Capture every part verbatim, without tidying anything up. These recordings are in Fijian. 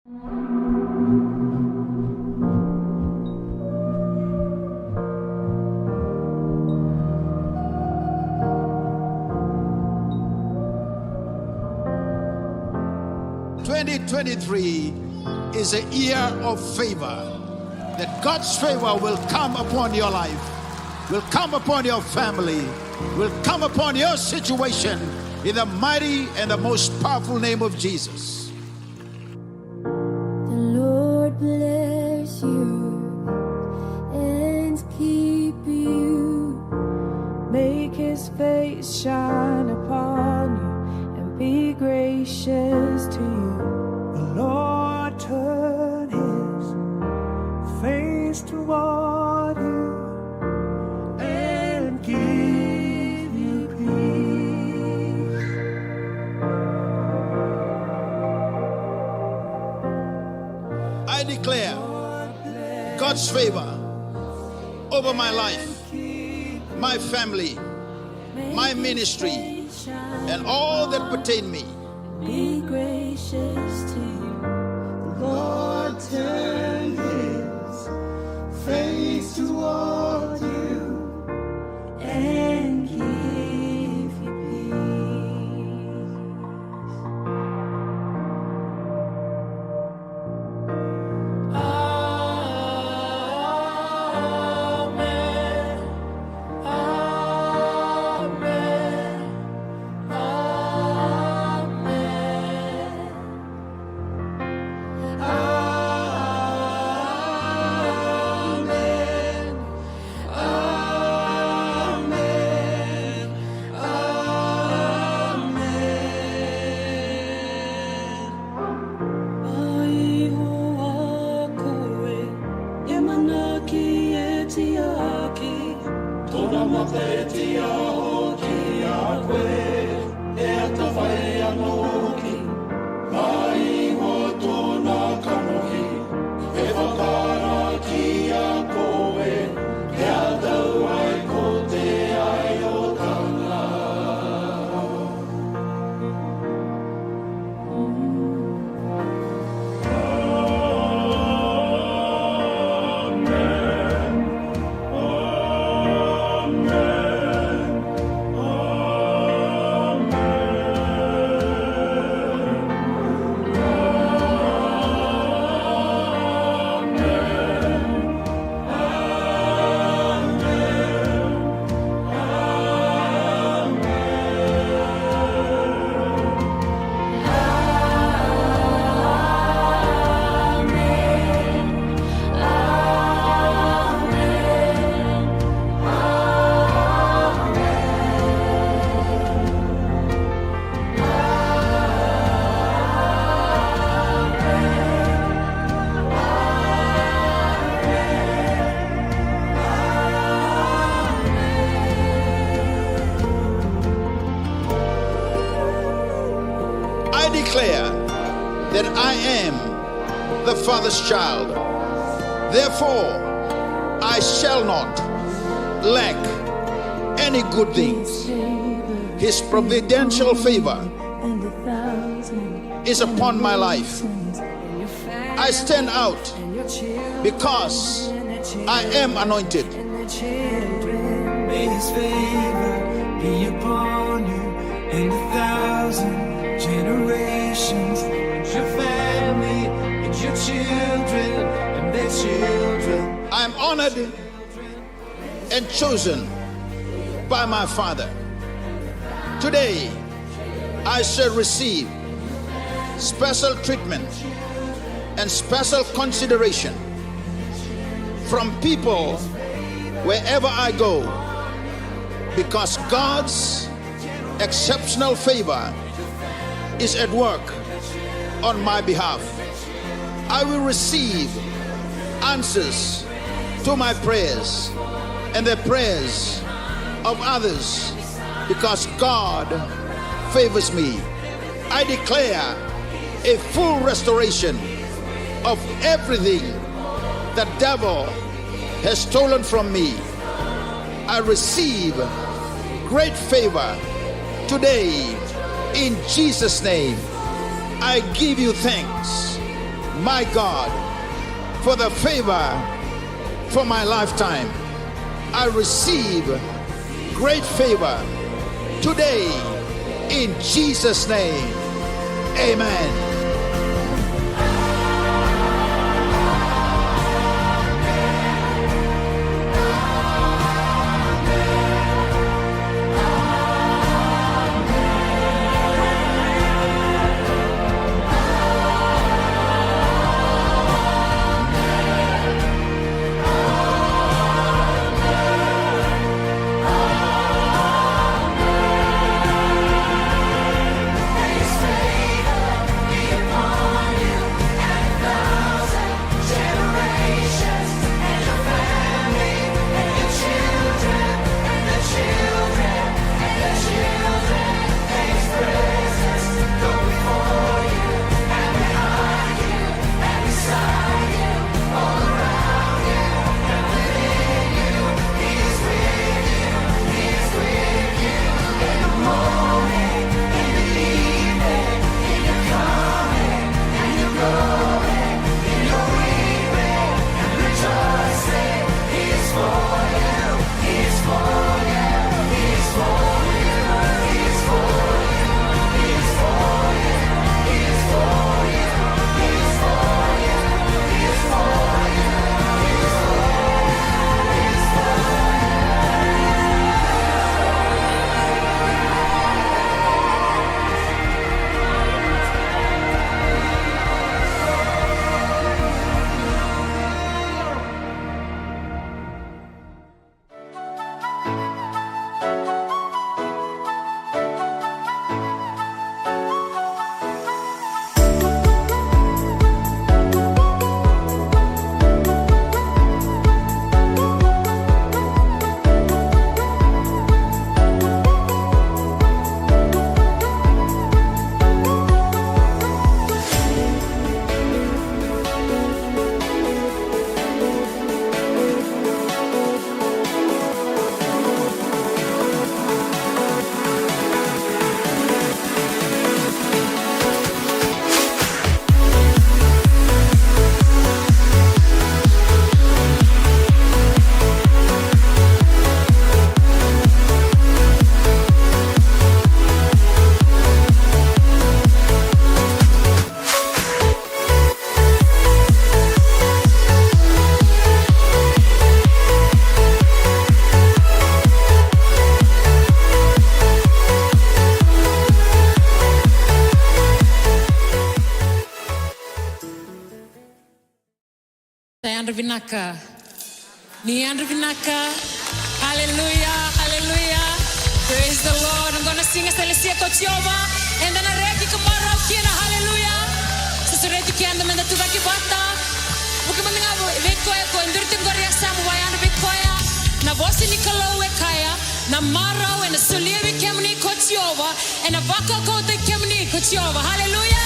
Twenty twenty-three is a year of favor. That God's favor will come upon your life, will come upon your family, will come upon your situation in the mighty and the most powerful name of Jesus. The Lord bless you and keep you. Make his face shine upon you and be gracious to you. The Lord turn his face toward you and give you peace. I declare God's favor over my life, my family, my ministry, and all that pertain me. Be gracious to you. The Lord turn his face toward you and give you peace. Amen. Amen. Amen. Amen. Amen. Amen. Mai ho a koe, e manaki e tiaki. Tona mata e tiaho ki a koe, e atavai a noki. Mai ho tona kanohi, e vakara ki a koe, e a tau ai ko te ai o tana. I declare that I am the Father's child. Therefore, I shall not lack any good things. His providential favor is upon my life. I stand out because I am anointed. May his favor be upon you and a thousand generations, and your family, and your children, and their children. I am honored and chosen by my Father. Today, I shall receive special treatment and special consideration from people wherever I go, because God's exceptional favor is at work on my behalf. I will receive answers to my prayers and the prayers of others, because God favors me. I declare a full restoration of everything the devil has stolen from me. I receive great favor today in Jesus' name. I give you thanks. My God, for the favor for my lifetime. I receive great favor today in Jesus' name. Amen. Sa yadra vinaka. Ni yadra vinaka. Hallelujah, hallelujah. Praise the Lord. Oqo na siga sa lesia ko Jiova. Eda na reki ka marau kina. Hallelujah. Sa sureti keda meda tucake vata. Vuki mada ga vei koya ko e duri tiko qori e yasamu, vakayadra vei koya. Na vosa ni Kalou e kaya, na marau ena solia vei kemuni ko Jiova. Ena vakaukauwataki kemuni ko Jiova. Haleluya.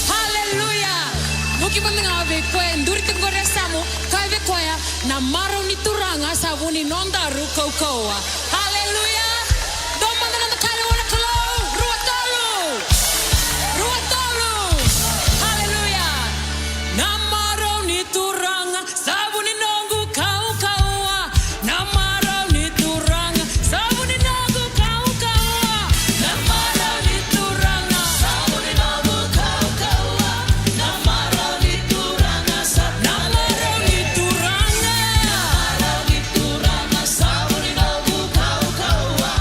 Haleluya. Vuki mada ga vei koya e duri tiko qori e yasamu, kaya vei koya, na marau ni Turaga sa vu ni nodaru kaukauwa. Haleluya. Dou mada na kali vua na Kalou. Rua, tolu. Rua, tolu. Haleluya. Na marau ni Turaga sa vu ni noqu kaukauwa. Na marau ni Turaga sa vu ni noqu kaukauwa. Na marau ni Turaga sa vu ni noqu kaukauwa. Na marau ni Turaga sa, na marau ni Turaga. Na marau ni Turaga sa vu ni noqu kaukauwa.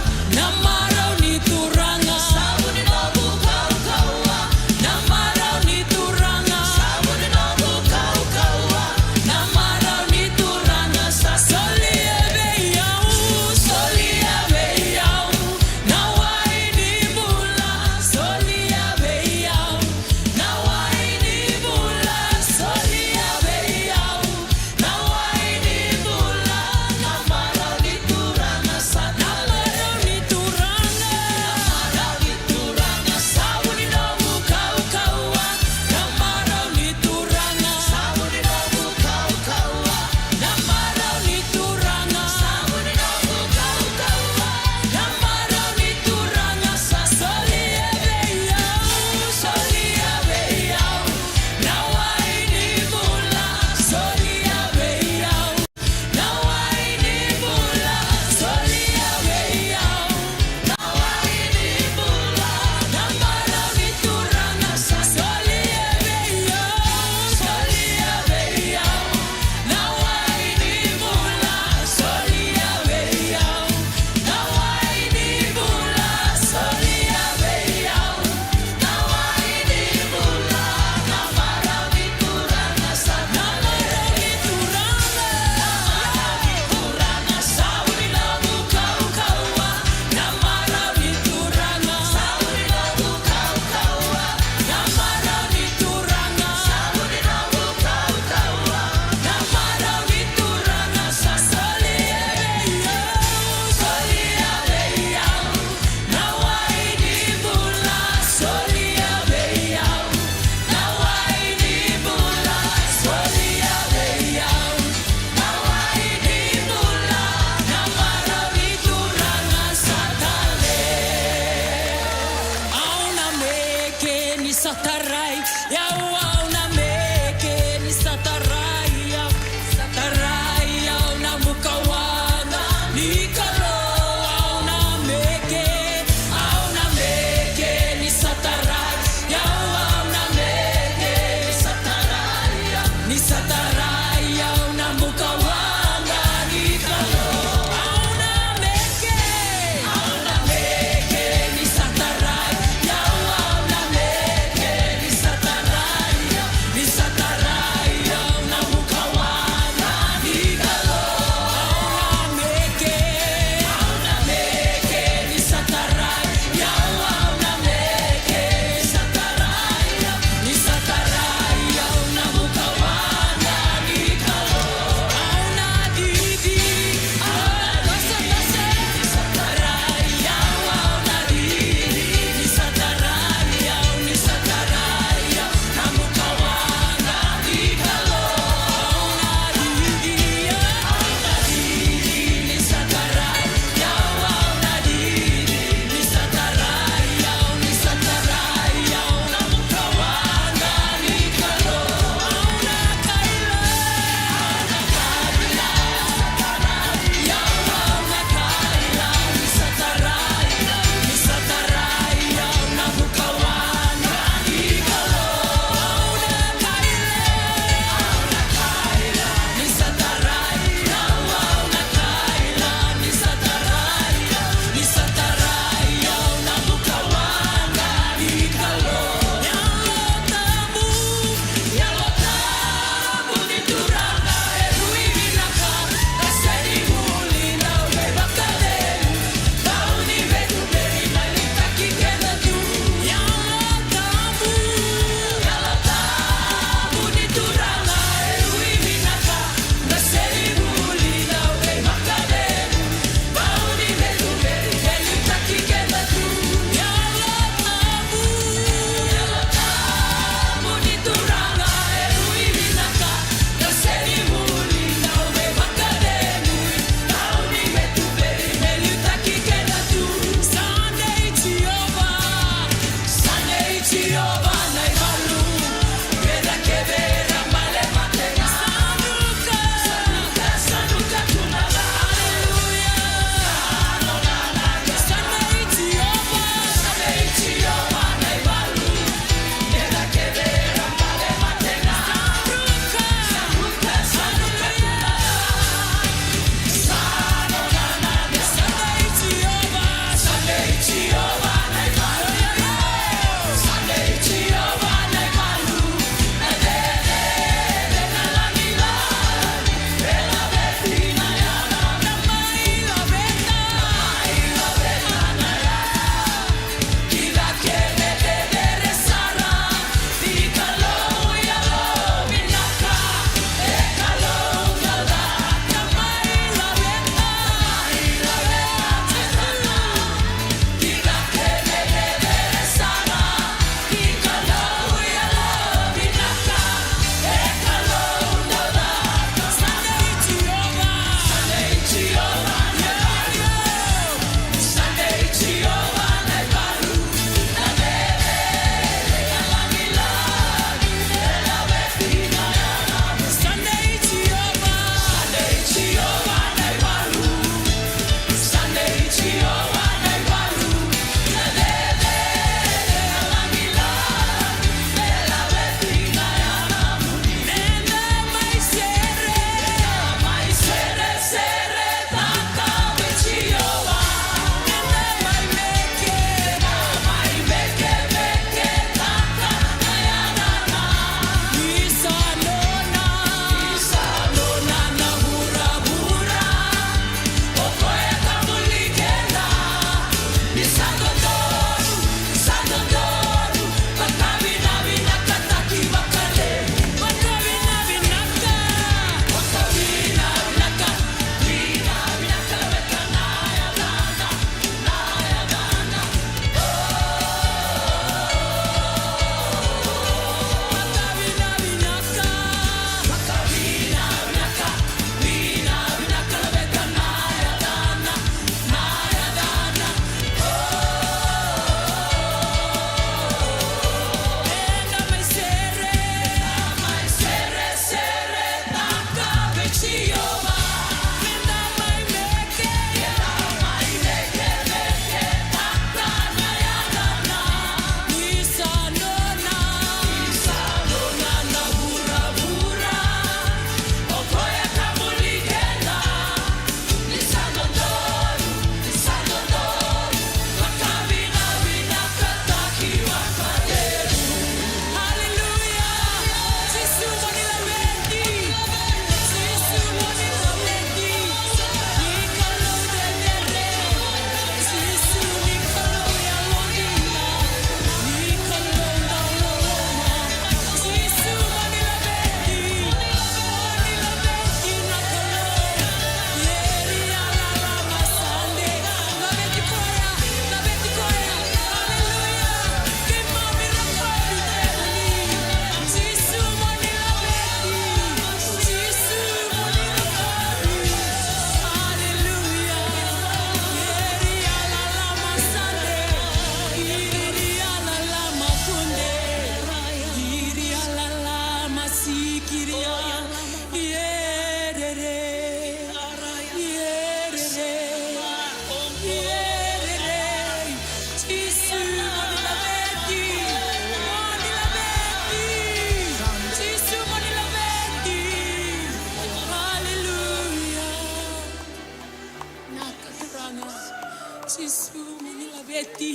Jisu, mo ni laveti.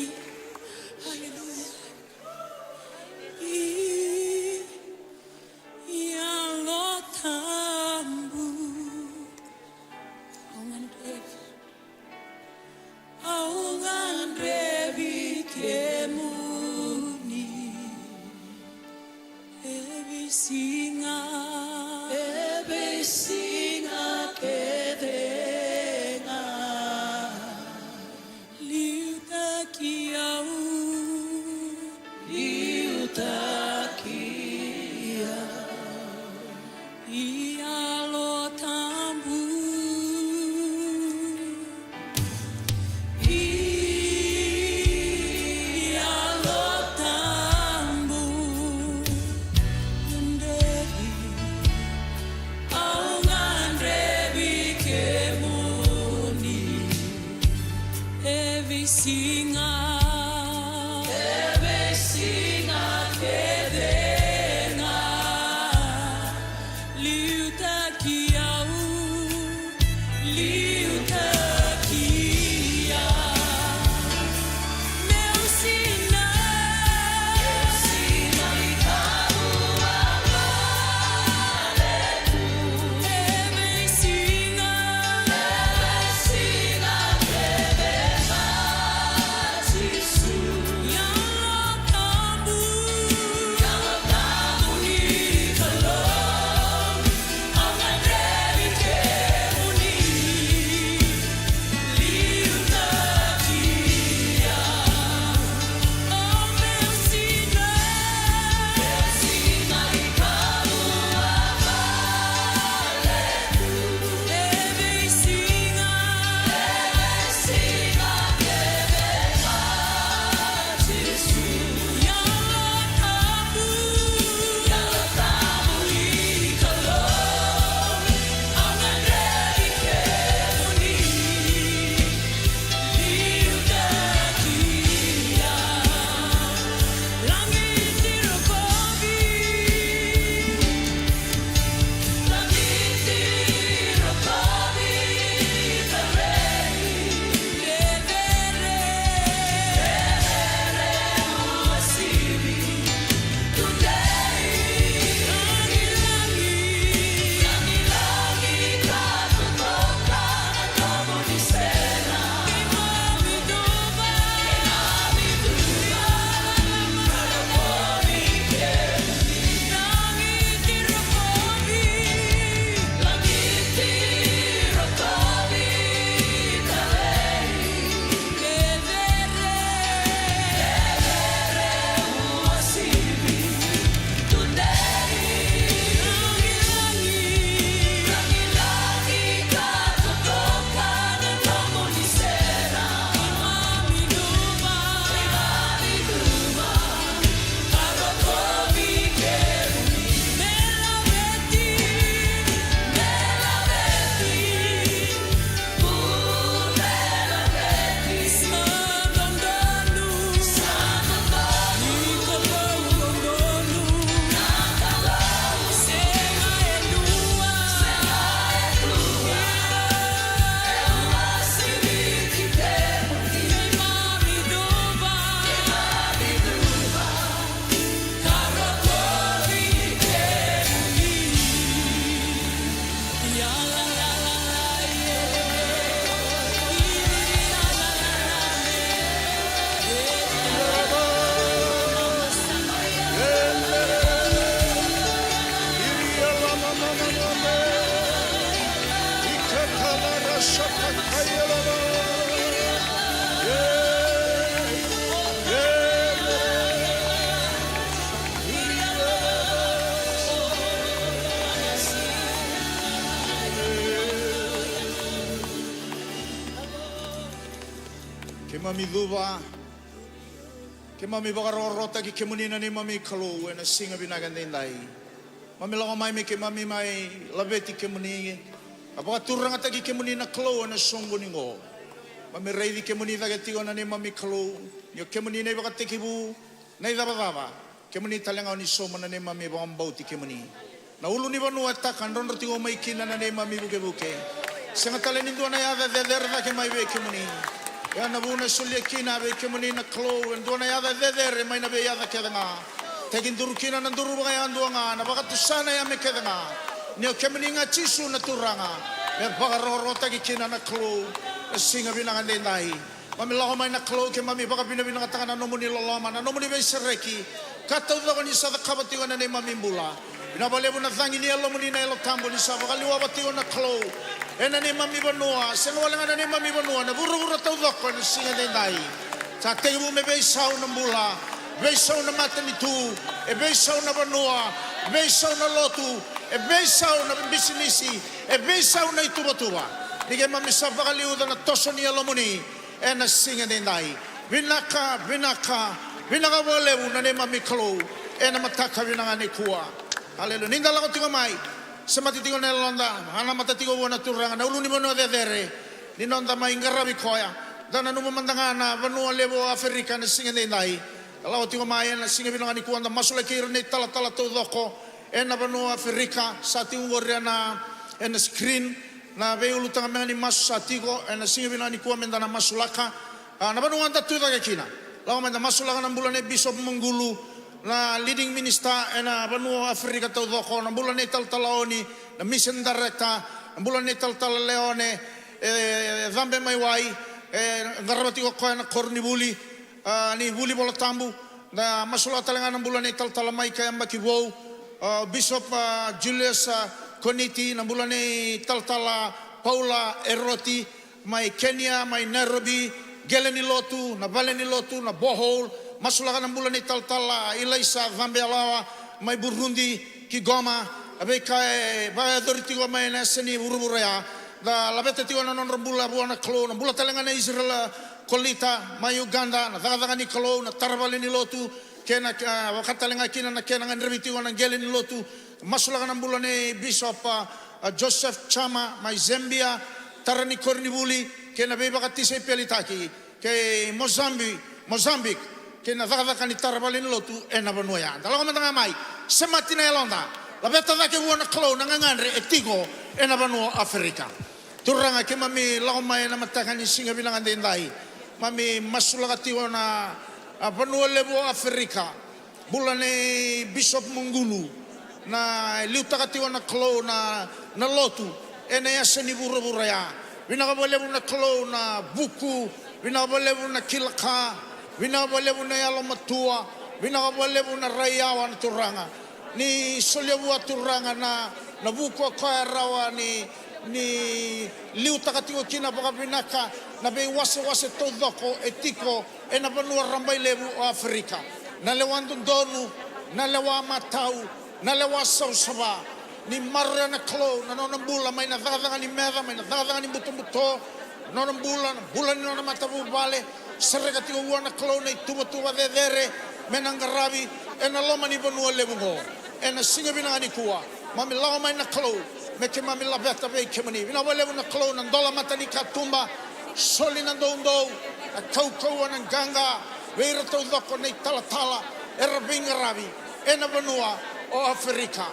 Aleluya. I, Yalo Tabu. Au gadrevi. Au gadrevi kemuni. E veisiga, e veisiga kece ga. Liutaki au, liutaki au. Yalo Tabu. Yalo Tabu. Gadrevi, au gadrevi kemuni. E veisiga, e veisiga kece ga. Liutaki au, liutaki au. Meu sinai, meu sinai, e veisiga, e veisiga kece ga. Jisu. Yalo Tabu, Yalo Tabu ni Kalou, au gadrevi kemuni. Liutaki au, o meu sinai, meu sinai, Kalou. Keimami cuva, keimami vakarokorokotaki kemuni na neimami Kalou ena siga vinaka edaidai. Mami lako mai me keimami mai laveti kemuni, a vakaturagataki kemuni na Kalou ena soqoni oqo. Mami raici kemuni cake tiko na neimami Kalou, ni o kemuni na ivakatekivu, na icavacava, kemuni tale ga o ni sauma na neimami vakabauti kemuni. Na ulunivanua e taka drodro tiko mai kina na neimami vukevuke. Sega tale ni dua na yaca e cecere cake mai vei kemuni. Ia na vuna e solia kina vei kemuni na Kalou e dua na yaca e cecere mai na veiyaca kece ga. Tekiduru kina na duru vakayadua ga, na vakatusa na yame kece ga. Ni o kemuni ga Jisu na Turaga, me vakarokorokotaki kina na Kalou na siga vinaka edaidai. Mami lako mai na Kalou, keimami vakavinavinakataka na nomuni loloma, na nomuni veisereki. Ka taucoko ni sa cakava tiko ena neimami bula. Vinaka vakalevu na cagi ni Yalomuni na Yalo Tabu ni sa vakaliwava tiko na Kalou ena neimami vanua, sega wale ga na neimami vanua, na vuravura taucoko ena siga edaidai. Sa tekivu me veisau na bula, veisau na matanitu, e veisau na vanua, veisau na lotu, e veisau na bisinisi, e veisau na ituvatuva. Ni keimami sa vakaliuca na toso ni Yalomuni ena siga edaidai. Vinaka, vinaka, vinaka vakalevu na neimami Kalou ena mataka vinaka nikua. Aleluya. Ni da lako tiko mai, semati tiko na yaloda, anamata tiko vua na Turaga na ulunivanua cecere, ni noda mai qaravi koya. Da nanuma mada ga na vanua levu o Aferika ena siga edaidai. Da lako tiko mai ena siga vinaka nikua, da masulaki ira na italatala taucoko ena vanua o Aferika, sa tiko qori ena, ena screen. Na veiulutaga mega ni masu sa tiko ena siga vinaka nikua meda na masulaka. A, na vanua da tu cake kina. Lako mai da masulaka na bula nei Bishop Magulu, na leading minister ena vanua o Aferika taucoko, na bula nei talatala Oni, na mission director, na bula nei talatala Leone, e, e cabe mai wai, e qarava tiko koya na koronivuli, a, ni vuli Vola Tabu. Da masulaka tale ga na bula nei talatala Maika Yabaki Vou, a, Bishop, a, Julius, a, Koniti, na bula nei talatala Paula Eroti, mai Kenya, mai Nairobi, qele ni lotu, na vale ni lotu, na borehole. Masulaka na bula nei talatala Ilaisa Cabeyalawa, mai Burundi, Kigoma. A veika e vakayacori tiko mai na yasa ni vuravura ya, da laveta tiko na nodra bula vua na Kalou, na bula tale ga na Israel Kolita mai Uganda, na cakacaka ni Kalou, na taravale ni lotu, kei na, a, vaka tale ga kina na kena gadrevi tiko na qele ni lotu. Masulaka na bula nei Bishop, a, a, Joseph Chama mai Zambia, tara ni koronivuli kei na veivakatisaipelitaki, kei Mozambi-, Mozambique, kei na cakacaka ni taravale ni lotu ena vanua ya. Da lako mada ga mai, semati na yaloda, laveta cake vua na Kalou na gagadre e tiko ena vanua o Aferika. Turaga, keimami lako mai ena mataka ni siga vinaka edaidai. Mami masulaka tiko na, a, vanua levu o Aferika, bula nei Bishop Magulu, na liutaka tiko na Kalou na, na lotu ena yasa ni vuravura ya. Vinaka vakalevu na Kalou na vuku, vinaka vakalevu na kila ka, vinaka vakalevu na yalomatua, vinaka vakalevu na raiyawa na Turaga. Ni solia vua Turaga na, na vuku o koya e rawa ni, ni liutaka tiko kina vakavinaka na veiwasewase taucoko e tiko ena vanua rabailevu o Aferika. Na lewa dodonu, na lewa matau, na lewa savasava. Ni maroroya na Kalou na nona bula mai na cakacaka ni meca, mai na cakacaka ni butobuto, na nona bula, na bula ni nona matavuvale. Sereka tiko vua na Kalou na ituvatuva cecere me na qaravi ena loma ni vanua levu oqo. Ena siga vinaka nikua, mami lako mai na Kalou me keimami laveta vei kemuni. Vinaka vakalevu na Kalou na dola matanikatuba, soli na doudou, na kaukauwa, na qaqa vei ira taucoko na italatala era veiqaravi ena vanua o Aferika.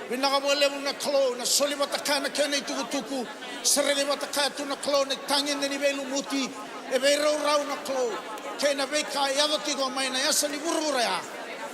Vinaka vakalevu na Kalou na soli vata kaya na kena itukutuku, sereki vata kaya tu na Kalou na itagede ni veilumuti, e veiraurau na Kalou, kei na veika e yaco tiko mai na yasa ni vuravura ya.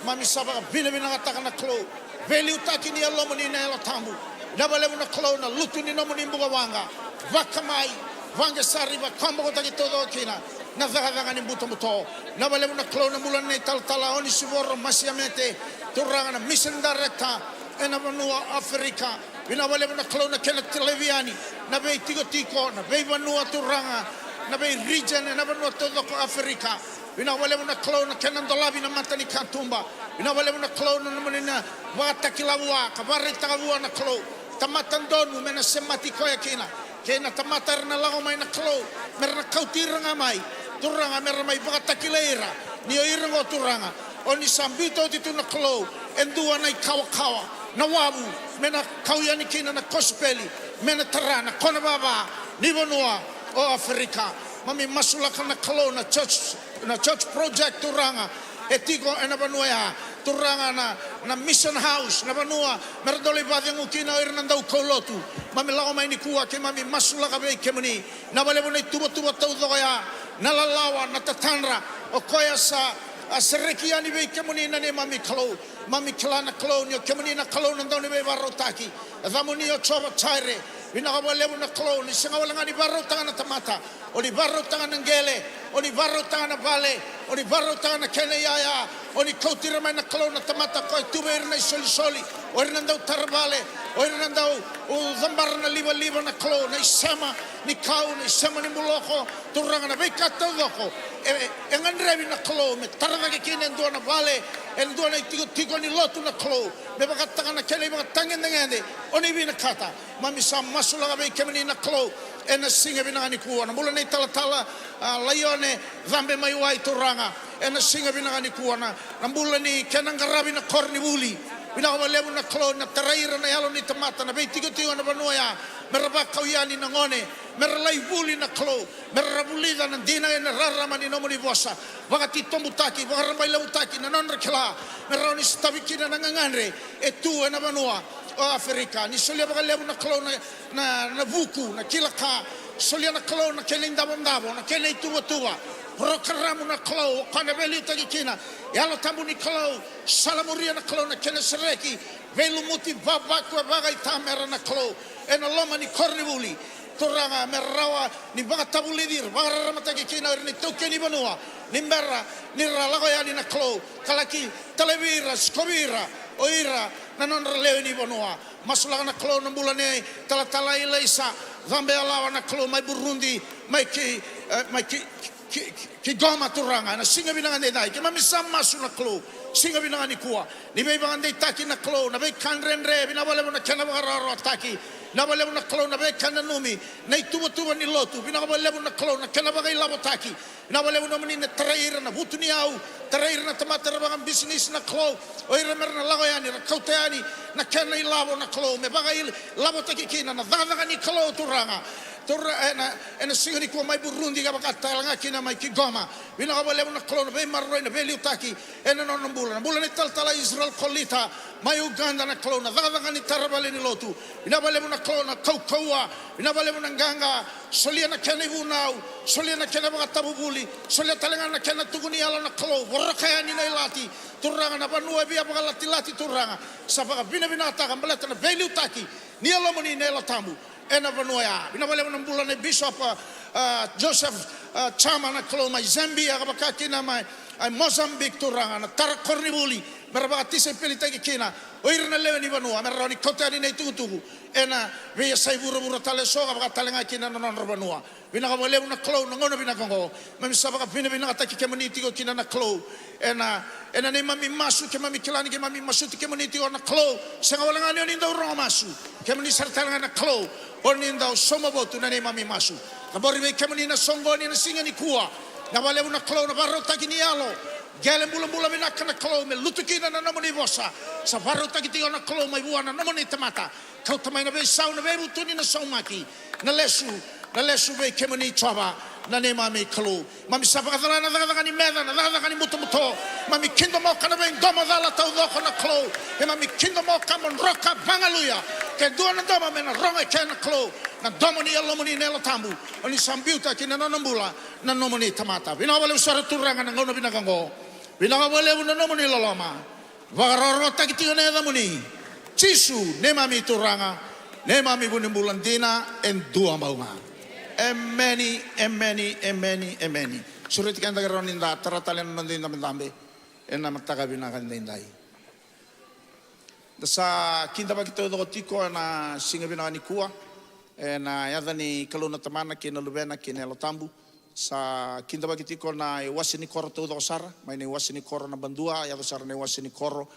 Mami sa vakavinavinakataka na Kalou, veiliutaki ni Yalomuni na Yalo Tabu. Vinaka vakalevu na Kalou na lutu ni nomuni bukawaqa, vakamai, vaqe sara, vakabokotaki taucoko kina na cakacaka ni butobuto. Vinaka vakalevu na Kalou na bula nei talatala Onisivoro Masiamete, Turaga na mission director ena vanua o Aferika. Vinaka vakalevu na Kalou na kena talevi yani na veitikotiko, na veivanua Turaga, na vei region ena vanua taucoko o Aferika. Vinaka vakalevu na Kalou na kena dolavi na matanikatuba. Vinaka vakalevu na Kalou na nomuni na vakatakila vua ka vakaraitaka vua na Kalou tamata donu me na semati koya kina, kei na tamata era na lako mai na Kalou, me ra na kauti ira ga mai, Turaga, me ra mai vakatakilai ira. Ni o ira oqo, Turaga, o ni sa biuta oti tu na Kalou e dua na ikawakawa, na wavu me na kau yani kina na kosipeli, me na tara na kona vava ni vanua o Aferika. Mami masulaka na Kalou na church, na church project, Turaga, e tiko ena vanua ya, Turaga, na, na mission house, na vanua me ra dau lai vacegu kina o ira na daukaulotu. Mami lako mai nikua, keimami masulaka vei kemuni. Vinaka vakalevu na ituvatuva taucoko ya, na lalawa, na tatadra, o koya sa, a, sereki yani vei kemuni na neimami Kalou. Mami kila na Kalou ni o kemuni na Kalou na dauniveivakarautaki. Yacamuni o Jiova Jaire. Vinaka vakalevu na Kalou ni sega wale ga ni vakarautaka na tamata. O ni vakarautaka na qele, o ni vakarautaka na vale, o ni vakarautaka na kena iyaya, o ni kauti ira mai na Kalou na tamata koya tu vei ira na isolisoli, o ira na dau tara vale, o ira na dau, o, cabara na livaliva na Kalou, na isema ni kau, na isema ni buloko, Turaga na veika taucoko, e, e, e gadrevi na Kalou, me tara cake kina e dua na vale, e dua na itikotiko ni lotu na Kalou, me vakataka na kena ivakatagedegede, o ni vinakata. Mami sa masulaka vei kemuni na Kalou, ena siga vinaka nikua. Na bula ni talatala, a, Laione, cabe mai wai Turaga, ena siga vinaka nikua. Na, na bula ni kena qaravi na koronivuli. Vinaka vakalevu na Kalou, na tarai ira na yalo ni tamata, na veitikotiko na vanua ya, me ra vakau yani na gone, me ra lai vuli na Kalou, me ra vulica na dina ena rarama ni nomuni vosa. Vakatitobutaki, vakarabailevutaki na nodra kila, me rawa ni sotavi kina na gagadre e tu ena vanua o Aferika. Ni solia vakalevu na Kalou na, na, na vuku, na kila ka, solia na Kalou na kena idavodavo, na kena ituvatuva, porokaramu na Kalou, o koya na veiliutaki kina Yalo Tabu ni Kalou, salamuria na Kalou na kena sereki, veilumuti vavaku e vakaitamera na Kalou, ena loma ni koronivuli, Turaga, me rawa ni vakatavulici ira, vakararamataki kina o ira na itaukei ni vanua, ni bera ni ra lako yani na Kalou, ka laki talevi ira, sikovi ira, o ira na nodra lewe ni vanua. Masulaka na Kalou na bula nei talatala Ilaisa, cabe yalewa na Kalou mai Burundi, mai ki, e, mai ki, ki, ki, ki Goma Turaga, ena siga vinaka daidai, keimami sa masu na Kalou, siga vinaka nikua, ni veivakadeitaki na Kalou, na veika dredre, vinaka vakalevu na kena vakarawarawataki, vinaka vakalevu na Kalou, na veika nanumi, na ituvatuva ni lotu, vinaka vakalevu na Kalou, na kena vakailavotaki, vinaka vakalevu nomuni na tarai ira na vutuniyau, tarai ira na tamata era vakabisinisi na Kalou, o ira me ra na lako yani, ra kauta yani, na kena ilavo na Kalou, me vakailavotaki kina, na cakacaka ni Kalou Turaga, Turaga, ena, ena siga nikua mai Burundi, ka vaka tale ga kina mai ki Goma, vinaka vakalevu na Kalou, na veimaroroi, na veiliutaki, ena nona bula, na bula ni talatala Israel Kolita, mai Uganda na Kalou, na cakacaka ni tara vale ni lotu, vinaka vakalevu na Kalou, na kaukauwa, vinaka vakalevu na qaqa, solia na kena ivunau, solia na kena vakatavuvuli, solia tale ga na kena tuku ni yalo na Kalou, voroka yani na ilati, Turaga na vanua e via vakalatilati Turaga, sa vakavinavinakataka, baleta na veiliutaki, ni yalomuni na Yalo Tabu, ena vanua ya. Vinaka vakalevu na bula nei Bishop, a, a, Joseph, a, Chama na Kalou mai Zambia, ka vaka kina mai, a, Mozambique Turaga, na tara koronivuli, me ra vakatisaipelitaki kina, o ira na lewe ni vanua, me ra rawa ni kauta yani na itukutuku, ena veiyasai vuravura tale eso, ka vaka tale ga kina na nodra vanua. Vinaka vakalevu na Kalou na gauna vinaka oqo. Mami sa vakavinavinakataki kemuni tiko kina na Kalou. Ena, ena neimami masu keimami kila ni keimami masuti kemuni tiko na Kalou. Sega wale ga ni o ni dau rogo masu. Kemuni sara tale ga na Kalou. O ni dau sauma votu na neimami masu. Cabori vei kemuni na soqoni ena siga nikua. Vinaka vakalevu na Kalou na vakarautaki ni yalo. Qele bulabula vinaka na Kalou me lutu kina na nomuni vosa. Sa vakarautaki tiko na Kalou mai vua na nomuni tamata. Kauta mai na veisau, na veivutuni, na saumaki, na lesu, na lesu vei kemuni Jiova, na neimami Kalou. Mami sa vakacala na cakacaka ni meca, na cakacaka ni butobuto. Mami kidomoka na veidomo cala taucoko na Kalou. E mami kidomoka mo droka vagaluya. Ke dua na domo me na rogo e ke na Kalou. Na domo ni yalomuni na Yalo Tabu. O ni sa biuta ki na nona bula na nomuni tamata. Vinaka vakalevu sara Turaga na gauna vinaka oqo. Vinaka vakalevu na nomuni loloma. Vakarokorokotaki tiko na yacamuni. Jisu, neimami Turaga, neimami vunibula dina e dua bau ga. Emeni, emeni, emeni, emeni. Sureti keda ke rawa ni da tara tale na noda idabedabe ena mataka vinaka daidai. Da sa kidavaki taucoko tiko ena siga vinaka nikua ena yaca ni Kalou na Tamana kei na Luvena kei na Yalo Tabu. Sa kidavaki tiko na iwase ni koro taucoko sara, mai na iwase ni koro na Badua, yaco sara na iwase ni koro,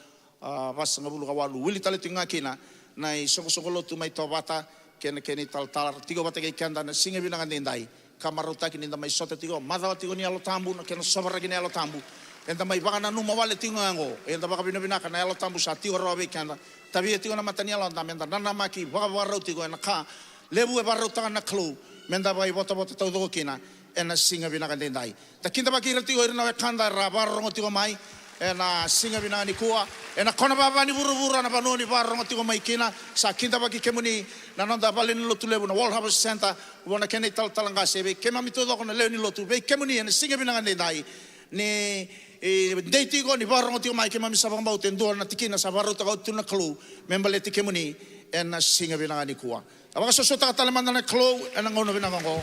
a, vasagavulu ka walu. Wili tale tiko ga kina na isoqosoqo lotu mai Tovata kei na kena italatala ra tiko vata kei keda na siga vinaka daidai. Ka marautaki ni da mai sota tiko, macawa tiko ni Yalo Tabu, na kena sovaraki na Yalo Tabu. Eda mai vakananuma wale tiko ga oqo, eda vakavinavinaka na Yalo Tabu sa tiko rawa vei keda. Tavia tiko na mata ni yaloda, meda nanamaki vakavakarau tiko ena ka levu e vakarautaka na Kalou meda vakaivotavota taucoko kina ena siga vinaka daidai. Da kidavaki ira tiko ira na wekada era vakarorogo tiko mai, ena siga vinaka nikua, ena kona vava ni vuravura na vanua ni vakarorogo tiko mai kina. Sa kidavaki kemuni na noda valenilotu levu na World Harvest Centre, vua na kena italatala qase, vei keimami taucoko na lewe ni lotu, vei kemuni ena siga vinaka edaidai. Ni, e, dei tiko ni vakarorogo tiko mai, keimami sa vakabauta e dua na tikina sa vakarautaka oti tu na Kalou me baleti kemuni ena siga vinaka nikua. A vakasosomitaka tale mada na Kalou ena gauna vinaka oqo.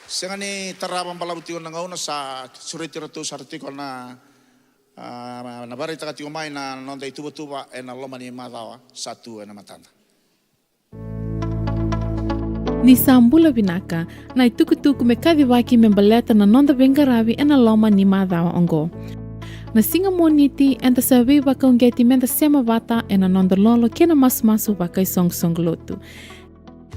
Sega ni tarava balavu tiko na gauna, sa sureti iratou sara tiko na, a, na vakaraitaka tiko mai na noda ituvatuva ena loma ni macawa sa tu ena matada. Ni sa bula vinaka, na itukutuku me kacivaki me baleta na noda veiqaravi ena loma ni macawa oqo. Na siga Moniti, eda sa veivakauqeti meda sema vata ena noda lolo kei na masumasu vakaisoqosoqo lotu.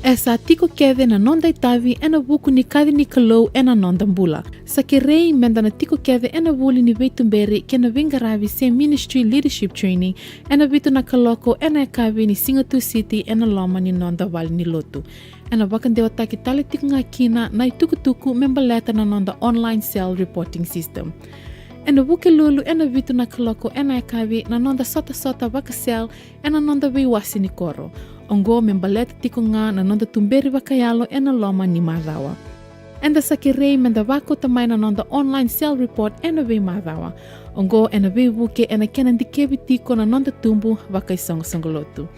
E sa tiko kece na noda itavi ena vuku ni kaci ni Kalou ena noda bula. Sa kerei meda na tiko kece ena vuli ni veituberi kei na veiqaravi se ministry leadership training ena vitu na kaloko ena yakavi ni siga Tusiti ena loma ni noda valenilotu. Ena vakadewataki tale tiko ga kina na itukutuku me baleta na noda online cell reporting system. Ena Vukelulu ena vitu na kaloko ena yakavi na noda sotasota vakacell ena noda veiwase ni koro. Oqo me baleta tiko ga na noda tuberi vakayalo ena loma ni macawa. Eda sa kerei meda vakauta mai na noda online cell report ena veimacawa. Oqo ena veivuke ena kena dikevi tiko na noda tubu vakaisoqosoqo lotu.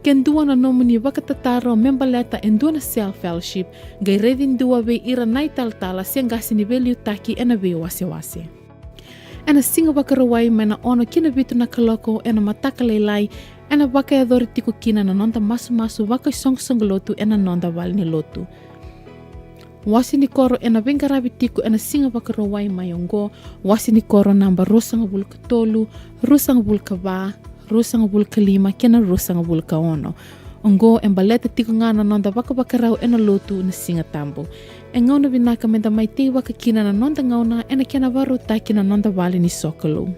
Ke dua na nomuni vakatataro me baleta e dua na cell fellowship, qai raici dua vei ira na italatala se qase ni veiliutaki ena veiwasewase. Ena siga Vakarauwai mai na ono ki na vitu na kaloko ena mataka lailai, ena vakayacori tiko kina na noda masumasu vakaisoqosoqo lotu ena noda valenilotu. Wase ni koro ena veiqaravi tiko ena siga Vakarauwai mai oqo, wase ni koro naba ruasagavulu ka tolu, ruasagavulu ka va, ruasagavulu ka lima kei na ruasagavulu ka ono. Oqo e baleta tiko ga na noda vakavakarau ena lotu na Siga Tabu. E gauna vinaka meda mai teivaka kina na noda gauna ena kena vakarautaki na noda vale ni sokalou.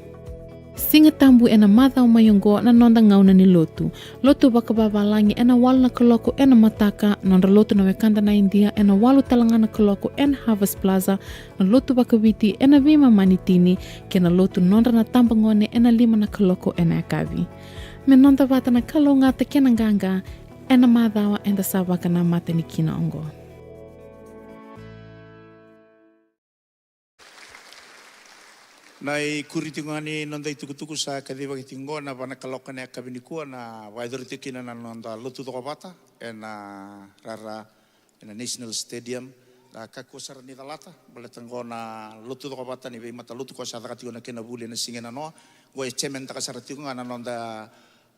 Siga Tabu ena macawa mai oqo na noda gauna ni lotu. Lotu vakavavalagi ena walu na kaloko ena mataka, nodra lotu na wekada na Idia ena walu tale ga na kaloko ena Harvest Plaza, na lotu vakaviti ena veimama ni tini, kei na lotu nodra na tabagone ena lima na kaloko ena yakavi. Me noda vata na kalougata kei na qaqa ena macawa eda sa vakanamata ni kina oqo. Na ikuri tiko ga ni noda itukutuku sa kacivaki tiko oqo, na va na kaloko ena yakavi nikua na vakayacori tiko kina na noda lotu cokovata ena rara ena National Stadium. Na kakua sara ni calata baleta oqo na lotu cokovata ni veimatalotu ko sa caka tiko na kena vuli ena siga ena noa. Oqo e chairman taka sara tiko ga na noda,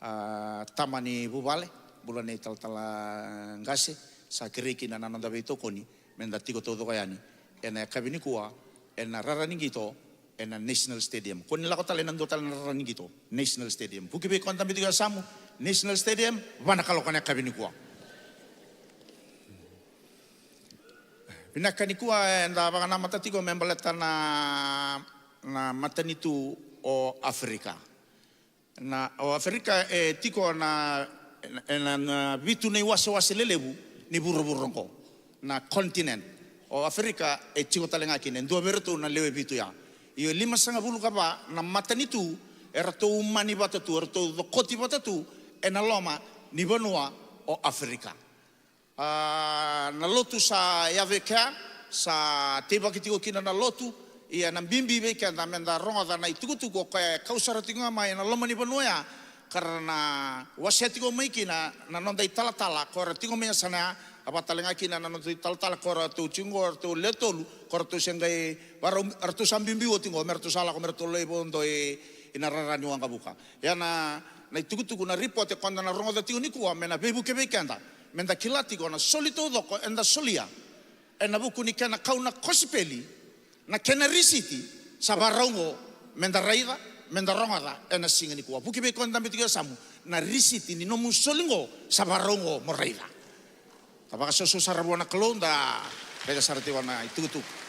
a, tama ni vuvale, bula na italatala qase, sa kerei kina na noda veitokoni meda tiko taucoko yani ena yakavi nikua ena rara ni qito, ena National Stadium. Ko ni lako tale ena dua tale na rara ni qito, National Stadium. Vuki vei koya dabe tiko e yasamu, National Stadium, va na kaloko ena yakavi nikua. Vinaka nikua eda vakanamata tiko me baleta na, na matanitu o Aferika. Na, o Aferika e tiko na, ena, ena, na vitu na iwasewase lelevu ni vuravura oqo, na continent. O Aferika e tiko tale ga kina, e dua vei iratou na lewe vitu ya. Io, e limasagavulu ka va na matanitu eratou umani vata tu, eratou cokoti vata tu ena loma ni vanua o Aferika. A, na lotu sa yaco e kea, sa teivaki tiko kina na lotu, ia na bibi vei keda meda rogoca na itukutuku o koya e kau sara tiko ga mai ena loma ni vanua ya, ka ra na wasea tiko mai kina na noda italatala ko era tiko mai yasana ya, a vaka tale ga kina na noda italatala ko ratou tiko oqo, ratou le tolu, ko ratou se qai varau, ratou sa biubiu oti oqo, me ratou sa lako, me ratou lai vodo i, i na rara ni waqavuka. Ia na, na itukutuku, na ripote ko da na rogoca tiko nikua, me na veivuke vei keda. Meda kila tiko na soli taucoko eda solia ena vuku ni kena kau na kosipeli, na kena risiti sa vakarau oqo meda raica, meda rogoca ena siga nikua. Vuki vei koya dabe tiko e yasamu, na risiti ni nomu soli oqo sa vakarau oqo mo raica. Da vakasausau sara vua na Kalou, da raica sara tiko na itukutuku.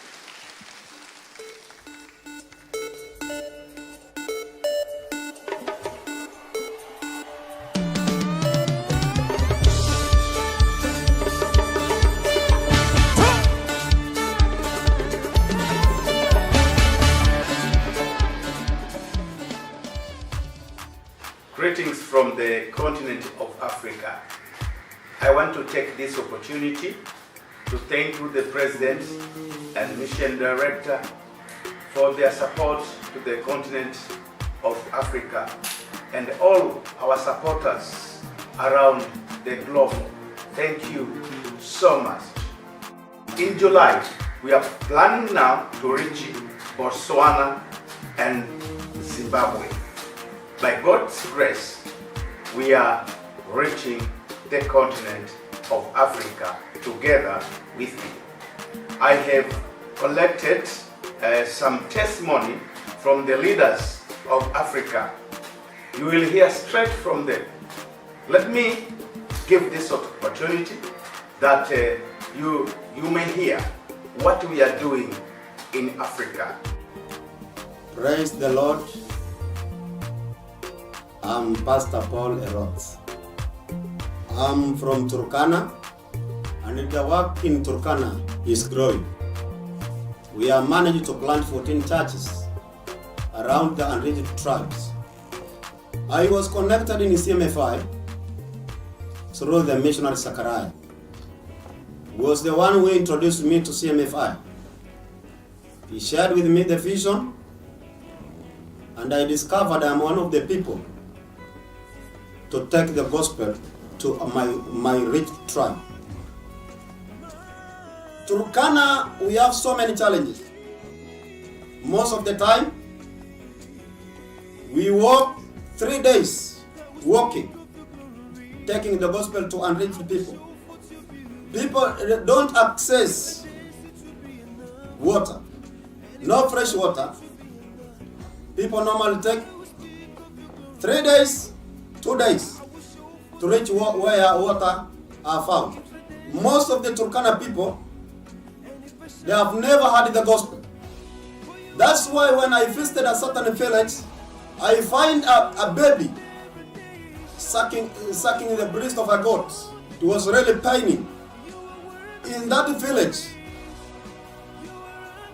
Greetings from the continent of Africa. I want to take this opportunity to thank you, the President and Mission Director, for their support to the continent of Africa and all our supporters around the globe. Thank you so much. In July, we are planning now to reach Botswana and Zimbabwe. By God's grace, we are reaching the continent of Africa together with you. I have collected uh, some testimony from the leaders of Africa. You will hear straight from them. Let me give this opportunity that uh, you, you may hear what we are doing in Africa. Praise the Lord. I'm Pastor Paul Erots. I'm from Turkana, and the work in Turkana is growing. We are managed to plant fourteen churches around the unreached tribes. I was connected in C M F I through the missionary Zachariah. He was the one who introduced me to C M F I. He shared with me the vision, and I discovered I am one of the people to take the gospel to my, my rich tribe. Turkana, we have so many challenges. Most of the time, we walk three days walking, taking the gospel to unreached people. People don't access water, no fresh water. People normally take three days, two days to reach wa- where water are found. Most of the Turkana people, they have never heard the gospel. That's why when I visited a certain village, I find a, a baby sucking, sucking the breast of a goat. It was really paining. In that village,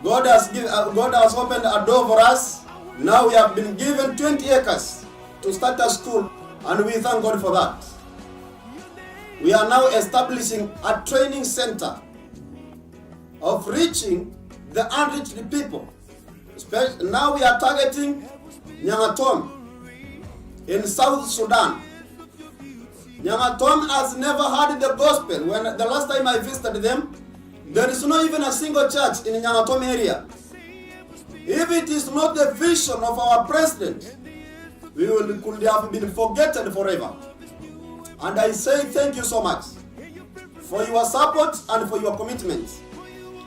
God has, give, uh, God has opened a door for us. Now we have been given twenty acres to start a school, and we thank God for that. We are now establishing a training center of reaching the unreached people. Especially now we are targeting Nyangatom in South Sudan. Nyangatom has never heard the gospel. When the last time I visited them, there is not even a single church in Nyangatom area. If it is not the vision of our president, we will, could have been forgotten forever. And I say thank you so much for your support and for your commitment.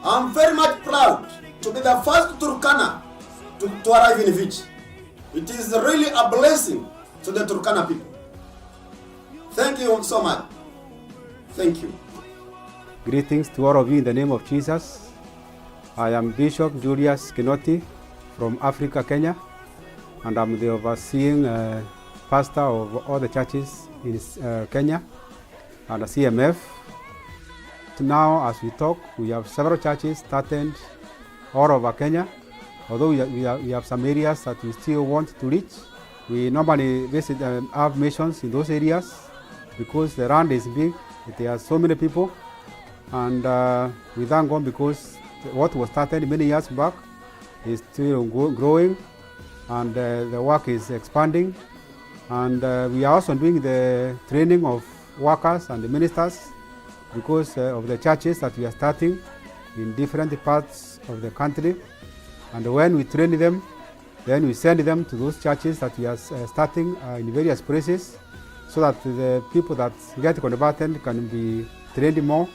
I'm very much proud to be the first Turkana to, to arrive in Fiji. It is really a blessing to the Turkana people. Thank you so much. Thank you. Greetings to all of you in the name of Jesus. I am Bishop Julius Kinoti from Africa, Kenya, and I'm the overseeing uh, pastor of all the churches in uh, Kenya and C M F. Now, as we talk, we have several churches started all over Kenya, although we, we, have, we have some areas that we still want to reach. We normally visit and have missions in those areas because the land is big, there are so many people, and uh, we thank God because what was started many years back is still gro- growing, and uh, the work is expanding. And uh, we are also doing the training of workers and the ministers because uh, of the churches that we are starting in different parts of the country. And when we train them, then we send them to those churches that we are uh, starting uh, in various places, so that the people that get converted can be trained more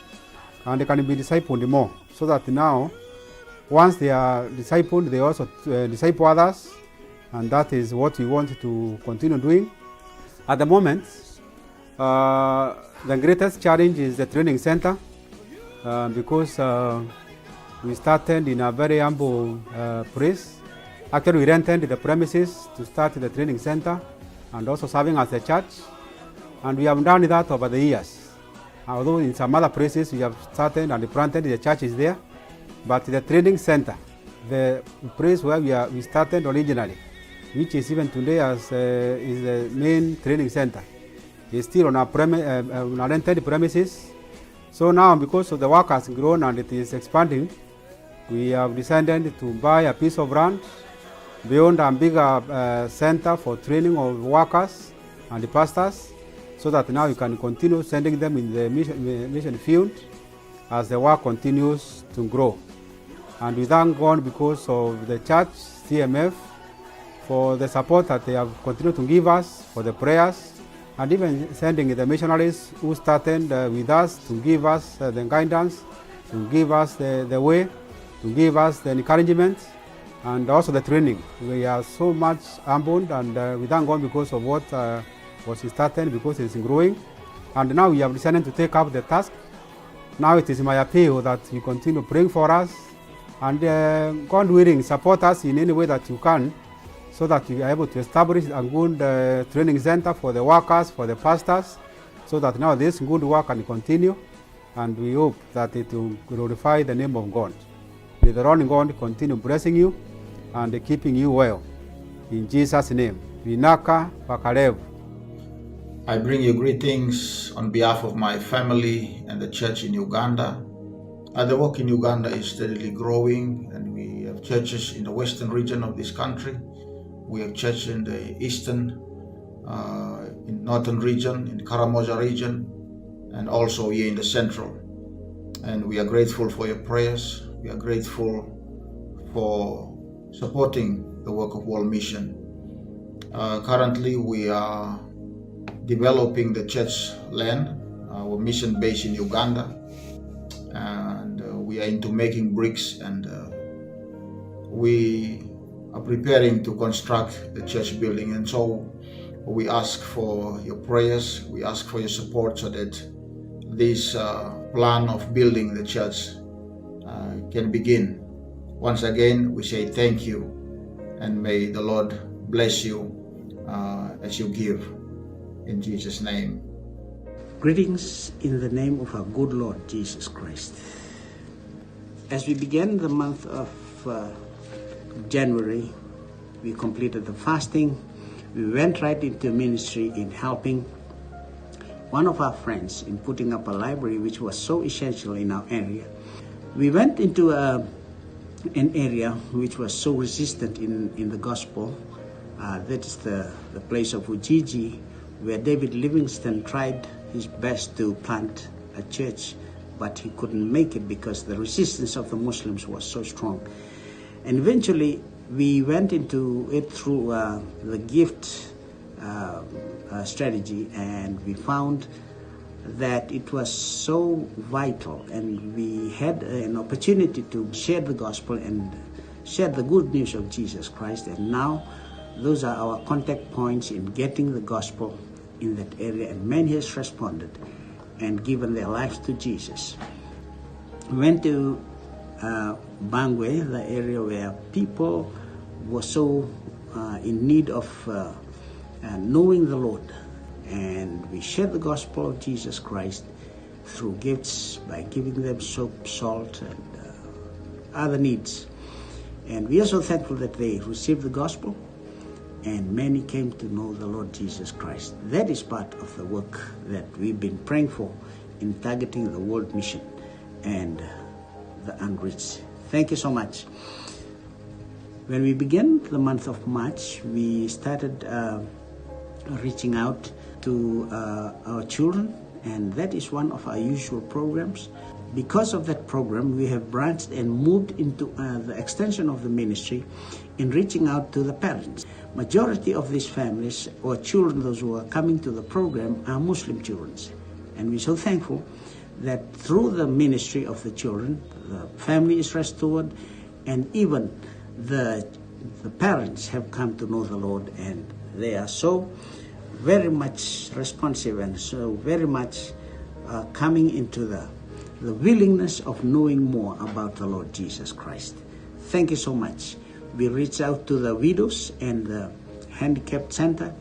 and can be discipled more, so that now, once they are discipled, they also uh, disciple others, and that is what we want to continue doing. At the moment, uh, the greatest challenge is the training center, uh, because uh, we started in a very humble uh, place. Actually, we rented the premises to start the training center and also serving as a church, and we have done that over the years. Although in some other places we have started and planted the churches there, but the training center, the place where we, are, we started originally, which is even today as, uh, is the main training center. It's still on a premi-, uh, uh, on a rented premises. So now, because of the work has grown and it is expanding, we have decided to buy a piece of land, build a bigger, uh, center for training of workers and pastors, so that now we can continue sending them in the mission, mission field as the work continues to grow. And we thank God because of the church, C M F, for the support that they have continued to give us for the prayers, and even sending the missionaries who started, uh, with us to give us, uh, the guidance, to give us the, the way, to give us the encouragement, and also the training. We are so much humbled, and, uh, we thank God because of what, uh, was started, because it is growing. And now we have decided to take up the task. Now it is my appeal that you continue praying for us, and, uh, God willing, support us in any way that you can, so that we are able to establish a good, uh, training center for the workers, for the pastors, so that now this good work can continue, and we hope that it will glorify the name of God. May the Lord God continue blessing you and keeping you well. In Jesus' name, vinaka vakalevu. I bring you greetings on behalf of my family and the church in Uganda. Uh, the work in Uganda is steadily growing, and we have churches in the western region of this country. We have churches in the eastern, uh, in northern region, in Karamoja region, and also here in the central. And we are grateful for your prayers. We are grateful for supporting the work of World Mission. Uh, currently, we are developing the church land, our mission base in Uganda, and, uh, we are into making bricks, and, uh, we are preparing to construct the church building. And so we ask for your prayers, we ask for your support so that this, uh, plan of building the church, uh, can begin. Once again, we say thank you, and may the Lord bless you, uh, as you give. In Jesus' name. Greetings in the name of our good Lord Jesus Christ. As we began the month of, uh, January, we completed the fasting. We went right into ministry in helping one of our friends in putting up a library which was so essential in our area. We went into, uh, an area which was so resistant in, in the gospel. Uh, that is the, the place of Ujiji, where David Livingstone tried his best to plant a church, but he couldn't make it because the resistance of the Muslims was so strong. And eventually, we went into it through, uh, the gift, uh, uh, strategy, and we found that it was so vital, and we had an opportunity to share the gospel and share the good news of Jesus Christ. And now, those are our contact points in getting the gospel in that area, and many has responded and given their lives to Jesus. We went to, uh, Bangwe, the area where people were so, uh, in need of, uh, uh, knowing the Lord. And we shared the gospel of Jesus Christ through gifts by giving them soap, salt, and, uh, other needs. And we are so thankful that they received the gospel and many came to know the Lord Jesus Christ. That is part of the work that we've been praying for in targeting the world mission and the unreached. Thank you so much. When we began the month of March, we started, uh, reaching out to, uh, our children, and that is one of our usual programs. Because of that program, we have branched and moved into, uh, the extension of the ministry in reaching out to the parents. Majority of these families or children, those who are coming to the program, are Muslim children. And we're so thankful that through the ministry of the children, the family is restored, and even the, the parents have come to know the Lord, and they are so very much responsive and so very much, uh, coming into the, the willingness of knowing more about the Lord Jesus Christ. Thank you so much. We reach out to the widows and the handicapped center,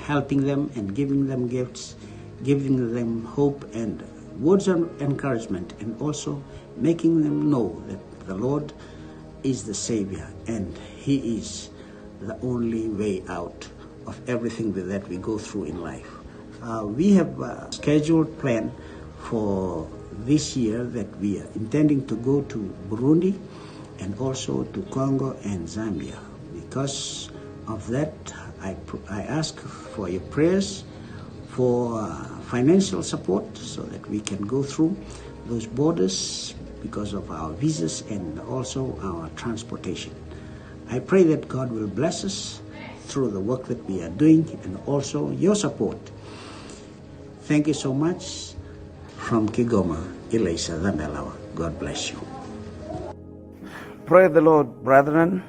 helping them and giving them gifts, giving them hope and words of encouragement, and also making them know that the Lord is the Savior and He is the only way out of everything that, that we go through in life. Uh, we have a scheduled plan for this year that we are intending to go to Burundi and also to Congo and Zambia. Because of that, I, pr- I ask for your prayers for uh, financial support so that we can go through those borders because of our visas and also our transportation. I pray that God will bless us through the work that we are doing and also your support. Thank you so much. From Kigoma, Ilaisa Dambelawa. God bless you. Praise the Lord, brethren.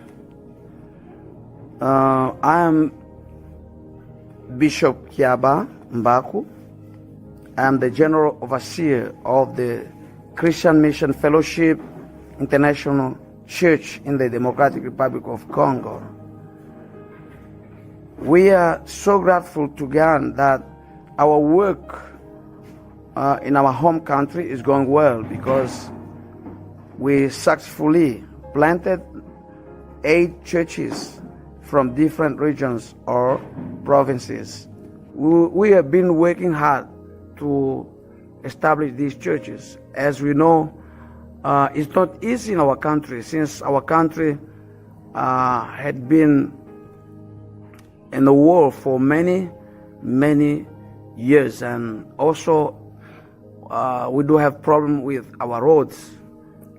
Uh, I am Bishop Kiaba Mbaku. I am the General Overseer of the Christian Mission Fellowship International Church in the Democratic Republic of Congo. We are so grateful to God that our work uh, in our home country is going well because we successfully planted eight churches from different regions or provinces. We, we have been working hard to establish these churches. As we know, uh, it's not easy in our country since our country uh, had been in the war for many, many years, and also uh, we do have problem with our roads.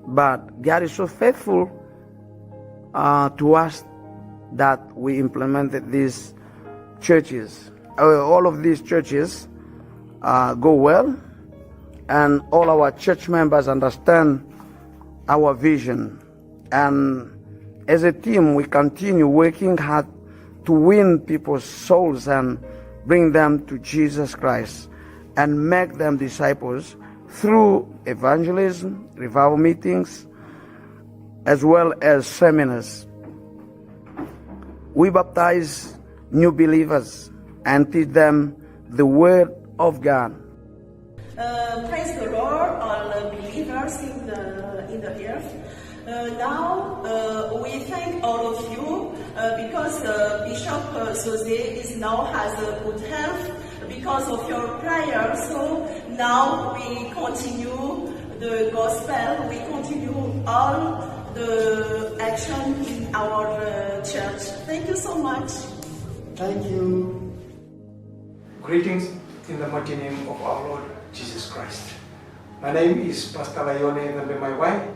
But God is so faithful uh, to us that we implemented these churches. Uh, all of these churches uh, go well, and all our church members understand our vision. And as a team, we continue working hard to win people's souls and bring them to Jesus Christ and make them disciples through evangelism, revival meetings, as well as seminars. We baptize new believers and teach them the Word of God. Uh, praise the Lord, all uh, believers in the in the earth. Uh, now uh, we thank all of you uh, because uh, Bishop uh, Jose is now has a good health because of your prayer. So now we continue the gospel. We continue all the action in our uh, church. Thank you so much. Thank you. Greetings in the mighty name of our Lord Jesus Christ. My name is Pastor Laione Gambemaiwai.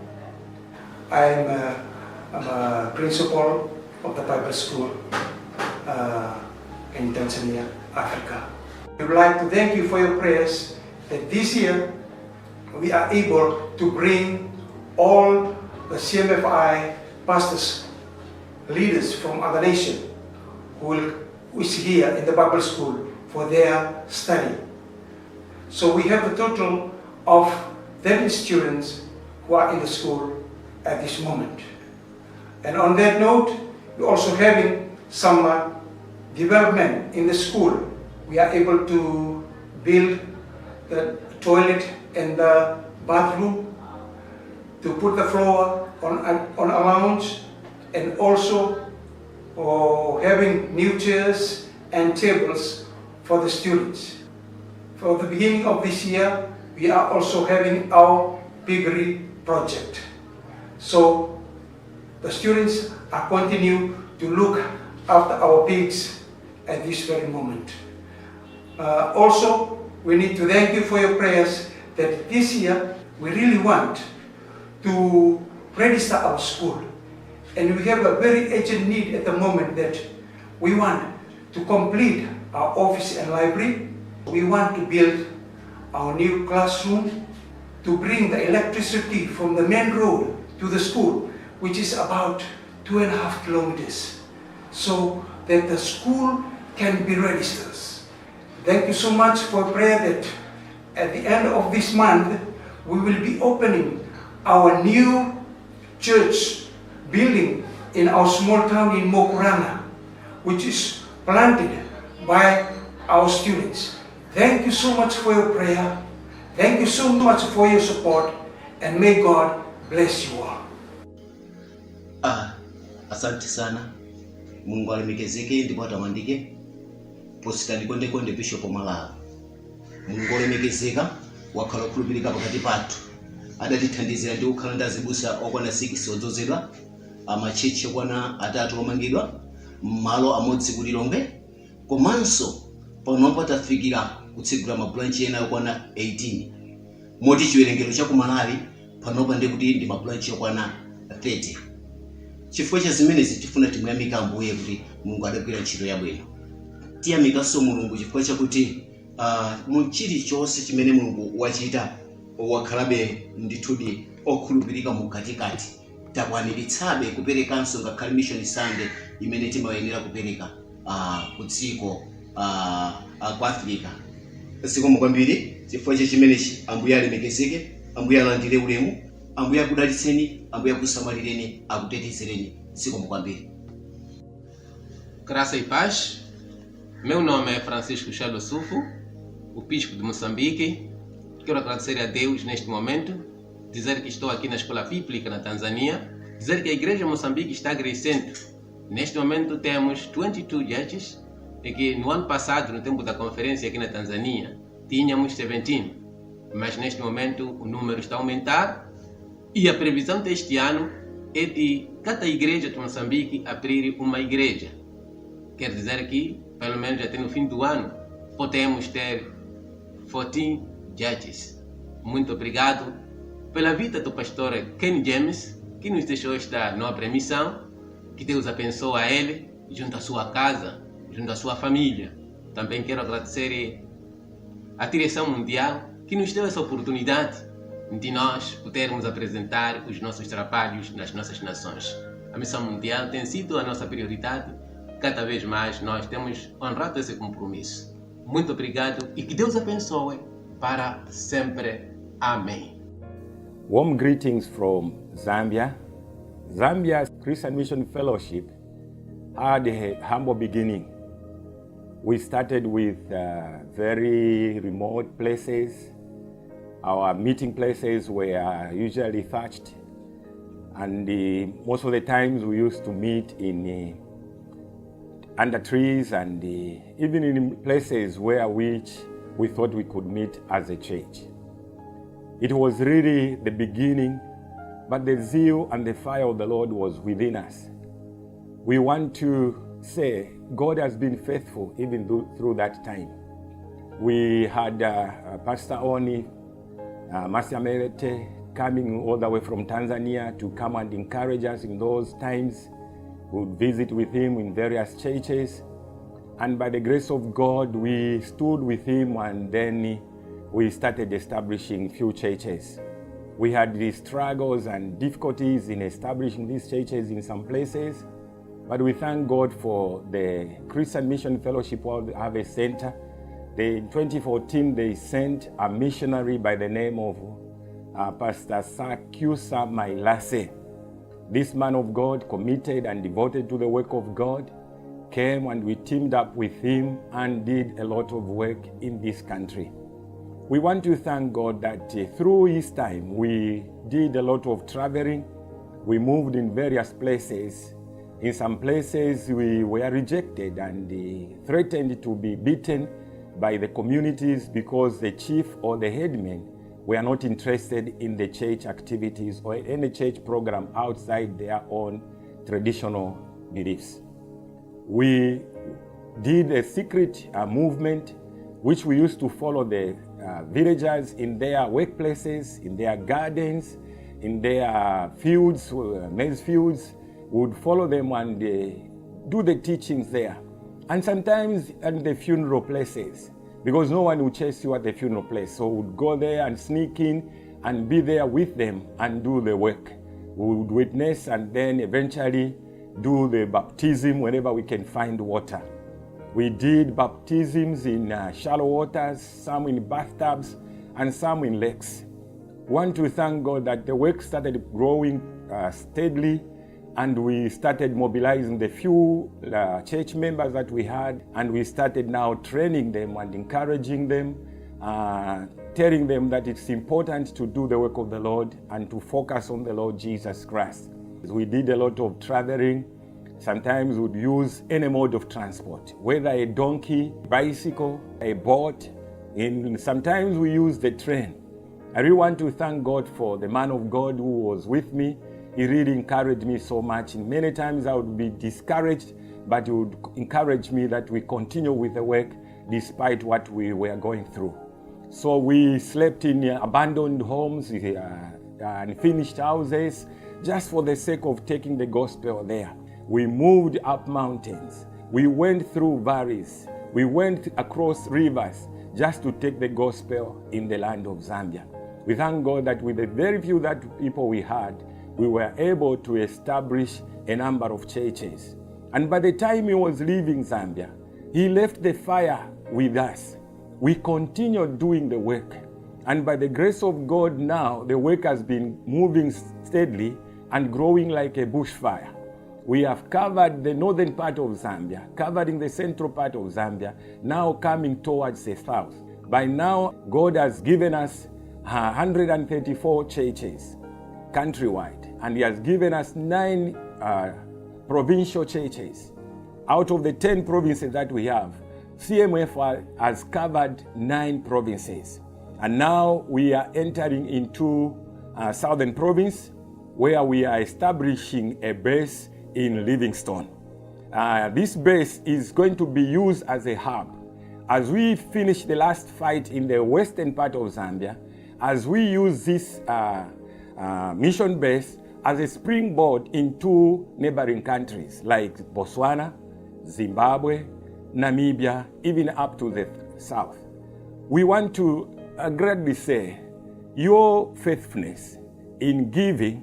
I am a, I'm a principal of the Bible School uh, in Tanzania, Africa. We would like to thank you for your prayers that this year we are able to bring all the C M F I pastors, leaders from other nations who will who is here in the Bible school for their study. So we have a total of thirty students who are in the school at this moment. And on that note, we're also having some uh, development in the school. We are able to build the toilet and the bathroom, to put the floor on, on a lounge, and also uh, having new chairs and tables for the students. For the beginning of this year, we are also having our piggery project. So the students are continue to look after our pigs at this very moment. Uh, also, we need to thank you for your prayers that this year we really want to register our school. And we have a very urgent need at the moment that we want to complete our office and library. We want to build our new classroom to bring the electricity from the main road to the school, which is about two and a half kilometers, so that the school can be registered. Thank you so much for prayer that at the end of this month, we will be opening our new church building in our small town in Mokuranga, which is planted by our students. Thank you so much for your prayer. Thank you so much for your support, and may God bless you all. Ah, asante sana. Mulungu alemekezeke ndipo atamandike. Posita ni kondekonde Bishop Malala. Mulungu olemekezeka, wakhala okhulupirika pakati pathu. Adatithandizira ndi kukhala na azibusa okwana sikisi odzozedwa, amachechi okwana atatu omangidwa, malo amodzi ku Lilongwe, komanso panopa tafikira kutsigula mabranch ena okwana eighteen. Moti chiwerengero cha ku Malawi panopa ndekuti ndi mabranch okwana thirty. Chifukwa cha zimenezi tifuna timuyamika Ambuye kuti Mulungu adagwira ntchito yabwino. Tiyamikaso Mulungu chifukwa chakuti, ah, mu chilichonse chimene Mulungu wachita, wakhalabe ndithudi okhulupirika mukatikati. Takwaniritsabe kuperekanso ngakhale Mission Sunday imene timayenera kupereka, ah, ku dziko, ah, ah, ku Africa. Zikomo kwambiri chifukwa cha chimenechi. Ambuye alemekezeke, Ambuye alandire ulemu, Ambuye akudalitseni, Ambuye akusamalireni, akutetezereni. Zikomo kwambiri. Graça e paz. Meu nome é Francisco Chalo Sufo, o Bispo de Moçambique. Quero agradecer a Deus neste momento, dizer que estou aqui na Escola Bíblica na Tanzânia, dizer que a Igreja Moçambique está crescendo. Neste momento temos twenty-two judges, e que no ano passado, no tempo da conferência aqui na Tanzânia, tínhamos seventeen, mas neste momento o número está a aumentar e a previsão deste ano é de cada igreja de Moçambique abrir uma igreja. Quer dizer que, pelo menos até no fim do ano, podemos ter fourteen judges. Muito obrigado pela vida do pastor Ken James, que nos deixou esta nobre missão. Que Deus abençoe a ele, junto à sua casa, junto à sua família. Também quero agradecer a direção mundial que nos deu essa oportunidade de nós podermos apresentar os nossos trabalhos nas nossas nações. A missão mundial tem sido a nossa prioridade. Cada vez mais nós temos honrado esse compromisso. Muito obrigado e que Deus abençoe para sempre. Amém. Warm greetings from Zambia. Zambia's Christian Mission Fellowship had a humble beginning. We started with, uh, very remote places. Our meeting places were usually thatched, and, uh, most of the times we used to meet in, uh, under trees and, uh, even in places where which we thought we could meet as a church. It was really the beginning, but the zeal and the fire of the Lord was within us. We want to say God has been faithful even tho-, through that time. We had, uh, uh, Pastor Oni, uh, Masia Melete, coming all the way from Tanzania to come and encourage us in those times. We would visit with him in various churches. And by the grace of God, we stood with him, and then we started establishing few churches. We had the struggles and difficulties in establishing these churches in some places, but we thank God for the Christian Mission Fellowship World Harvest Center. The, in twenty fourteen, they sent a missionary by the name of, uh, Pastor Sakyusa Mailase. This man of God, committed and devoted to the work of God, came and we teamed up with him and did a lot of work in this country. We want to thank God that, uh, through his time, we did a lot of traveling. We moved in various places. In some places, we were rejected and, uh, threatened to be beaten by the communities because the chief or the headmen were not interested in the church activities or any church program outside their own traditional beliefs. We did a secret, uh, movement which we used to follow the, uh, villagers in their workplaces, in their gardens, in their fields, uh, maize fields. We would follow them and, uh, do the teachings there. And sometimes at the funeral places, because no one would chase you at the funeral place. So we would go there and sneak in and be there with them and do the work. We would witness and then eventually do the baptism whenever we can find water. We did baptisms in, uh, shallow waters, some in bathtubs, and some in lakes. Want to thank God that the work started growing, uh, steadily, and we started mobilizing the few, uh, church members that we had, and we started now training them and encouraging them, uh, telling them that it's important to do the work of the Lord and to focus on the Lord Jesus Christ. We did a lot of traveling, Sometimes we would use any mode of transport, whether a donkey, bicycle, a boat, and sometimes we use the train. I really want to thank God for the man of God who was with me. He really encouraged me so much. And many times I would be discouraged, but he would encourage me that we continue with the work despite what we were going through. So we slept in, uh, abandoned homes, uh, unfinished houses, just for the sake of taking the gospel there. We moved up mountains. We went through valleys. We went across rivers just to take the gospel in the land of Zambia. We thank God that with the very few that people we had, we were able to establish a number of churches. And by the time he was leaving Zambia, he left the fire with us. We continued doing the work. And by the grace of God, now the work has been moving steadily and growing like a bushfire. We have covered the northern part of Zambia, covering the central part of Zambia, now coming towards the south. By now, God has given us a hundred and thirty-four churches countrywide, and He has given us nine, uh, provincial churches. Out of the ten provinces that we have, C M F has covered nine provinces. And now we are entering into, uh, Southern Province, where we are establishing a base in Livingstone. Uh, this base is going to be used as a hub. As we finish the last fight in the western part of Zambia, as we use this, uh, uh, mission base as a springboard into neighboring countries like Botswana, Zimbabwe, Namibia, even up to the south. We want to, uh, gladly say your faithfulness in giving,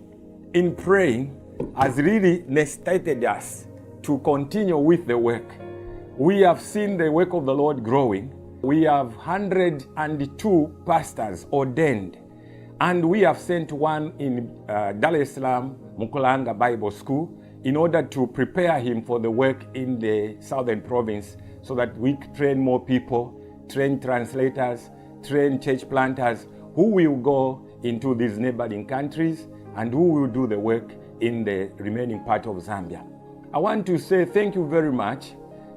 in praying, has really necessitated us to continue with the work. We have seen the work of the Lord growing. We have hundred and two pastors ordained, and we have sent one in, uh, Dar es Salaam, Mkulanga Bible School, in order to prepare him for the work in the southern province, so that we train more people, train translators, train church planters who will go into these neighboring countries and who will do the work in the remaining part of Zambia. I want to say thank you very much,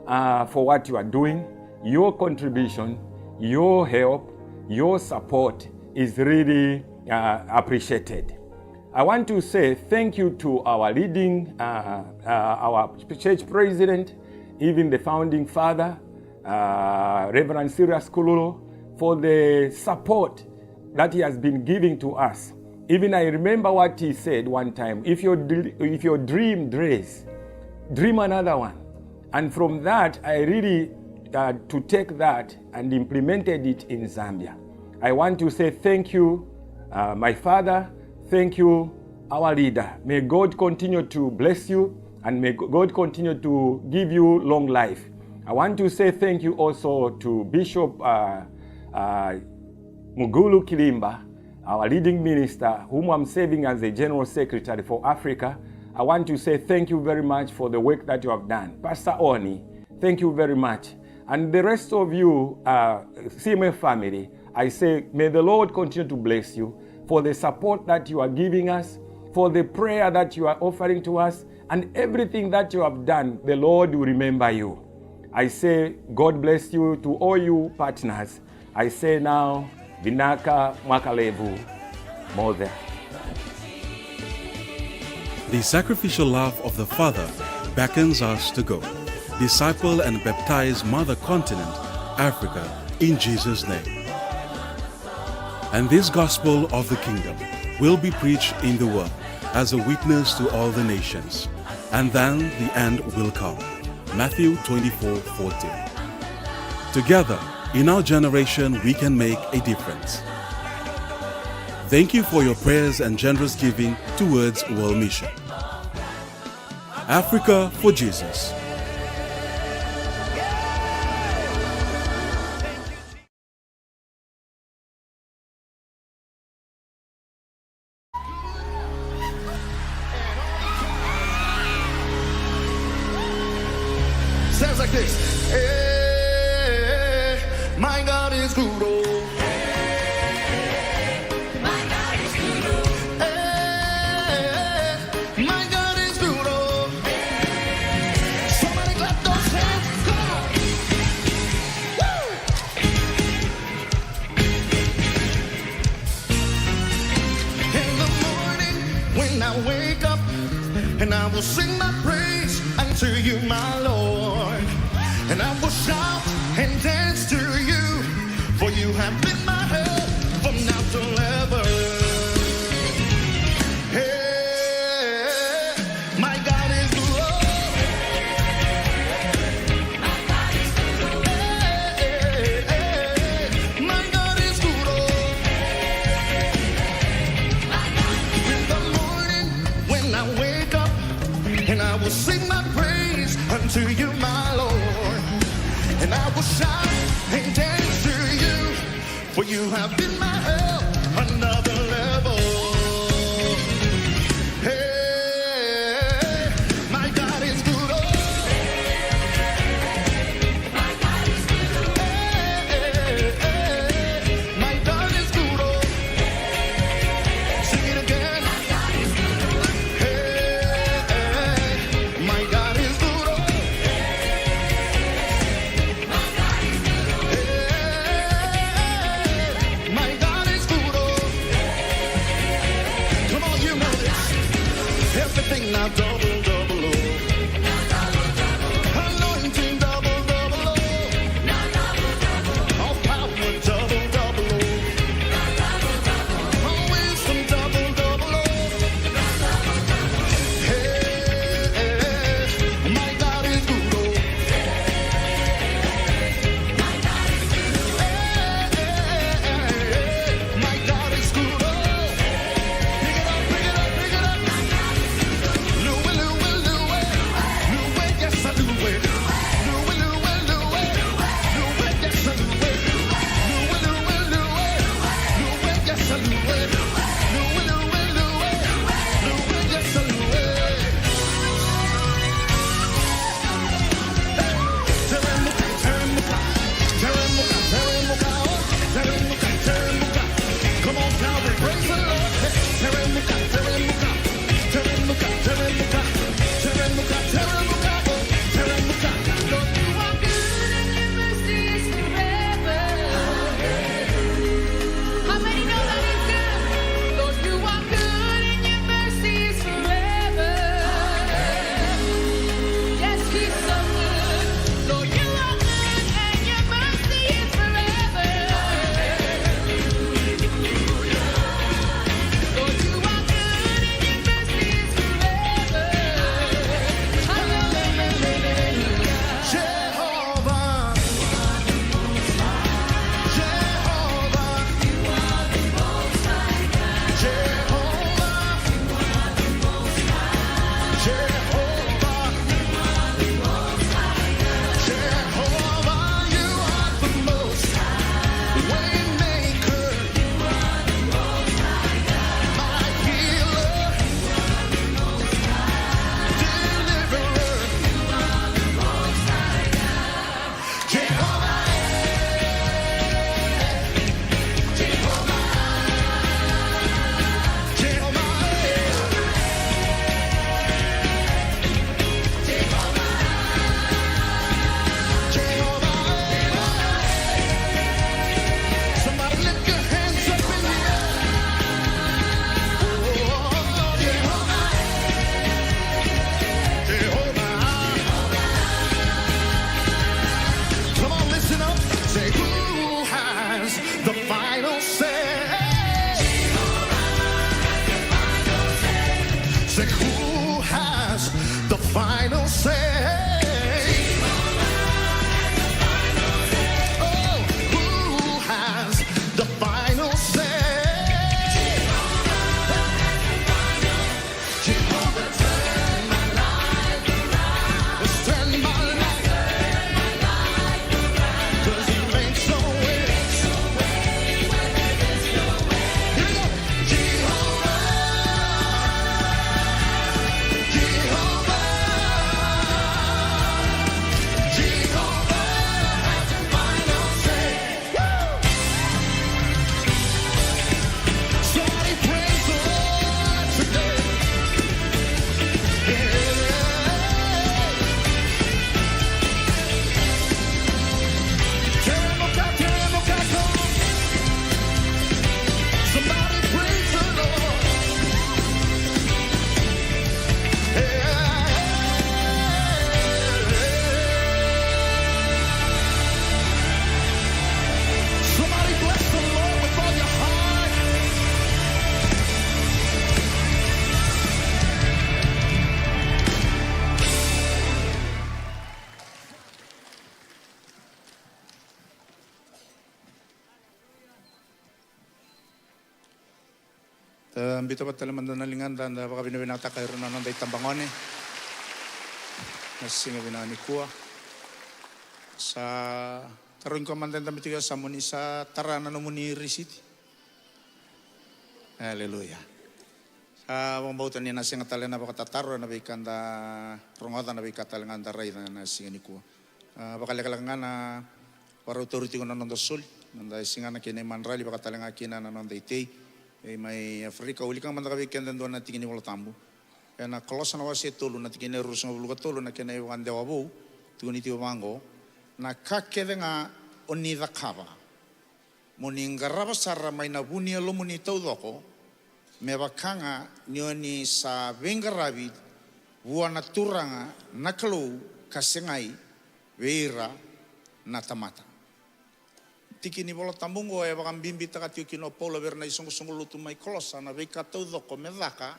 uh, for what you are doing. Your contribution, your help, your support is really, uh, appreciated. I want to say thank you to our leading, uh, uh, our church president, even the founding father, uh, Reverend Sirius Kululu, for the support that he has been giving to us. Even I remember what he said one time, "If your dr-, if your dream drays, dream another one." And from that, I really, uh, to take that and implemented it in Zambia. I want to say thank you, uh, my father. Thank you, our leader. May God continue to bless you, and may God continue to give you long life. I want to say thank you also to Bishop, uh, uh, Mugulu Kilimba, our leading minister, whom I'm serving as the General Secretary for Africa. I want to say thank you very much for the work that you have done. Pastor Oni, thank you very much. And the rest of you, uh, C M F family, I say, may the Lord continue to bless you for the support that you are giving us, for the prayer that you are offering to us, and everything that you have done, the Lord will remember you. I say, God bless you to all you partners. I say now, vinaka vakalevu, Mother. The sacrificial love of the Father beckons us to go, disciple and baptize mother continent, Africa, in Jesus' name. And this gospel of the kingdom will be preached in the world as a witness to all the nations, and then the end will come. Matthew twenty-four fourteen. Together, in our generation, we can make a difference. Thank you for your prayers and generous giving towards World Mission. Africa for Jesus. Sounds like this. Eh, my God is good, oh. Eh, my God is good, oh. I wake up and I will sing my praise unto you, my Lord. And I will shout and dance to you, for you have been my help from now till ever. Hey, my God is good. Hey, hey, hey, my God is good. In the morning when I wake up, and I will sing my praise unto you, my Lord. And I will shout and dance to you, for you have been my help another level. Hey, my God is good. Oh. Hey, hey, hey, my God is good. Oh. Sing it again. Hey, hey, my God is good. Oh. Hey, my Biuta vata tale mada na ligada, da vakavinavinakataka ira na noda itabagone na siga vinaka nikua. Sa tarogi koya mada e dabe tiko e yasamu ni sa tara na nomuni risiti. Aleluya. Sa vakabauta ni na sega tale na vakatataro ena veika da rogoca, na veika tale ga da raica ena siga nikua. A, vakalekaleka ga na vakarau tauri tiko na noda soli, noda isigana kei na imadrali, vaka tale ga kina na noda itei. E mai Afrika, wilika mada ka vei keda e dua na tiki ni Vola Tabu. Ena Kolosa na wase e tolu na tikina e ruasagavulu ka tolu, na kena ivakadewa vou, tukuni tiko vaqo: Na ka kece ga o ni cakava, mo ni qarava sara mai na vu ni yalomuni taucoko, me vaka ga ni o ni sa veiqaravi vua na Turaga na Kalou, ka segai vei ira na tamata. Tiki ni Vola Tabu oqo e vakabibitaka tiko kina o Paula vei ira na isoqosoqo lotu mai Kolosa na veika taucoko me caka,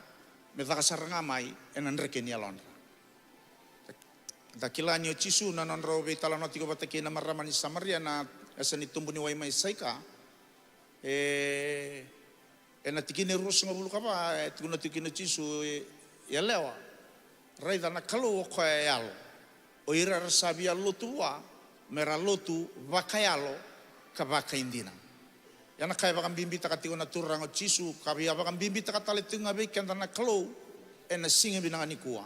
me caka sara ga mai ena dreke ni yalodra. Da kila ni o Jisu na nodrau veitalanoa tiko vata kei na marama ni Samaria na yasa ni tubu ni wai mai Saika. E, ena tikina e ruasagavulu ka va, e tukuna tiko kina o Jisu, e, yalewa, raica na Kalou o koya e yalo. O ira era sa via lotu vua, me ra lotu vakayalo ka vakaidina. Ia na ka e vakabibitaka tiko na Turaga o Jisu, ka via vakabibitaka tale tiko ga vei keda na Kalou ena siga vinaka nikua.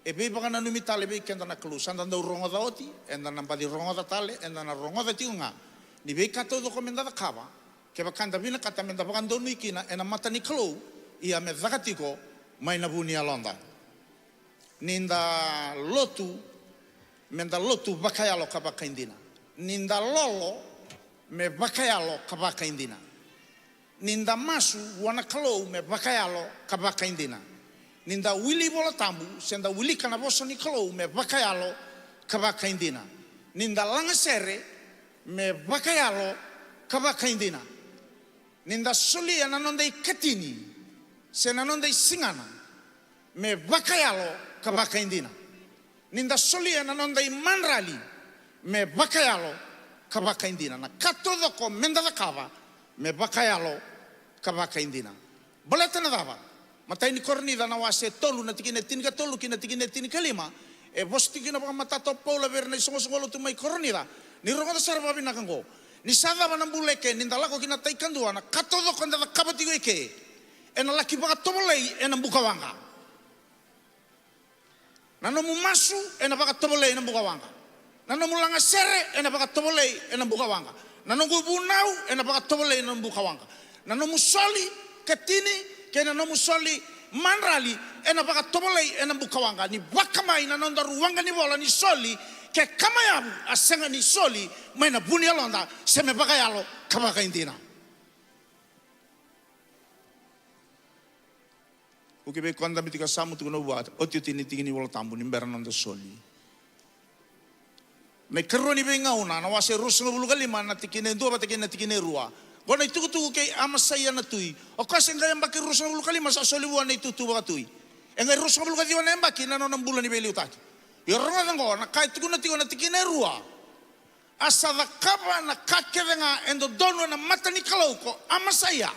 E veivakananumi tale vei keda na Kalou. Sa da dau rogoca oti, eda na baci rogoca tale, eda na rogoca tiko ga. Ni veika taucoko me da cakava, kevaka eda vinakata me da vakadonui kina ena mata ni Kalou, ia me caka tiko mai na vu ni yaloda. Ni da lotu, me da lotu vakayalo ka vakaidina. Ni da lolo, me vakayalo ka vakaidina. Ni da masu vua na Kalou, me vakayalo ka vakaidina. Ni da wili Vola Tabu, se da wilika na vosa ni Kalou, me vakayalo ka vakaidina. Ni da lagasere, me vakayalo ka vakaidina. Ni da solia na noda ikatini se na noda isigana, me vakayalo ka vakaidina. Ni da solia na noda imadrali, me vakayalo ka vakaidina. Na ka taucoko me da cakava, me vakayalo ka vakaidina. Baleta na cava? Matai ni Korinica na wase e tolu, na tikina e tinikatolu ki na tikina e tinikalima, e vosa tiko kina vakamatata o Paula vei ira na isoqosoqo lotu mai Korinica. Ni rogoca sara vakavinaka oqo. Ni sa cava na bula eke, ni da lako ki na tai kadua, na ka taucoko eda cakava tiko eke, ena laki vakatovolei ena bukawaqa. Na nomu masu ena vakatovolei ena bukawaqa. Na nomu lagasere ena vakatovolei ena bukawaqa. Na noqu vunau ena vakatovolei ena bukawaqa. Na nomu soli, katini, kei na nomu soli madrali ena vakatovolei ena bukawaqa. Ni vakamai na nodaru waqa ni vola ni soli, ke kama yavu a sega ni soli mai na vu ni yaloda, se me vakayalo ka vakaidina. Vuki vei koya dabe tiko e yasamu, tukuna vua, otioti ni tiki ni Vola Tabu ni bera na noda soli. Na ikarua ni Veigauna na wase ruasagavulu ka lima, na tikina e dua vata kei na tikina e rua. Qo na itukutuku kei Amasaia na tui. O koya se qai yabaki ruasagavulu ka lima sa soli vua na itutu vakatui. E qai ruasagavulu ka ciwa na yabaki na nona bula ni veiliutaki. Ia rogoca qo na ka e tukuna tiko na tikina e rua. A sa cakava na ka kece ga e dodonu ena mata ni Kalou ko Amasaia.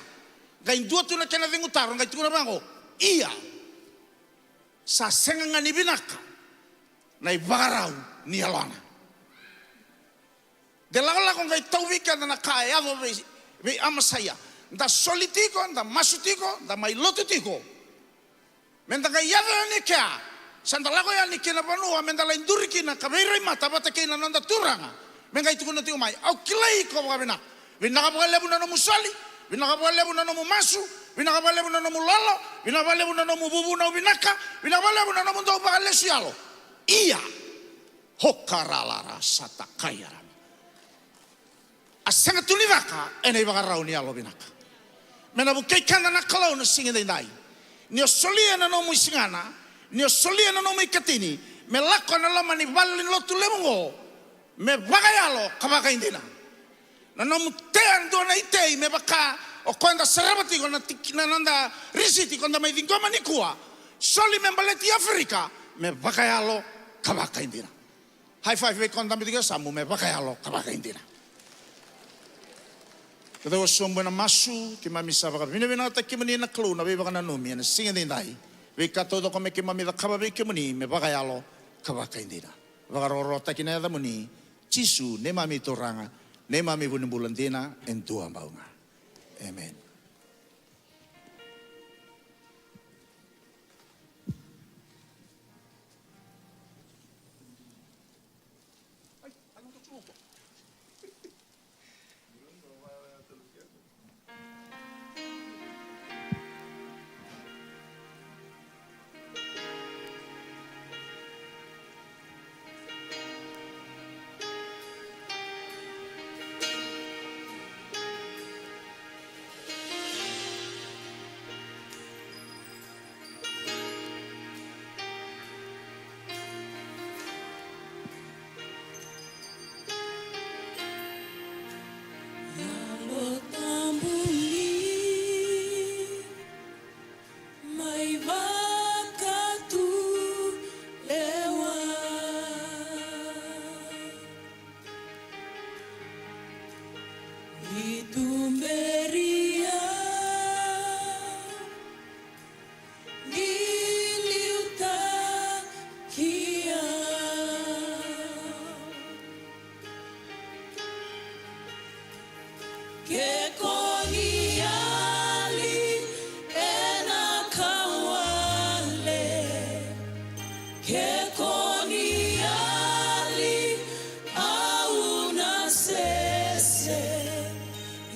Qai dua tu na kena cegu taro, qai tukuna vaqo: Ia, sa sega ga ni vinaka na ivakarau ni yalona. De lakolako qai tau vei keda na ka e yaco vei, vei Amasaia. Da soli tiko, da masu tiko, da mai lotu tiko. Me da qai yaco yani kea, sa da lako yani ki na vanua me da lai duri kina ka veirai mata vata kei na noda Turaga. Me qai tukuna tiko mai: Au kilai iko vakavinaka. Vinaka vakalevu na nomu soli, vinaka vakalevu na nomu masu, vinaka vakalevu na nomu lolo, vinaka vakalevu na nomu vuvunau vinaka, vinaka vakalevu na nomu dau vakalesui yalo. Ia, hokaralara satakaiarama. A sega tu ni caka ena ivakarau ni yalo vinaka. Me na vukei keda na Kalou na siga edaidai. Ni o solia na nomu isigana, ni o solia na nomu ikatini, me lako ena loma ni vale ni lotu levu oqo, me vakayalo ka vakaidina. Na nomu tea dua na itei me vaka o koya da sarava tiko na tiki, na noda risiti ko da mai ciqoma nikua. Soli me baleti Aferika, me vakayalo ka vakaidina. High five vei koya dabe tiko e yasamu, me vakayalo ka vakaidina. Cau sobu ena masu. Keimami sa vakavinavinakataki kemuni na Kalou na veivakananumi ena siga edaidai. Veika taucoko me keimami cakava vei kemuni me vakayalo ka vakaidina. Vakarokorokotaki na yacamuni Jisu, neimami Turaga, neimami vunibula dina e dua bau ga. Emeni. Yalo Tabu ni mai vakatulewa. Ni tuberi au, ni liutaki au. Ke ko ni yali ena ka wale, ke ko ni yali au na sese.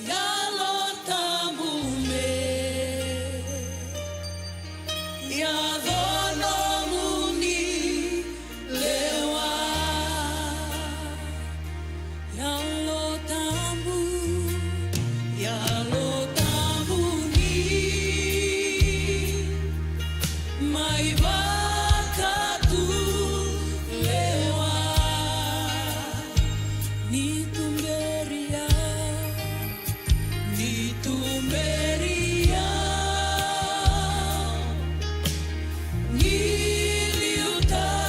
Yalo Tabu me yaco nomuni lewa. Yalo Tabu, Yalo Tabu ni mai vakatulewa. Ni tuberi au, ni tuberi au, ni liutaki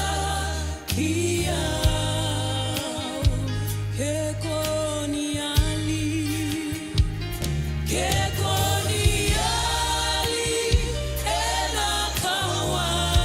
au. Ke ko ni yali, ke ko ni yali ena ka wale.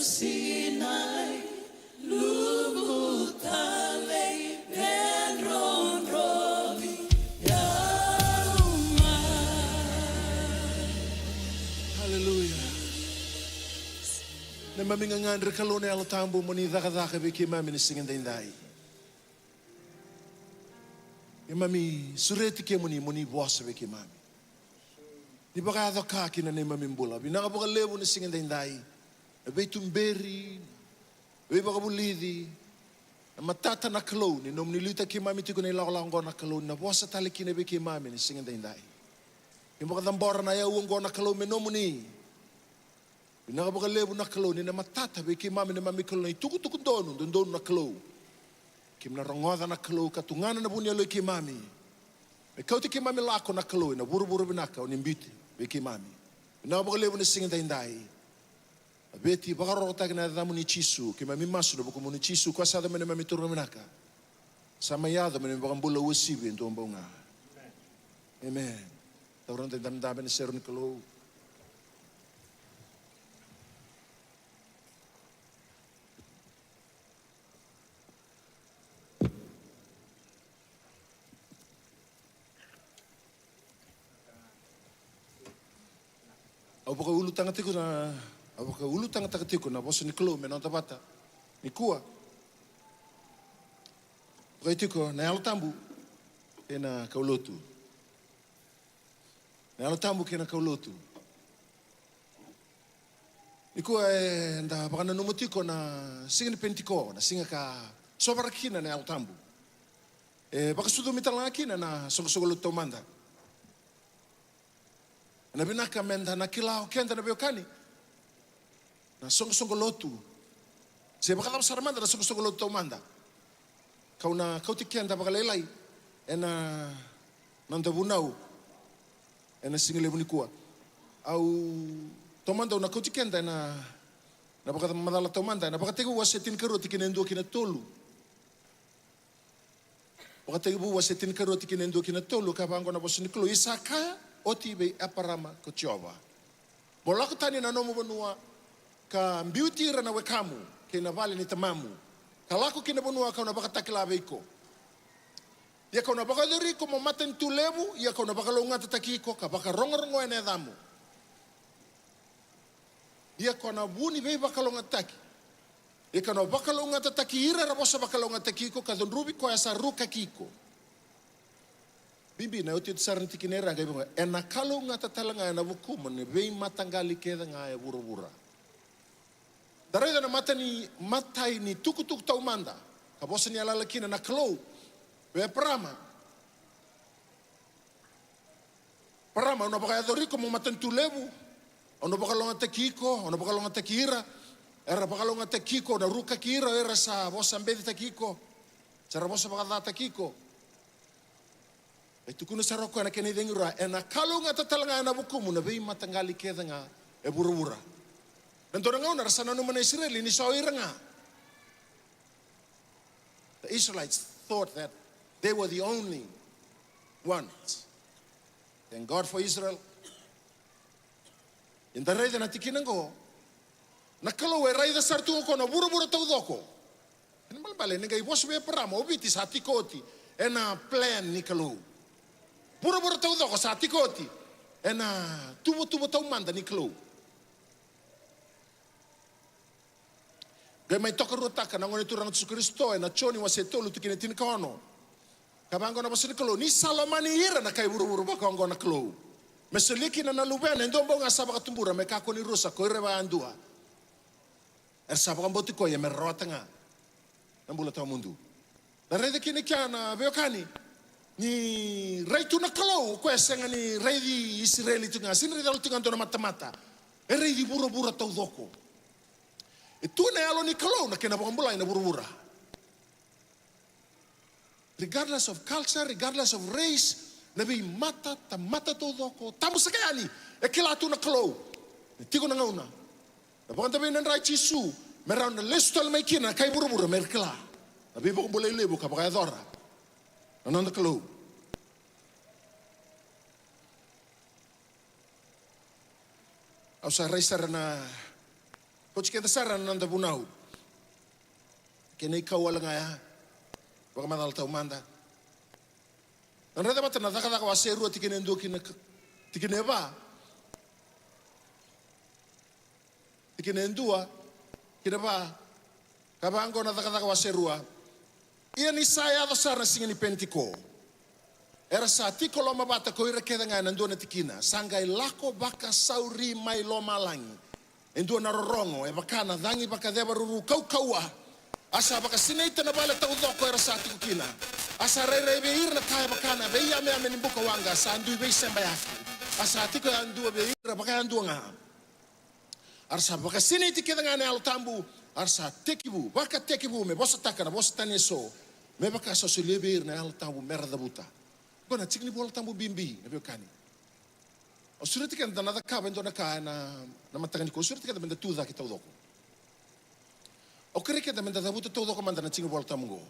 Sinai, luvu talei, vedrodrovi au mai. Haleluya. Neimami gagadre Kalou na Yalo Tabu mo ni cakacaka vei keimami ni siga daidai. Keimami sureti kemuni mo ni vosa vei keimami. Ni vakayaco ka ki na neimami bula. Vinaka vakalevu na siga daidai. Na veituberi, na veivakavulici, na matata na Kalou, ni nomuni liutaki keimami tiko na ilakolako oqo na Kalou, ni na vosa tale kina vei keimami na siga daidai. Ni vakacabora na yau oqo na Kalou me nomuni. Vinaka vakalevu na Kalou, ni na matata vei keimami na neimami Kalou na itukutuku donu, dodonu na Kalou. Keimami na rogoca na Kalou, ka tugana na vu ni yaloi keimami. Me kauti keimami lako na Kalou, ena vuravura vinaka, o ni biuti vei keimami. Vinaka vakalevu na siga daidai. A veti vakarorotaki na yacamuni Jisu, keimami masu ena vukumuni Jisu, ko sa yaco me neimami turaga vinaka. Sa mai yaco me neimami vakabula uasivi e dua bau ga. Amen. Taura na dabedabe ena sere ni Kalou. Au vakaulutaga tiko na, au vakaulutagataka tiko na vosa ni Kalou me noda vata nikua. Vaka tiko na Yalo Tabu ena kaulotu. Na Yalo Tabu kei na kaulotu. Nikua eda vakananuma tiko na siga ni Penitiko, na siga ka sovaraki kina na Yalo Tabu. E vakasucumi tale ga kina na soqosoqo lotu taumada. Ena vinaka meda na kila o keda na veiwekani. Na soqosoqo lotu. Se vakacava sara mada na soqosoqo lotu taumada. Kau na kauti keda vakalailai ena noda vunau ena siga levu nikua. Au taumada au na kauti keda ena, na vakamacala taumada ena Vakatekivu wase tinikarua tikina e dua ki na tolu. Vakatekivu wase tinikarua tikina e dua ki na tolu, ka vaqo na vosa ni Kalou: Ia sa kaya oti vei Eparama ko Jiova: Mo lako tani na nomu vanua, ka biuti ira na wekamu kei na vale ni tamamu, ka lako ki na vanua kau na vakatakila vei iko. Ia kau na vakayacori iko mo matanitu levu, ia kau na vakalougatataki iko ka vakarogorogoya na yacamu. Ia kau na vu ni veivakalougatataki. Ia kau na vakalougatataki ira era vosa vakalougatataki iko, ka cudruvi koya sa rukaki iko. Bibi na iotioti sara ni tikina era qai vaqo: Ena kalougata tale ga ena vukumu na veimataqali kece ga e vuravura. Da raica na mata ni, matai ni tukutuku taumada ka vosa ni yalayala kina na Kalou vei Eparama. Eparama, au na vakayacori iko mo matanitu levu, au na vakalougatataki iko, au na vakalougatataki ira era vakalougatataki iko, au na rukaki ira era sa vosa becitaki iko, sa ra vosa vakacataki iko. E tukuna sara o koya na kena icegu ra, ena kalougata tale ga ena vukumu na veimataqali kece ga e vuravura. Na dua na gauna era sa nanuma na Isireli ni so ira ga. The Israelites thought that they were the only ones. Thank God for Israel. Eda raica na tikina oqo, na Kalou e raica sara tu o koya na vuravura taucoko. Kena ibalebale ni qai vosa vei Eparama, o Viti sa tiko oti ena plan ni Kalou. Vuravura taucoko sa tiko oti ena tuvatuva taumada ni Kalou. Qai mai tokaruataka na Gone Turaga o Jisu Karisito ena Joni wase tolu tikina e tinikaono. Ka vaqo na vosa ni Kalou: Ni sa lomani ira na kai vuravura vakaoqo na Kalou, me solia kina na Luvena e dua bau ga sa vakatubura, me kakua ni rusa ko ira vakayadua era sa vakabauti koya, me rawata ga na bula tawamudu. Da raica kina kea na veiwekani, ni rai tu na Kalou, o koya e sega ni raici Isireli tu ga, sega ni raici Isireli tu ga, dua na matamata. E raici vuravura taucoko. E tu na Yalo ni Kalou na kena vakabulai na vuravura. Regardless of culture, regardless of race, na veimata, tamata taucoko, tabu saka yani, e kila tu na Kalou. E tiko na gauna na vakadavei na dra i Jisu, me rawa na lesu tale mai kina na kai vuravura, me ra kila na veivakabulai levu ka vakayacora na noda Kalou. Au sa rai sara na Oti keda sara na noda vunau. Kena ikau wale ga ya. Vakamacala taumada. Na raica vata na Cakacaka wase rua tikina e dua kina, tikina e va. Tikina e dua kina va. Ka vaqo na Cakacaka wase rua. Ia ni sa yaco sara na siga ni Penitiko, era sa tiko lomavata ko ira kece ga ena dua na tikina. Sa qai lako vakasauri mai lomalagi e dua na rorogo e vaka na cagi vakacevaruru kaukauwa. A sa vakasinaita na vale taucoko era sa tiko kina. A sa rairai vei ira na ka e vaka na veiyameyame ni buka waqa sa dui veisebayaki. A sa tiko yadua vei ira vakayadua ga. A ra sa vakasinaiti kece ga ena Yalo Tabu. A ra sa tekivu, vakatekivu me vosataka na vosa tani eso, me vaka sa solia vei ira na Yalo Tabu me ra cavuta. Qo na tiki ni Vola Tabu bibi, na veiwekani. Au sureti keda da na cakava e dua na ka ena, na mataka nikua. Au sureti keda me da tu cake taucoko. Au kerei keda me da cavuta taucoko mada na tiki ni Vola Tabu qo.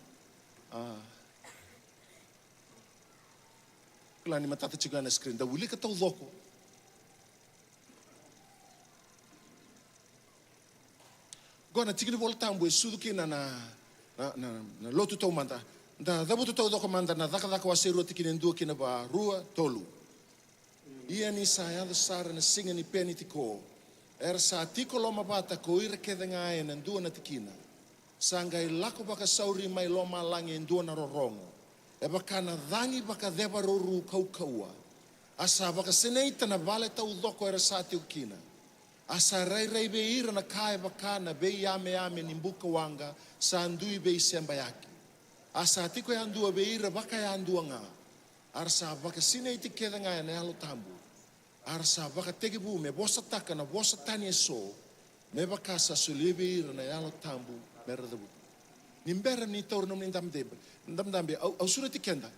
A. Kila ni matata tiko ga na screen, da wilika taucoko. Qo na tiki ni Vola Tabu e sucu kina na, na, na, na lotu taumada. Da cavuta taucoko mada na Cakacaka wase rua tikina e dua kina va, rua, tolu. Ia ni sa yaco sara na siga ni Penitiko, era sa tiko lomavata ko ira kece ga ena dua na tikina. Sa qai lako vakasauri mai lomalagi e dua na rorogo e vaka na cagi vakacevaruru kaukauwa. A sa vakasinaita na vale taucoko era sa tiko kina. A sa rairai vei ira na ka e vaka na veiyameyame ni buka waqa sa dui veisebayaki. A sa tiko yadua vei ira vakayadua ga. A ra sa vakasinaiti kece ga ena Yalo Tabu. A ra sa vakatekivu me vosataka na vosa tani eso, me vaka sa solia vei ira na Yalo Tabu me ra cavuta. Ni bera ni taura nomuni dabedabe, dabedabe, au, au sureti keda.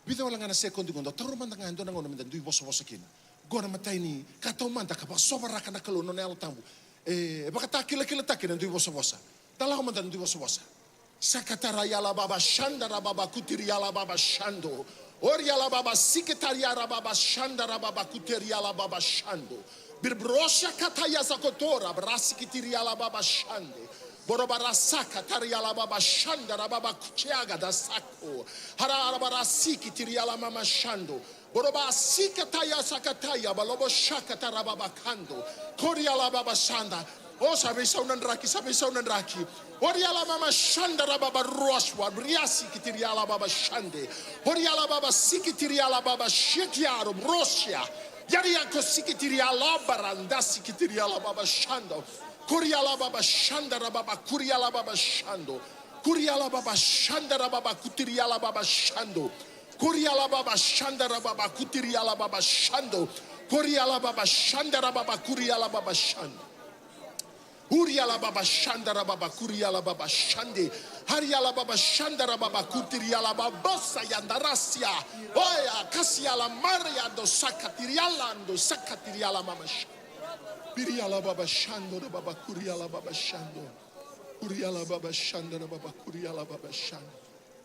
Vica wale ga na sekodi qo, dou taura mada ga e dua na gauna me da dui vosavosa kina. Qo na imatai ni ka taumada ka vakasovaraka na Kalou na nona Yalo Tabu. E, e vakatakilakilataki na dui vosavosa. Da lako mada na dui vosavosa. Sakatara yala baba shandara baba kutiri yala baba shando. Ori yala baba sikitari yara baba shandara baba kutiri yala baba shando. Birbrosia kataya sakotora brasikitiri yala baba shande. Borobarasaka tariala baba shanda rababa kucheaga da sako. Harara barasiki tiriala mama shando. Borobasikataya sakataya balobo shaka tarababa kando. Koriala baba shanda. O sa veisau na draki, sa veisau na draki. Oriala mama shanda rababa ruaswa riasiki tiriala baba shande. Oriala baba siki tiriala baba shekiaro brosia. Yariako siki tiriala baranda siki tiriala baba shando. Kuriala baba shanda rababa kuriala baba shando. Kuriala baba shanda rababa kutiriala baba shando. Kuriala baba shanda rababa kutiriala baba shando. Kuriala baba shanda rababa kuriala baba shando. Uriala baba shanda rababa kuriala baba shande. Hariala baba shanda rababa kutiriala babosa yandarasia. Oya kasiala maria do sakatiriala ando sakatiriala mama shando. Piriala baba shando rababa kuriala baba shando. Kuriala baba shanda rababa kuriala baba shando.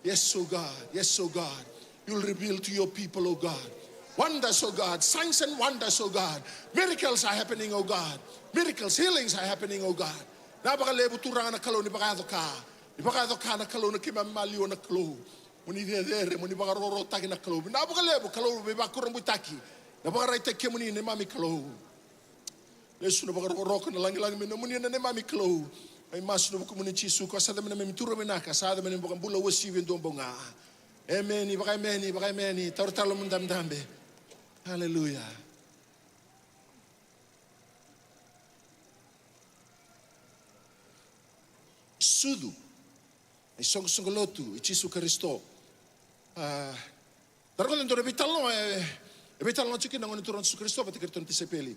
Yes, oh God. Yes, oh God. You'll reveal to your people, oh God. Wonders, oh God. Signs and wonders, oh God. Miracles are happening, oh God. Miracles, healings are happening, oh God. Na vakalevu turaga na Kalou ni vakayaco ka. Ni vakayaco ka na Kalou na keimami maliwa na Kalou. Mo ni cecere, mo ni vakarokorokotaki na Kalou. Na vakalevu Kalou me vakurabuitaki. Na vakaraitaki kemuni neimami Kalou. Lesu na vakarokoroko na lagilagi me nomuni na neimami Kalou. Mai masu na vukumuni Jisu, ko sa yaca me neimami turaga vinaka, sa yaca me neimami vakabula uasivi e dua bau ga. Emeni, vakaemeni, vakaemeni. Taura tale na nomu dabedabe. Aleluya. Sucu. Na isoqosoqo lotu i Jisu Karisito. A, da rogoca e dua na veitalanoa, e, e veitalanoa tiko kina na Gone Turaga o Jisu Karisito vata kei iratou na tisaipeli.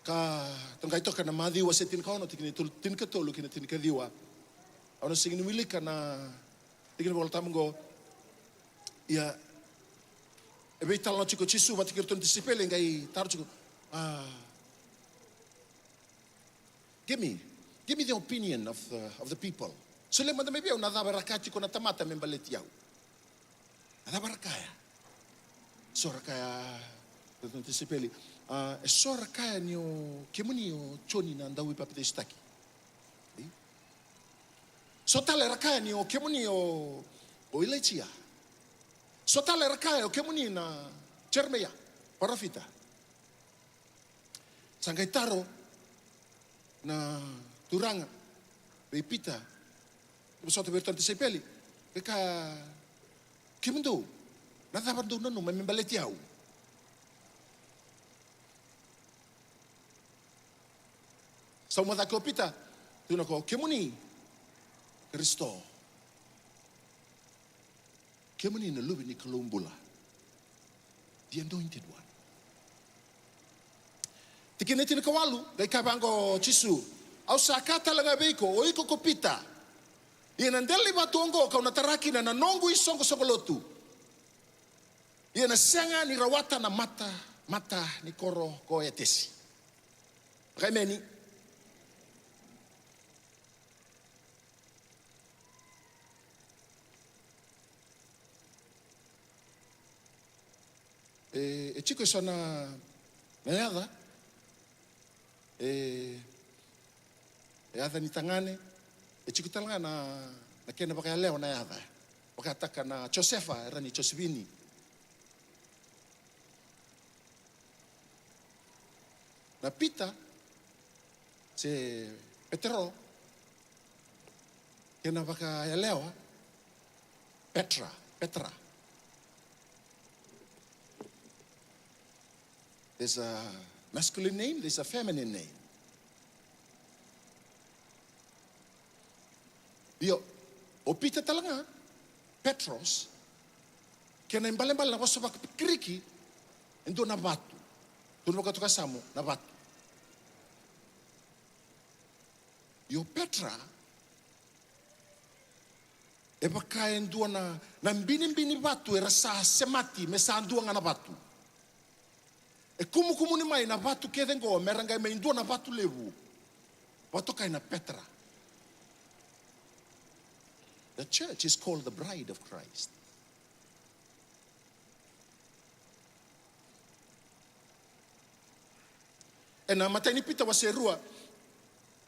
Ka, tou qai toka na Maciu wase tinikaono, tikina e tolu, tinikatolu kei na tinikaciwa. Au na sega ni wilika na tikina ni Vola Tabu qo. Ia, e veitalanoa tiko o Jisu vata kei iratou na tisaipeli, qai taro tiko. A, Give me, give me the opinion of the, of the people. Solia mada mai vei au na cava era kaya tiko na tamata me baleti au. Na cava era kaya? So era kaya, na tisaipeli, A, e so era kaya ni o kemuni o Joni na Dauveipapaitaisotaki. E? So tale era kaya ni o kemuni o, o Ilaija. So tale era kaya o kemuni na Jeremaia, parofita. Sa qai taro na Turaga vei Pita, vosota vei iratou na tisaipeli, qai kaya, kemudou, na cava dou nanuma me baleti au? Sauma cake o Pita, tukuna o koya, kemuni Karisito. Kemuni na Luve ni Kalou bula. The anointed one. Tikina e tinikawalu, qai kaya vaqo o Jisu, au sa kaya tale ga vei iko, o iko ko Pita. Ia na dela ni vatu oqo kau na tara kina na noqu isoqosoqo lotu. Ia na sega ni rawata na mata, mata ni koro ko Etesi. Vaka emeni. E, e tiko eso na, na yaca. E, e yaca ni tagane. E tiko tale ga na, na kena vakayalewa na yaca. Vakataka na Josefa, e rawa ni Josevini. Na Pita, se Petero, kena vakayalewa, Petra, Petra. There's a masculine name, there's a feminine name. Io, o Pita tale ga, Petros, kena ibalebale na vosa vakaGiriki, e dua na vatu. Tukuna vakatokasamu, na vatu. Io Petra, e vaka e dua na, na binibini vatu era sa semati me sa dua ga na vatu. E kumukumuni mai na vatu kece qo me ra qai mai dua na vatu levu. Vakatokai na Petra. The church is called the bride of Christ. Ena imatai ni Pita wase rua,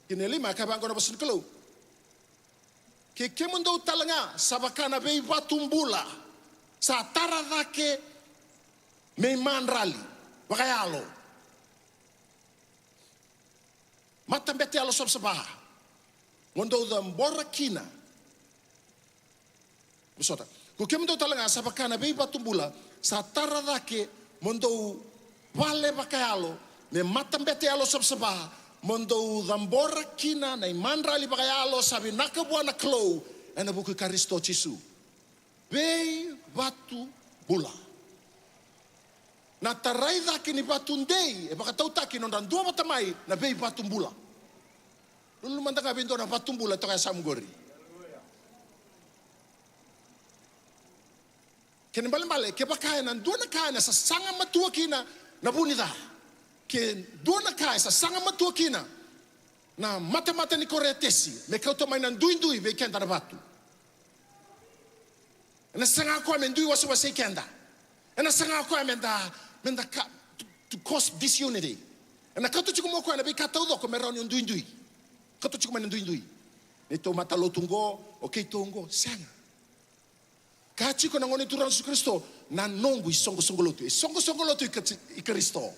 kena lima, e kaya vaqo na vosa ni Kalou. Kei kemudou tale ga sa vaka na veivatu bula sa tara cake me imadrali vakayalo. Matabete yalosavasava mo dou cabora kina. Vosota. Ko kemudou tale ga sa vaka na veivatu bula sa tara cake mo dou vale vakayalo, me matabete yalosavasava mo dou cabora kina na imadrali vakayalo sa vinaka vua na Kalou ena vuku i Karisito Jisu. Veivatu bula. Na tarai cake ni vatu dei e vakatautaki nodra duavata mai na veivatu bula. Lulu mada ga vei dua na vatu bula e toka e yasamu qori. Kena ibalebale, kevaka ena dua na ka ena sasaga matua kina na vu ni ca, ke dua na ka e sasaga matua kina na matamata ni koro Etesi me kauta mai na duidui vei keda na vatu. Ena saga o koya me dui wasewasei keda. Ena saga o koya me da, me da ka, to, to cause disunity. Ena kauta tiko mai o koya na veika taucoko me rawa ni o duidui. Kauta tiko mai na duidui. Neitou matalotu qo, o keitou qo, sega. Ka tiko na Gone Turaga o Jisu Karisito, na noqu isoqosoqo lotu. Isoqosoqo lotu i Ka-, i Karisito.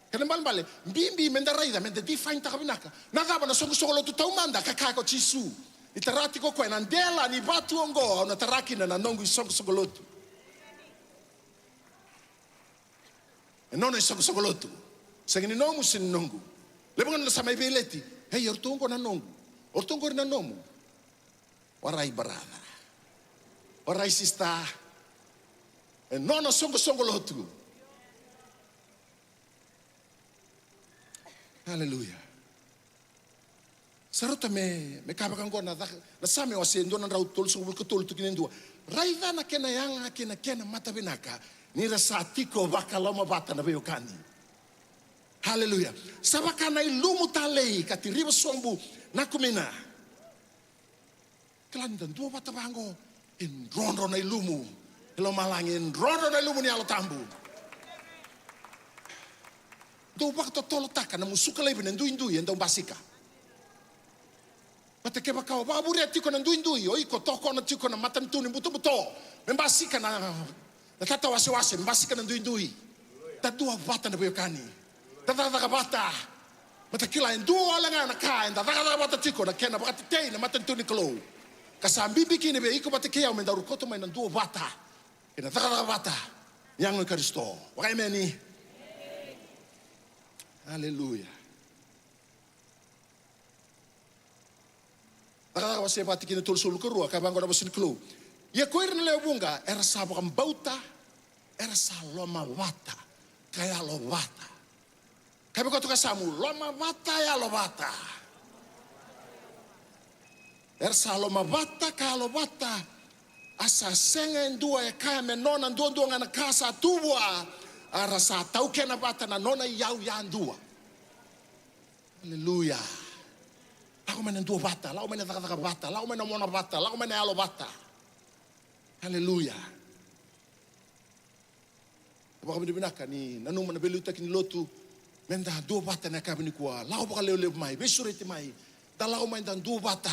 Kena ibalebale, bibi me da raica, me da define taka vinaka. Na cava na soqosoqo lotu taumada, ka kaya ko Jisu. Ni tara tiko o koya na dela ni vatu oqo, au na tara kina na noqu isoqosoqo lotu. E nona isoqosoqo lotu. Sega ni nomu, sega ni noqu. Levu ga na sa mai veileti. Ei, o ratou oqo na noqu. O ratou oqori na nomu. Warai brother. Warai sister. E nona soqosoqo lotu. Aleluya. Sa rauta me, me kaya vaka oqo na caka, na Same wase dua na drau tolusagavulu ka tolu, tikina e dua. Raica na kena yaga kei na kena matavinaka, ni ra sa tiko vakalomavata na veiwekani. Aleluya. Sa vaka na ilumu talei ka tiriva sobu na kumina. Kila ni da duavata vaqo, e drodro na ilumu. E lomalagi, e drodro na ilumu ni Yalo Tabu. Dou vakatotolotaka na musuka laivi na duidui e dau basika. Baleta kevaka o vakavurea tiko na duidui, o iko tokona tiko na matanitu ni butobuto me basika na, na tatawasewase, me basika na duidui. Da dua vata na veiwekani. Da cakacaka vata. Baleta kila e dua wale ga na ka eda cakacaka vata tiko, na kena vakatetei na matanitu ni Kalou. Ka sa bibi kina vei iko vata kei au me da rukoto mai na dua vata kei na cakacaka vata ni yago i Karisito. Vakaemeni. Aleluya. Cakacaka wase va tikina tolusagavulu ka rua, ka vaqo na vosa ni Kalou. Ia ko ira na lewe vuqa era sa vakabauta, era sa lomavata ka yalovata. Ka vei koto ka samu, lomavata, yalovata. Era sa lomavata ka yalovata, a sa sega e dua e kaya me nona duadua ga na ka sa tu vua, a ra sa taukena vata na nona iyau yadua. Aleluya. Lako mai na dua vata, lako mai na cakacaka vata, lako mai na mona vata, lako mai na yalo vata. Aleluya. Vakavinavinaka ni nanuma na veiliutaki ni lotu, me da dua vata na yakavi nikua, lako vakalevulevu mai, veisureti mai, da lako mai da dua vata.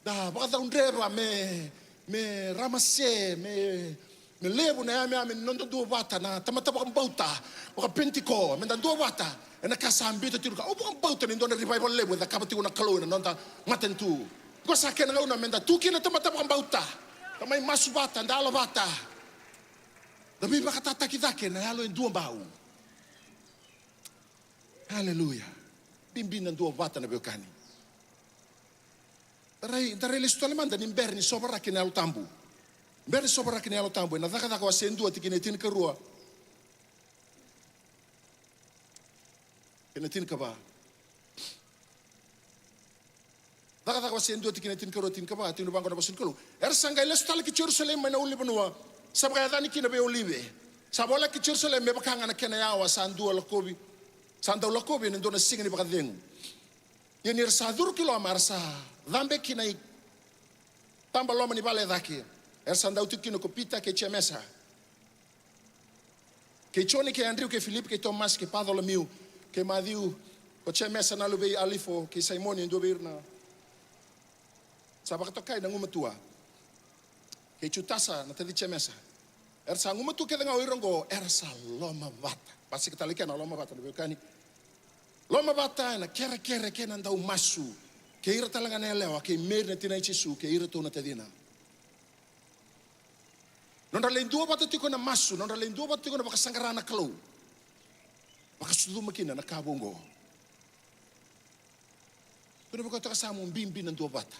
Da vakacaudreva me, me ramase, me, me levu na yameyame ni noda dua vata na tamata vakabauta vakaPenitiko, me da dua vata ena ka sa biuta tiko. Au vakabauta ni dua na revival levu e cakava tiko na Kalou ena noda matanitu. Qo sa kena gauna me da tu kina na tamata vakabauta, da mai masu vata, da yalo vata, da veivakatataki cake na yalo e dua bau. Aleluya. Bibi na dua vata na veiwekani. Da rai, da rai lesu tale mada ni bera ni sovaraki na Yalo Tabu. Bera ni sovaraki na Yalo Tabu, ena Cakacaka wase dua tikina e tinikarua kei na tinikava. Cakacaka wase dua tikina e tinikarua, tinikava, tini vaqo na vosa ni Kalou. Era sa qai lesu tale ki Jerusalemi mai na ulunivanua, sa vakayacani kina Veiolive. Sa voleka ki Jerusalemi me vaka ga na kena yawa sa dau lakovi, sa dau lakovi ena dua na siga ni vakacegu. Ia ni ra sa curu ki loma, era sa cabe ki na itaba loma ni vale e cake. Era sa dau tiko kina ko Pita kei Jemesa, kei Joni kei Adriu kei Filipi kei Tomasi kei Pacolomiu kei Maciu, ko Jemesa na luve i Alifo, kei Saimoni e dua vei ira na sa vakatokai na gumatua, kei Jutasa na taci Jemesa. Era sa gumatua kece ga o ira oqo, era sa lomavata. Basika tale kena lomavata na veiwekani. Lomavata ena kerekere kei na dau masu kei ira tale ga na yalewa kei Meri na tinai Jisu kei iratou na tacina. Nodra lai dua vata tiko na masu, nodra lai dua vata tiko na vakasaqara na Kalou. Vakasucuma kina na ka vou oqo. Tukuna vei koya toka sa mu bibi na dua vata.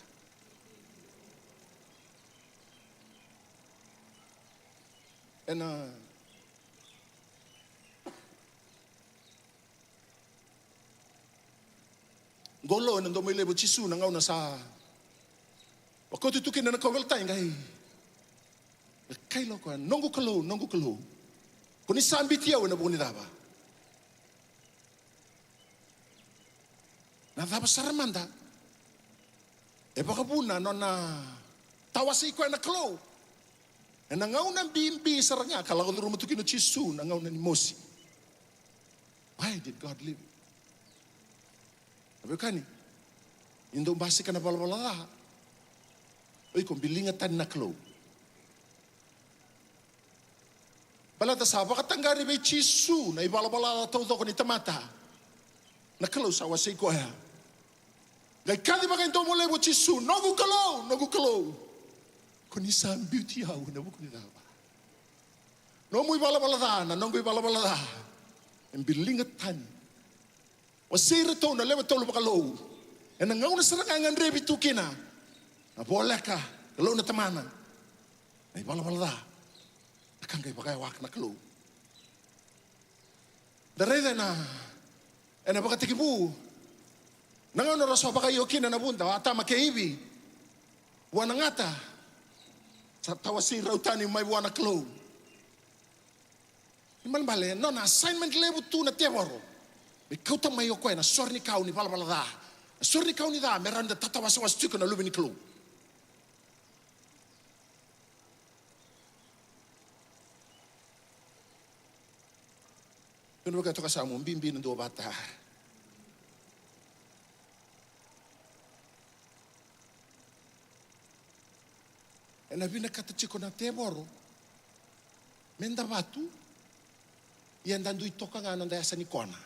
Ena qolo ena domo i levu o Jisu na gauna sa vakoti tu kina na kauveilatai qai, qai kaila o koya, noqu Kalou, noqu Kalou, ko ni sa biuti au ena vuku ni cava? Na cava sara mada e vakavuna nona tawasei koya na Kalou? Ena gauna bibi sara ga ka lako curuma tu kina o Jisu na gauna ni mosi. Why did God leave? Na veiwekani, ni dau basika na valavala ca, o iko biliga tani na Kalou. Baleta sa vakataqari vei Jisu na ivalavala ca taucoko ni tamata. Na Kalou sa wasei koya. Qai kaci vaka e domo levu o Jisu, noqu Kalou, noqu Kalou, ko ni sa biuti au ena vuku ni cava? Nomu ivalavala ca, na noqu ivalavala ca, e biliga tani. Wasei iratou na lewe tolu vakalou ena gauna sara ga e gadrevi tu kina na voleka, Kalou na Tamana, na ivalavala ca, na ka qai vakayawaka na Kalou. Da raica ena, ena Vakatekivu, na gauna rau sa vakaio kina na vuda o Atama kei Ivi vua na gata, sa tawasei rau tani mai vua na Kalou. Ibalebale, nona assignment levu tu na tevoro me kauta mai o koya na sore ni kau ni valavala ca, na sore ni kau ni ca, me rawa ni da tatawasewase tiko na luve ni Kalou. Tukuna vaka toka sa mo bibi na dua vata. Ena vinakata tiko na tevoro me da vatu, ia da dui toka ga na noda yasa ni kona.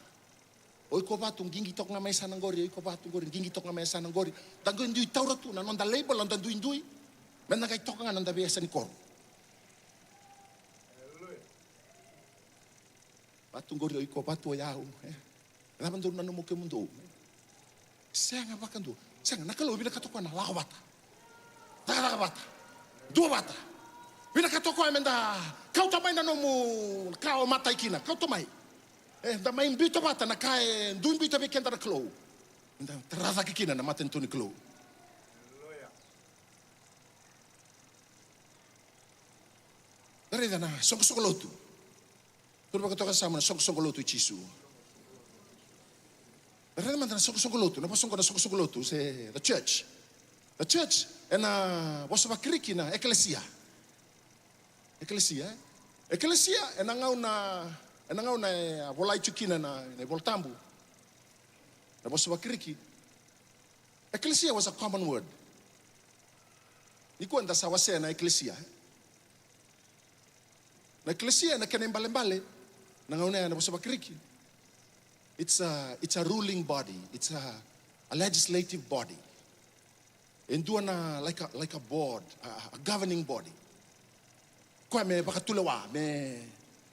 O iko vatu, qiqi toka ga mai yasana qori, o iko vatu qori, qiqi toka ga mai yasana qori. Da qai dui taura tu na noda label, noda duidui, me da qai toka ga na noda veiyasa ni koro. Vatu qori o iko, vatu o yau, e. Cava dou nanuma o kemudou? Sega vakadua. Sega, na Kalou e vinakata o koya na lako vata. Cakacaka vata. Dua vata. Vinakata o koya me da kauta mai na nomu ka o matai kina. Kauta mai. E, da mai biuta vata na ka e dui biuta vei keda na Kalou. Me da tara cake kina na matanitu ni Kalou. Da raica na soqosoqo lotu. Tukuna vaka toka sa mo na soqosoqo lotu i Jisu. Raica mada na soqosoqo lotu, na vosa oqo na soqosoqo lotu, se the church. The church, ena vosa vaKiriki na ekelesia. Ekelesia, e? Ekelesia, ena gauna, ena gauna e a volai tu kina na, na iVolatabu. Na vosa vaKiriki. Ekelesia was a common word. Nikua eda sa wasea na ekelesia, e? Na ekelesia, na kena ibalebale, na gauna ya na vosa vaKiriki. It's a, it's a ruling body. It's a, a legislative body. E dua na, like a, like a board, a, a governing body. Koya me vakatulewa, me,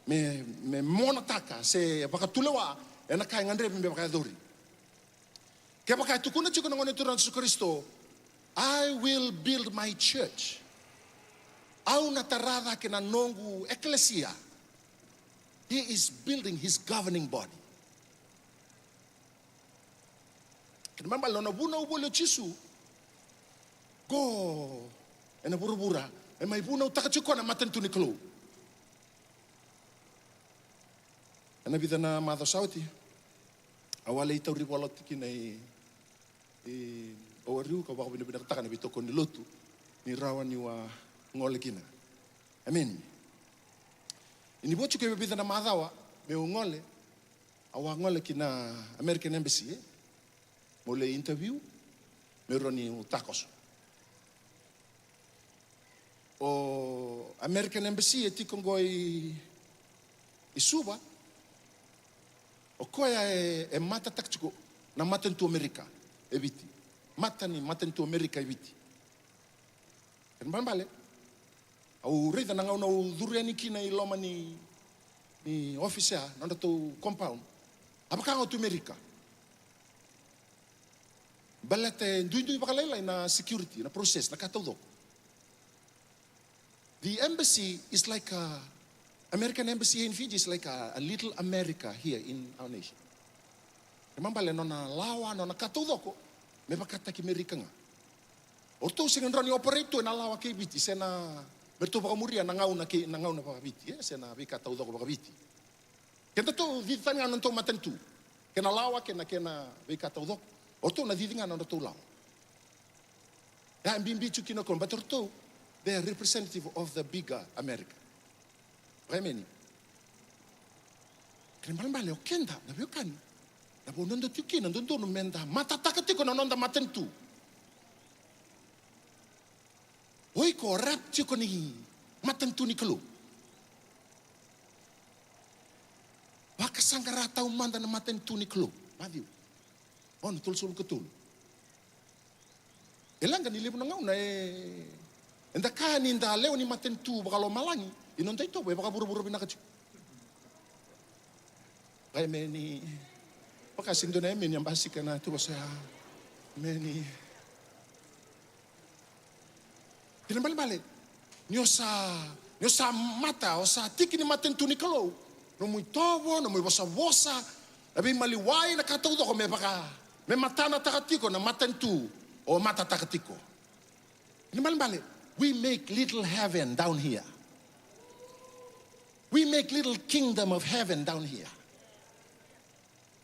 me, me monataka, se vakatulewa, ena ka e gadrevi me vakayacori. Kevaka e tukuna tiko na Gone Turaga o Jisu Karisito, "I will build my church." Au na tara cake na noqu ekelesia. He is building his governing body. Kena ibalebale na nona vunau voli o Jisu qo ena vuravura, e mai vunautaka tiko na matanitu ni Kalou. Ena vica na macawa sa oti, au a lai tauri vola oti kina i, i Oahu, kau vakavinavinakataka na veitokoni ni lotu ni rawa niu a gole kina. Emeni. Ni vo tiko e vica na macawa meu gole, au a gole ki na American Embassy, e? Meu lai interview, meu rawa niu takoso. O American Embassy e tiko qo i, i Suva. O koya e, e matataka tiko na matanitu Amerika e Viti. Mata ni matanitu Amerika e Viti. Kena ibalebale, au raica na gauna au curu yani kina i loma ni, ni office ya, nodratou compound. A vaka ga o tu Amerika. Baleta e duidui vakalailai na security, na process, na ka taucoko. The embassy is like a, American embassy here in Fiji is like a, a little America here in our nation. Kena ibalebale nona lawa, nona ka taucoko, me vakataki Amerika ga. O ratou sega ni rawa ni operate tu ena lawa kei Viti, se na, me ratou vakamuria na gauna kei, na gauna vakaViti, e, se na veika taucoko vakaViti. Kedatou cici tani ga na nodatou matanitu. Kena lawa, kena, kena veika taucoko. O ratou na cici ga na nodratou lawa. Ya e bibi tu kina o koya, but o ratou, they are representative of the bigger America. Emeni. Kena ibalebale o keda, na veiwekani, na vanua eda tu kina, dodonu meda matataka tiko na noda matanitu. O iko o rep tiko ni matanitu ni Kalou. Vakasaqara taumada na matanitu ni Kalou. Maciu ono, tolusagavulu ka tolu. E leqa ni levu na gauna e, eda kaya ni da lewe ni matanitu vakalomalagi, ia noda itovo e vakavuravura vinaka tiko. Emeni. Vaka sega ni dua na emeni a basika ena ituvosa ya. Emeni. Kena ibalebale, ni o sa, ni o sa mata, o sa tiki ni matanitu ni Kalou, nomu itovo, nomu ivosavosa, na veimaliwai, na ka taucoko me vaka, me matanataka tiko na matanitu o matataka tiko. Kena ibalebale, we make little heaven down here. We make little kingdom of heaven down here.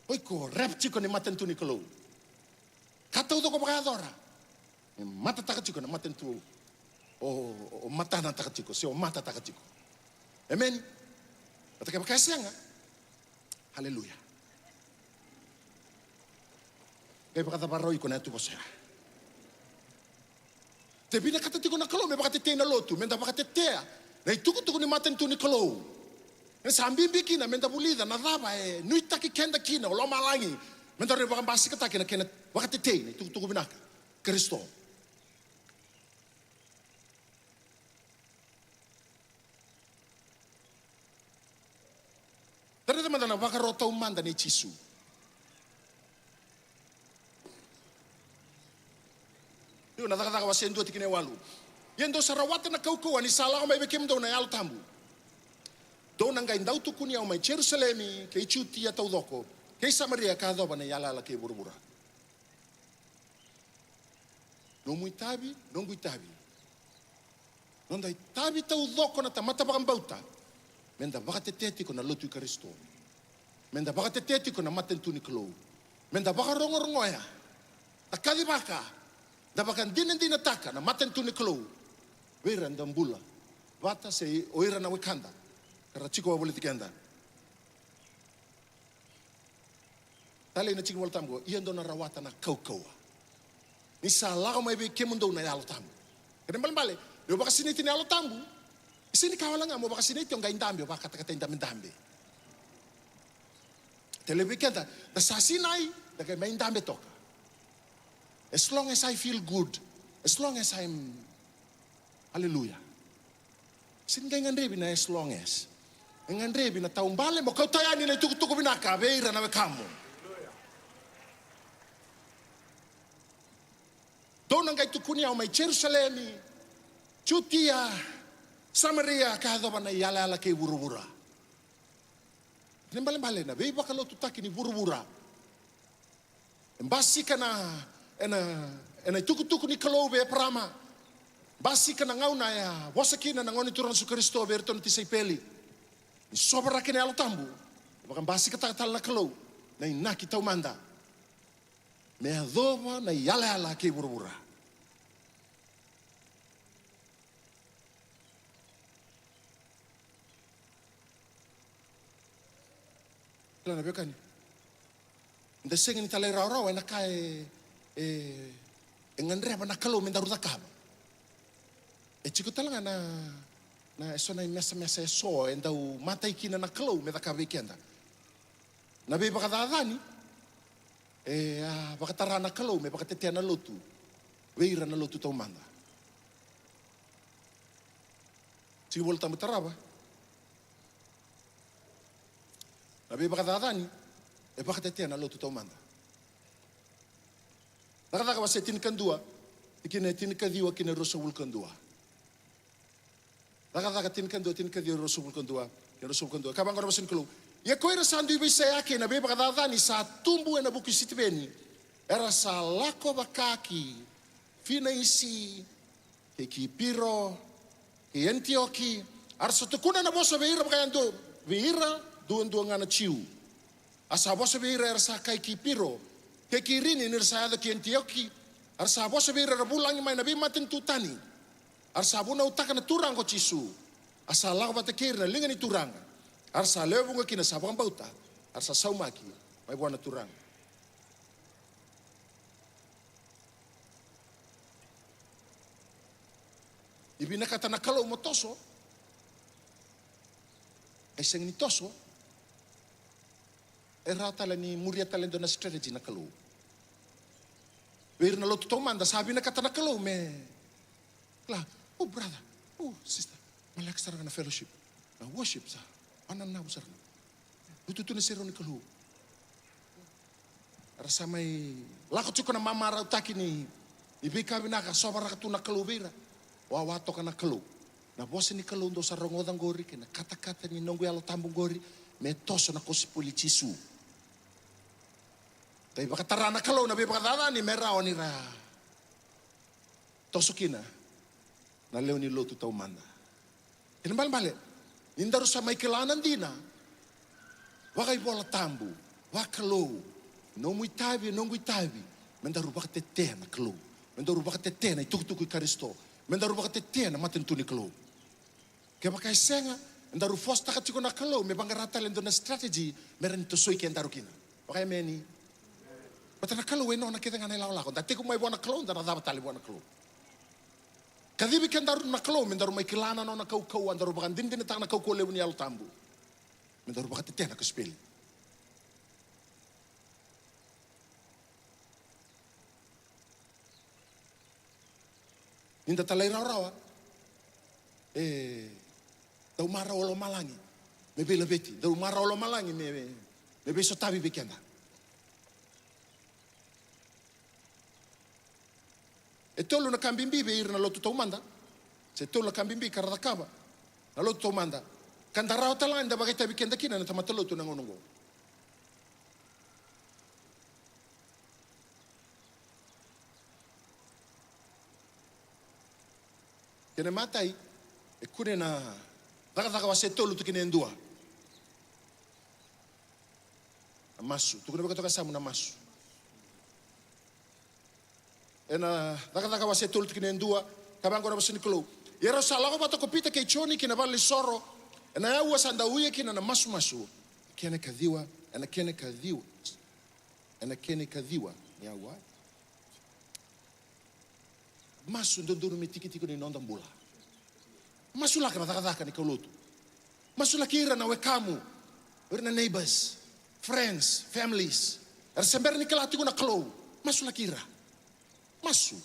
O iko rep tiko ni matanitu ni Kalou. Ka taucoko vakayacora, me matataka tiko na matanitu o, o, o matanataka tiko, se o matataka tiko. Emeni. Vata kevaka e sega, Haleluya. Qai vakacavarau iko na yatu vosa ya. Te vinakata tiko na Kalou me vakatetei na lotu, me da vakatetea na itukutuku ni matanitu ni Kalou. E sa bibi kina me da vulica na cava e nuitaki keda kina o lomalagi, me da rawa ni vakabasikataki na kena vakatetei na itukutuku vinaka Karisito. Da raica mada na vakaro taumada nei Jisu. Io, na Cakacaka wase dua tikina e walu. Ia dou sa rawata na kaukauwa ni sa lako mai vei kemudou na Yalo Tabu. Dou na qai dau tukuni au mai Jerusalemi, kei Jutia taucoko, kei Samaria ka yacova na iyalayala kei vuravura. Nomu itavi, noqu itavi. Noda itavi taucoko na tamata vakabauta. Me da vakatetea tiko na lotu i Karisito. Me da vakatetea tiko na matanitu ni Kalou. Me da vakarogorogoya, da kacivaka, da vakadinadinataka na matanitu ni Kalou vei ira da bula vata se o ira na wekada ka ra tiko wavoliti keda. Talei na tiki ni Vola Tabu, ia dou na rawata na kaukauwa ni sa lako mai vei kemudou na Yalo Tabu. Kena ibalebale, ni o vakasinaiti na Yalo Tabu, e sega ni ka wale ga mo vakasinaiti o qai dabe, o vakatakatai dabedabe. Talei vei keda, da sa sinai, da qai mai dabe toka. As long as I feel good, as long as I'm Haleluya. Sega ni qai gadrevi na as long as. E gadrevi na taubale mo kauta yani na itukutuku vinaka vei ira na wekamu. Dou na qai tukuni au mai Jerusalemi, Jutia, Samaria, ka yacova na iyalayala kei vuravura. Kena ibalebale na veivakalotutaki ni vuravura. E basika na, ena, ena itukutuku ni Kalou vei Eparama. Basika na gauna e a vosa kina na Gone Turaga Jisu Karisito vei iratou na tisaipeli. Ni sovaraki na Yalo Tabu, e vakabasikataka tale na Kalou na inaki taumada. Me yacova na iyalayala kei vuravura. Kila na veiwekani. Da sega ni talairawarawa ena ka e, e, e gadreva na Kalou me daru cakava. E tiko tale ga na, na eso na imesamesa eso e dau matai kina na Kalou me cakava vei keda. Na veivakacacani, e a vakatara na Kalou me vakatetea na lotu vei ira na lotu taumada. Tiki Vola Tabu tarava. Na veivakacacani e vakatetea na lotu taumada. Cakacaka wase tinikadua, tikina e tinikaciwa ki na ruasagavulu ka dua. Cakacaka tinikadua, tinikaciwa, ruasagavulu ka dua, ki na ruasagavulu ka dua. Ka vaqo na vosa ni Kalou. Ia ko ira sa dui veiseyaki ena veivakacacani sa tubu ena vuku i Sitiveni, era sa lako vaka ki Finiisi, kei Kipiro, kei Anitioki, a ra sa tukuna na vosa vei ira vakayadua, vei ira duadua ga na Jiu. A sa vosa vei ira era sa kai Kipiro kei Kirini ni ra sa yaco ki Anitioki, a ra sa vosa vei ira era vulagi mai na veimatanitu tani. A ra sa vunautaka na Turaga o Jisu, a sa lako vata kei ira na liga ni Turaga, a ra sa lewe vuqa kina sa vakabauta, a ra sa saumaki mai vua na Turaga. Ni vinakata na Kalou mo toso, e sega ni toso, e rawa tale ni muria tale dua na strategy na Kalou. Vei ira na lotu taumada sa vinakata na Kalou me, kila, oh brother, oh sister, maleka sara ga na fellowship, na worship sa, ananavu sara ga. Lutu tu na serau ni Kalou. Era sa mai lako tiko na mamarautaki ni, ni veika vinaka sovaraka tu na Kalou vei ira. Wawa toka na Kalou. Na vosa ni Kalou dou sa rogoca qori kei na katakata ni noqu Yalo Tabu qori, me toso na kosipeli Jisu. Qai vakatara na Kalou na veivakacacani me rawa ni ra toso kina na lewe ni lotu taumada. Kena ibalebale ni daru sa mai kila na dina vakaivolatabu, vakalou, nomu itavi, noqu itavi, me daru vakatetea na Kalou, me daru vakatetea na itukutuku i Karisito, me daru vakatetea na matanitu ni Kalou. Kevaka e sega, Daru fositaka tiko na Kalou me vaqara tale e dua na strategy me rawa ni tosoi kedaru kina. Vakaemeni. Baleta na Kalou e nona kece ga na ilakolako. Da tekivu mai vua na Kalou, da na cava tale vua na Kalou. Kacivi kedaru na Kalou me daru mai kila na nona kaukauwa, daru vakadinadinataka na kaukauwa levu ni Yalo Tabu. Me daru vakatetea na kosipeli. Ni da talairawarawa, e dau marau o lomalagi me veilaveti, dau marau o lomalagi me, me veisotavi vei keda. E tolu na ka bibi vei ira na lotu taumada, se tolu na ka bibi ka ra cakava na lotu taumada, ka da rawa tale ga ni da vakaitavi keda kina na tamata lotu na gauna oqo. Kena imatai, e kune na Cakacaka wase tolu tikina e dua. Na masu. Tukuna vei koya toka e yasamu na masu. Ena Cakacaka wase tolu tikina e dua, ka vaqo na vosa ni Kalou. Ia rau sa lako vata ko Pita kei Joni ki na valenisoro, ena aua sa dauya kina na masumasu. Kena ikaciwa, ena kena ikaciwa. Ena kena ikaciwa ni aua. Masu e dodonu me tikitiki ni noda bula. Masulaka na cakacaka ni kaulotu. Masulaki ira na wekamu, ira na neighbors, friends, families. Era se bera ni kila tiko na Kalou. Masulaki ira. Masu.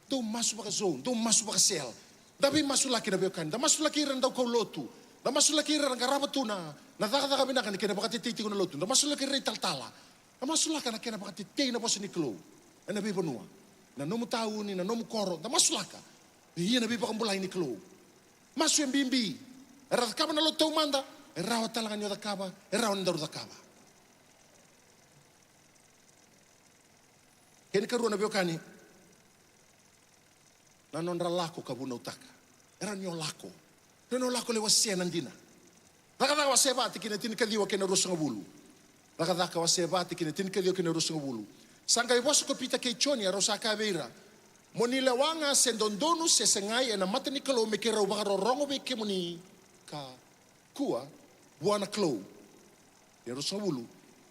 Dou masu vaka-Zoom, dou masu vaka-cell. Da veimasulaki na veiwekani. Da masulaki ira na daukaulotu. Da masulaki ira na qarava tu na, na cakacaka vinaka ni kena vakatetei tiko na lotu. Da masulaki ira na italatala. Da masulaka na kena vakatetei na vosa ni Kalou ena veivanua, na nomu tauni, na nomu koro, da masulaka. E ia na veivakabulai ni Kalou. Masu e bibi. Era cakava na lotu taumada, e rawa tale ga ni o cakava, e rawa ni daru cakava. Kena ikarua na veiwekani, na nodra lako ka vunautaka. E rawa ni o lako. E rawa ni o lako lai wasea na dina. Cakacaka wase va tikina e tinikaciwa kei na ruasagavulu. Cakacaka wase va tikina e tinikaciwa kei na ruasagavulu. Sa qai vosa ko Pita kei Joni, a rau sa kaya vei ira, mo ni lewa ga se dodonu se segai ena mata ni Kalou me keirau vakarorogo vei kemuni ka kua vua na Kalou. Kei na ruasagavulu.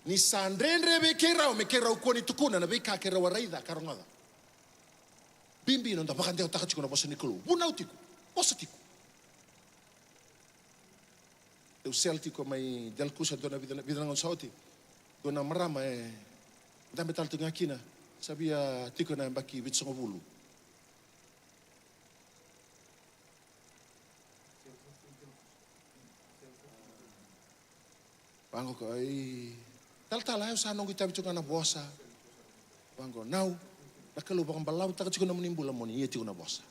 Ni sa dredre vei keirau me keirau kua ni tukuna na veika keirau a raica ka rogoca. Bibi na noda vakadewataka tiko na vosa ni Kalou. Vunau tiko. Vosa tiko. Au sele tiko mai Delkusa dua na vica, vica na gauna sa oti. Dua na marama e dabe tale tiko ga kina. Sa via tiko na yabaki vitusagavulu. Vaqo ko, i talatala, au sa noqu itavi tiko ga na vosa. Vaqo, nau, na Kalou vakabalavutaka tiko na nomuni bula mo ni ia tiko na vosa.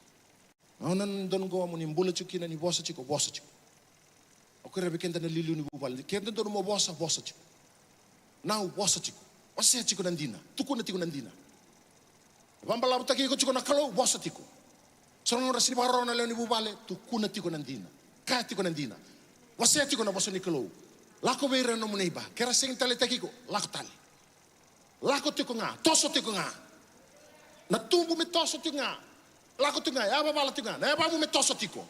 Gauna donu qo mo ni bula tiko kina, ni vosa tiko, vosa tiko. Au kerea vei keda na liuliu ni vuvale, ke dodonu mo vosa, vosa tiko. Nau, vosa tiko. Wasea tiko na dina. Tukuna tiko na dina. Vakabalavutaki iko tiko na Kalou, vosa tiko. Sa na gauna sega ni vakarorogo na lewe ni vuvale, tukuna tiko na dina. Kaya tiko na dina. Wasea tiko na vosa ni Kalou. Lako vei ira na nomu neiba. Ke ra sega ni taleitaki iko, lako tale. Lako tiko ga, toso tiko ga. Na tubu me toso tiko ga. Lako tiko ga, yavavala tiko ga. Na yavamu me toso tiko.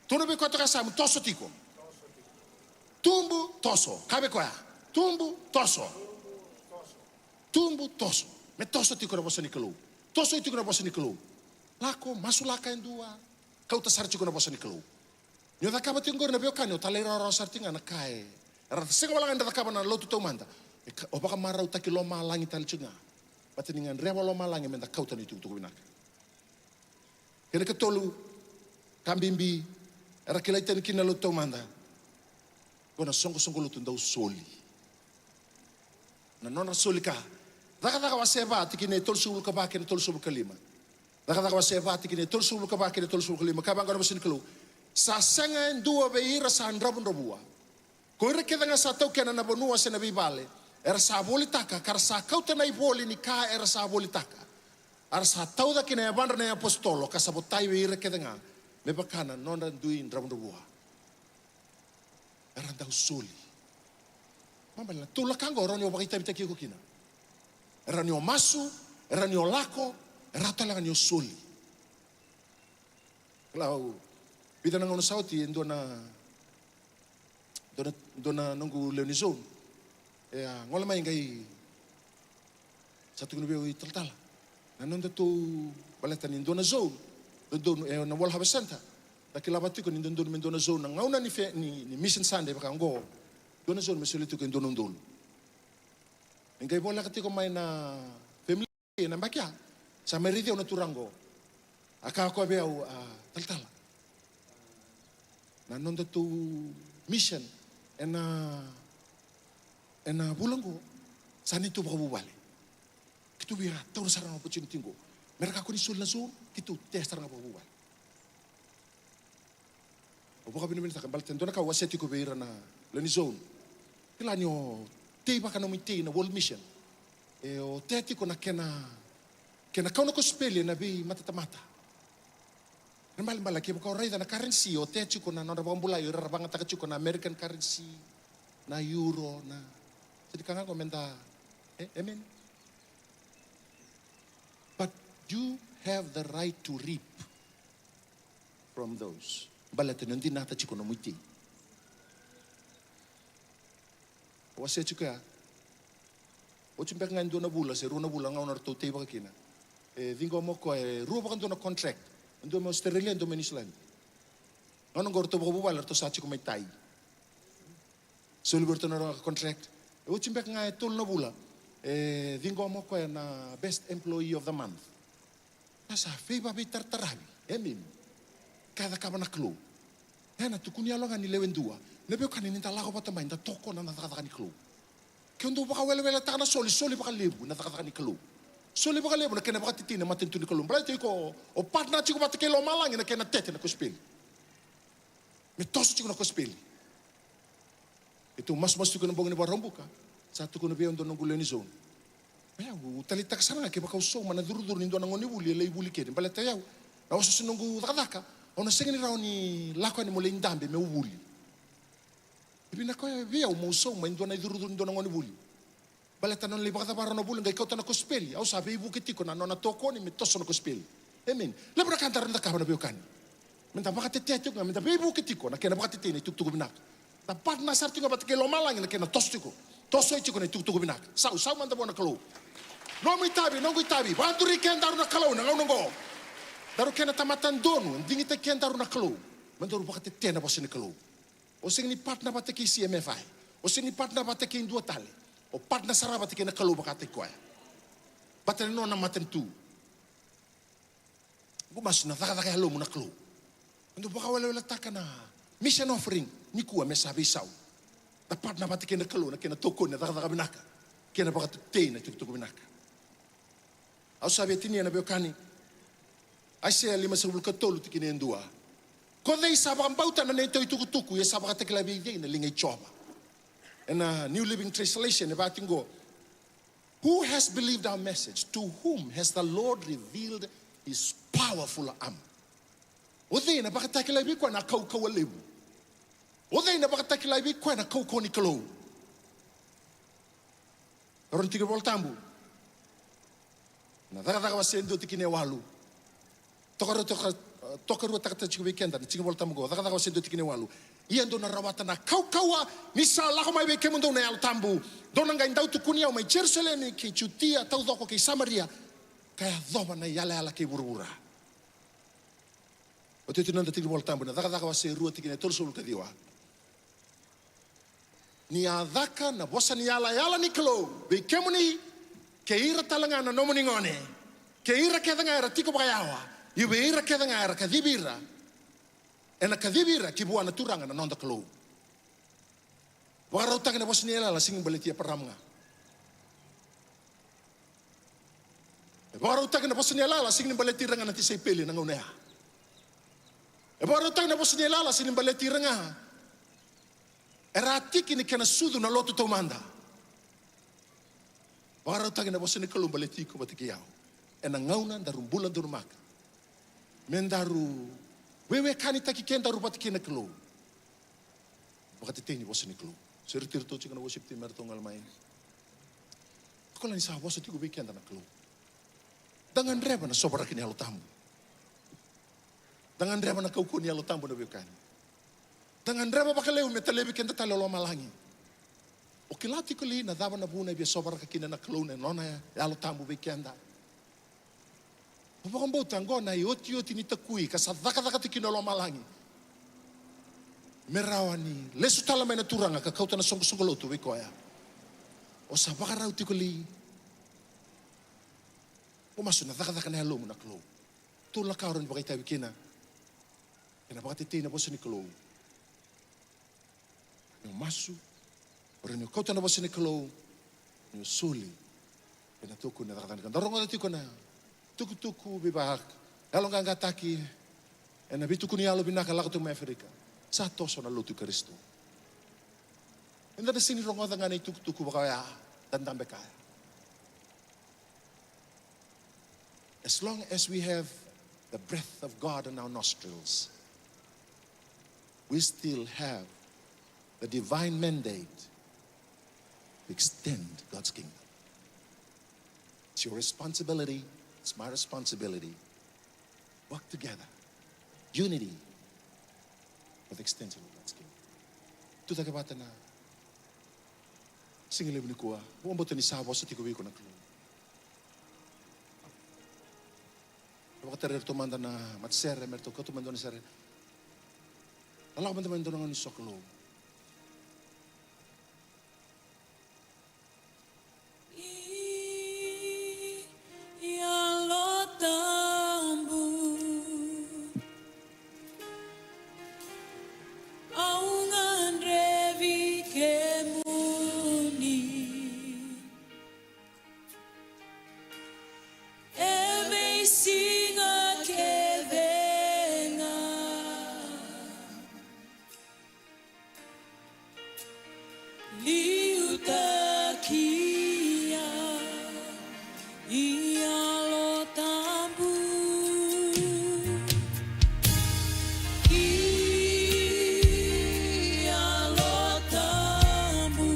Tukuna vei koya toka e yasamu, toso tiko. Tubu, toso. Kaya vei koya. Tubu, toso. Tubu, toso. Me toso tiko na vosa ni Kalou. Toso tiko na vosa ni Kalou. Lako, masulaka e dua. Kauta sara tiko na vosa ni Kalou. Ni o cakava tiko qori na veiwekani, o talairawarawa sara tiko ga na ka e, era sega wale ga ni da cakava na lotu taumada. E ka, o vakamarautaki lomalagi tale tiko ga. Baleta ni gadreva lomalagi me da kauta na itukutuku vinaka. Kena ikatolu, ka bibi, era kilai tani kina na lotu taumada. Qo na soqosoqo lotu dau soli. Na nodra soli ka. Cakacaka wase va tikina e tolusagavulu ka va kei na tolusagavulu ka lima. Cakacaka wase va tikina e tolusagavulu ka va kei na tolusagavulu ka lima. Ka vaqo na vosa ni Kalou. Sa sega e dua vei ira sa dravudravua. Ko ira kece ga sa taukena na vanua se na veivale. Era sa volitaka, ka ra sa kauta na ivoli ni ka era sa volitaka. A ra sa tauca ki na yavadra na iapositolo, ka sa votai vei ira kece ga. Me vaka na nodra dui dravudravua. Era dau soli. Mabali na tolu na ka qo, e rawa ni o vakaitavitaki iko kina. E rawa ni o masu, e rawa ni o lako, e rawa tale ga ni o soli. Kila au, vica na gauna sa oti, e dua na, Dua na, dua na noqu lewe ni zone e a gole mai qai sa tukuna vei au, italatala, na nodatou, baleta ni dua na zone, dodonu e na World Harvest Center. Da kila vata tiko ni dodonu me dua na zone na gauna ni fe, ni, ni Mission Sunday vaka oqo. Dua na zone me solia tiko e dua na udolu. Me qai voleka tiko mai na family ena backyard, sa mai raici au na turaga oqo. A kaya o koya vei au, a, talatala, na nodatou mission ena, ena vula oqo sa neitou vakavuvale. Keitou via taura sara na opportunity oqo. Me ra kakua ni soli na zone, keitou tea sara ga vakavuvale. Au vakavinavinakataka baleta e dua na ka au wasea tiko vei ira na lewe ni zone. Kila ni o tei vaka nomu itei na World Mission, e o tea tiko na kena, kena kau na kosipeli ena veimatatamata. Na balebale kevaka o raica na currency o tea tiko na nodra vakabulai, o ira ra vagataka tiko na American currency, na euro, na, sa ni ka ga oqo meda, e, amen. But you have the right to reap from those. Baleta ni o dinata tiko nomu itei. Au wasea tiko ya. Oti beka ga e dua na vula se rua na vula, gauna ratou tei vaka kina. E ciqoma o koya e rua vakadua na contract. Dua mai Australia, dua mai New Zealand. Gauna oqo ratou vakavuvale, ratou sa tiko mai tai. Soli vei ratou na nodra contract. E oti beka ga e tolu na vula, e ciqoma o koya na best employee of the month. Na sa veivakaveitarataravi. Amen. Ka e cakava na Kalou. Ena tukuni yalo ga ni lewe dua. Na veiwekani, ni da lako vata mai, da tokona na cakacaka ni Kalou. Ke o dau vakaweleweletaka na soli, soli vakalevu na cakacaka ni Kalou. Soli vakalevu na kena vakatetei na matanitu ni Kalou. Baleta iko o partner tiko vata kei lomalagi na kena tete na kosipeli. Me toso tiko na kosipeli. Keitou masumasu tiko ena bogi ni Vakaraubuka, sa tukuna vei au dua noqu lewe ni zone. Ia, au taleitaka sara ga kevaka au sauma na curucuru ni dua na gonevuli e lai vuli kina, baleta o yau na osooso ni noqu cakacaka, au na sega ni rawa ni lako yani meu lai dabe meu vuli. E vinaka vei au meu sauma e dua na icurucuru ni dua na gonevuli. Baleta na nona lai vakacavara na vuli qai kauta na kosipeli, au sa veivuke tiko na nona tokoni me toso na kosipeli. Amen. Levu na ka daru na cakava na veiwekani, meda vakatetea tiko ga, meda veivuke tiko na kena vakatetei na itukutuku vinaka. Da partner sara tiko ga vata kei lomalagi na kena toso tiko, tosoi tiko na itukutuku vinaka. Sau, sau mada vua na Kalou. Nomu itavi, noqu itavi, vakaduri kedaru na Kalou na gauna oqo. Daru kena tamata donu, digitaki kedaru na Kalou, me daru vakatetea na vosa ni Kalou. O sega ni partner vata kei C M F I. O sega ni partner vata kei dua tale. O partner sara vata kei na Kalou vakataki koya, vata na nona matanitu. Qu masu na cakacaka yalomu na Kalou. Dou vakaweleweletaka na mission offering nikua me sa veisau. Da partner vata kei na Kalou na kena tokoni na cakacaka vinaka, kei na vakatetei na itukutuku vinaka. Au sa via tinia na veiwekani. Aisea limasagavulu ka tolu tikina e dua. Ko cei sa vakabauta na neitou itukutuku, ia sa vakatakila vei cei na liga i Jiova? Ena New Living Translation e vaka tiko qo. Who has believed our message? To whom has the Lord revealed his powerful arm? O cei na vakatakilai vei koya na kaukauwa levu? O cei na vakatakilai vei koya na kaukauwa ni Kalou? Karua ni tiki ni Vola Tabu, na Cakacaka wase dua tikina e walu. Toka, toka, tokaruataka tiko vei keda na tiki ni Vola Tabu oqo, Cakacaka wase dua tikina e walu. Ia dou na rawata na kaukauwa ni sa lako mai vei kemudou na Yalo Tabu. Dou na qai dau tukuni au mai Jerusalemi kei Jutia taucoko kei Samaria, ka yacova na iyalayala kei vuravura. Oti, oti na noda tiki ni Vola Tabu na Cakacaka wase rua tikina e tolusagavulu ka ciwa. Ni a caka na vosa ni yalayala ni Kalou vei kemuni, kei ira tale ga na nomuni gone, kei ira kece ga era tiko vakayawa, ia vei ira kece ga era kacivi ira, ena kacivi ira ki vua na Turaga na noda Kalou. Vakarautaki na vosa ni yalayala sega ni baleti Eparama ga. E vakarautaki na vosa ni yalayala sega ni baleti ira ga na tisaipeli ena gauna ya. E vakarautaki na vosa ni yalayala sega ni baleti ira ga era a tiki ni kena sucu na lotu taumada. Vakarautaki na vosa ni Kalou baleti iko vata kei au ena gauna daru bula donumaka, me daru veiwekanitaki kedaru vata kei na Kalou. Vakatetei ni vosa ni Kalou. Sureti iratou tiko na worship team me ratou gole mai. Koya ni sa vosa tiko vei keda na Kalou. Da gadreva na sovaraki ni Yalo Tabu. Da gadreva na kaukauwa ni Yalo Tabu na veiwekani. Da gadreva vakalevu me talevi keda tale o lomalagi. O kila tiko li na cava na vuna e via sovaraka kina na Kalou na nona Yalo Tabu vei keda? O vakabauta oqo na iotioti ni takui ka sa cakacaka tiko kina o lomalagi me rawa ni lesu tale mai na Turaga ka kauta na soqosoqo lotu vei koya. O sa vakarau tiko li? O masu na cakacaka na yalomu na Kalou. Tolu na ka o rawa ni vakaitavi kina. Ena vakatetei na vosa ni Kalou. Ni o masu, o rawa ni o kauta na vosa ni Kalou, ni o soli ena tukuni na cakacaka ni Kalou. Da rogoca tiko na tukutuku veivakayaloqaqataki ena veituku ni yalo vinaka lako tu mai Aferika. Sa toso na lotu i Karisito. Eda na sega ni rogoca ga na itukutuku vaka oya, da dabe kaya. As long as we have the breath of God in our nostrils, we still have the divine mandate to extend God's kingdom. It's your responsibility, it's my responsibility. Work together. Unity for the extension of God's kingdom. Tucake vata na siga levu nikua. Vakabauta ni sa vosa tiko vei iko na Kalou. Vakatarai iratou mada na matasere me ratou kauta mada na sere. Lalako mada mai dua na gauna ni sokalou. Yalo Tabu, au gadrevi kemuni. E veisiga kece ga. Liutaki au, Yalo Tabu. Yalo Tabu,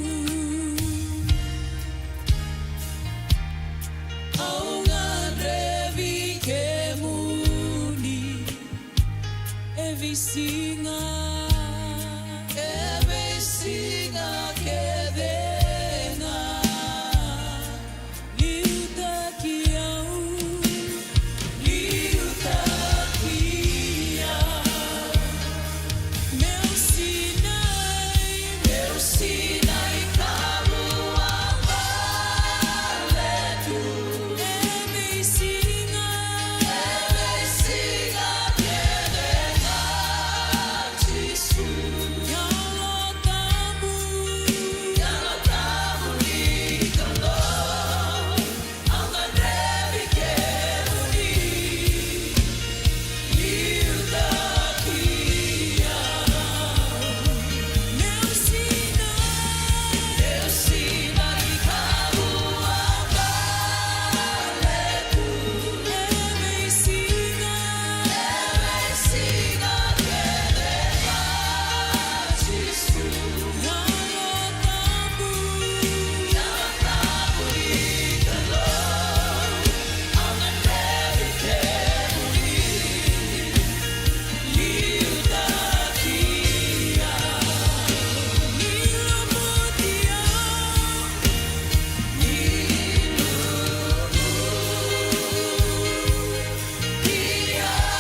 au gadrevi kemuni. E veisiga, e veisiga kece ga. Liutaki au, liutaki au. Meu sinai, meu sinai ka vakabale tu. E veisiga, e veisiga kece ga. Jisu. Yalo Tabu, Yalo Tabu ni Kalou, au gadrevi kemuni. Liutaki au. Meu sinai, meu sinai ka vakabale tu. E veisiga, e veisiga kece ga. Jisu. Yalo Tabu, Yalo Tabu ni Kalou, au gadrevi kemuni. Liutaki au. Ni lumuti au. Ni lumuti au.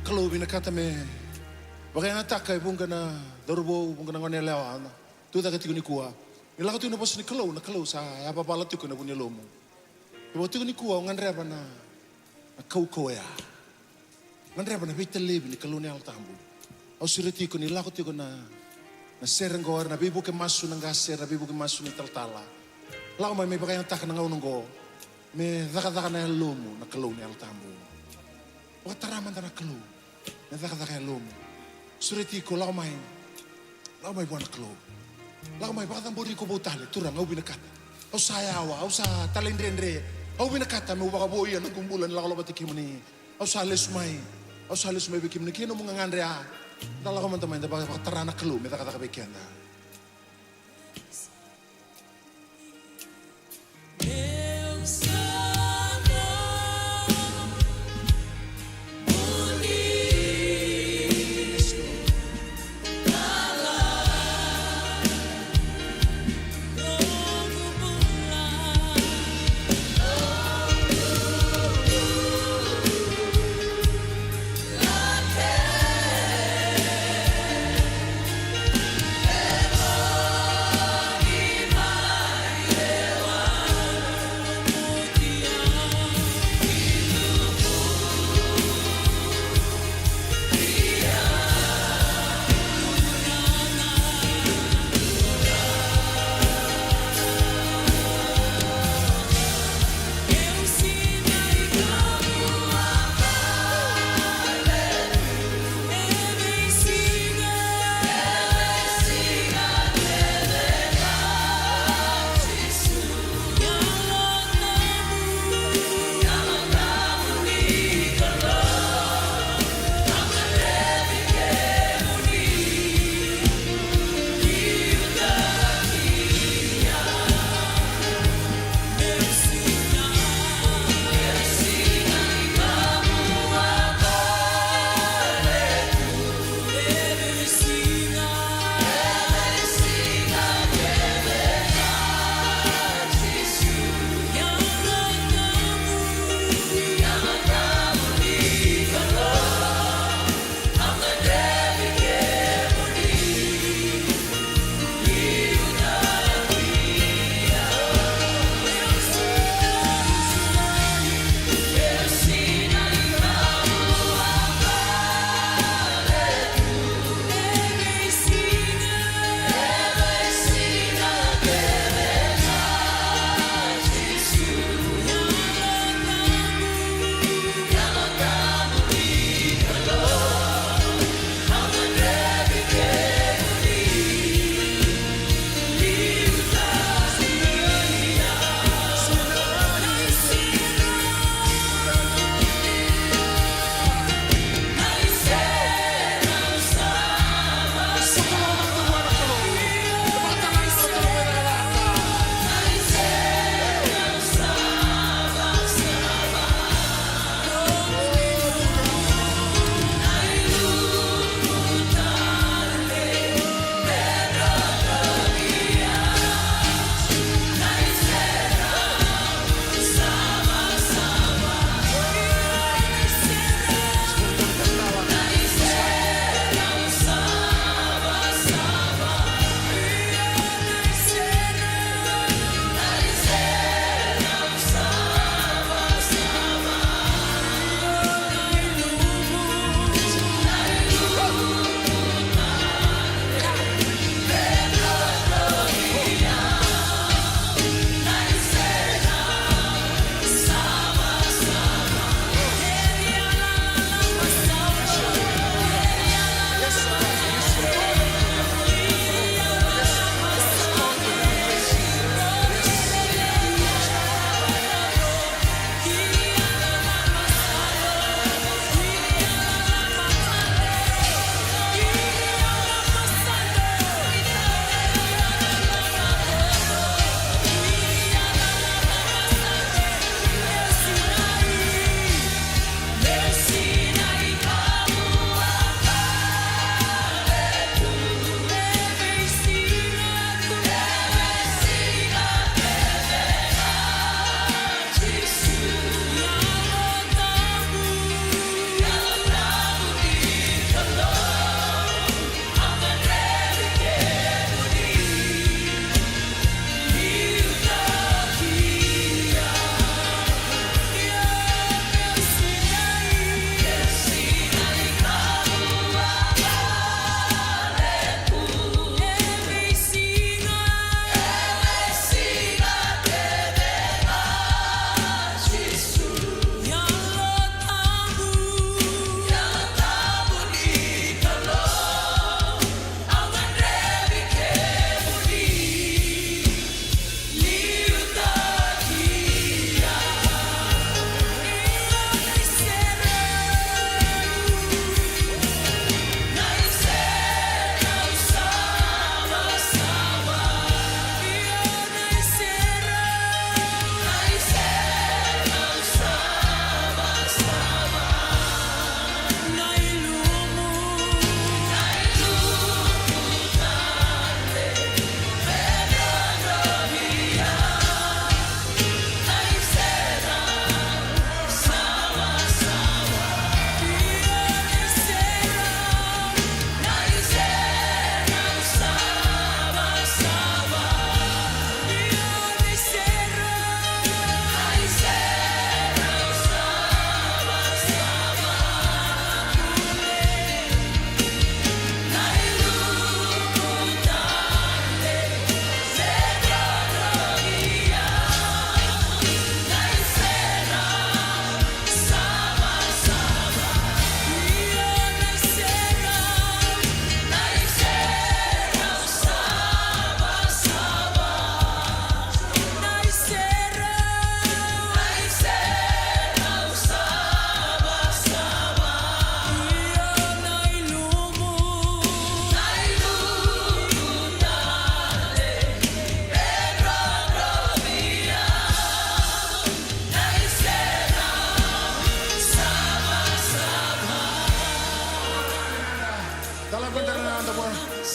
Kalou vinakata me vakayagataka e vuqa na cauravou, vuqa na gone yalewa na tucake tiko nikua. Ni lako tiko na vosa ni Kalou, na Kalou sa yavavala tiko ena vu ni yalomu. Kevaka tiko nikua o gadreva na, na kaukauwa ya, gadreva na veitalevi ni Kalou na Yalo Tabu. Au sureti iko ni lako tiko na, na sere oqo, na veivuke masu, na qase, na veivuke masu ni talatala. Lako mai me vakayagataka na gauna oqo me cakacaka na yalomu na Kalou na Yalo Tabu. Vakatara mada na Kalou me cakacaka e yalomu. Sureti iko, lako mai. Lako mai vua na Kalou. Lako mai, vakacabori iko vou tale. Turaga, au vinakata. Au sa yawa, au sa talaidredre. Au vinakata meu vakavoui ena noqu bula ni lako lako vata kei kemuni. Au sa lesu mai. Au sa lesu mai vei kemuni kei nomu gagadre ya. Da lako mada mai, da vaka, vakatara na Kalou me cakacaka vei keda.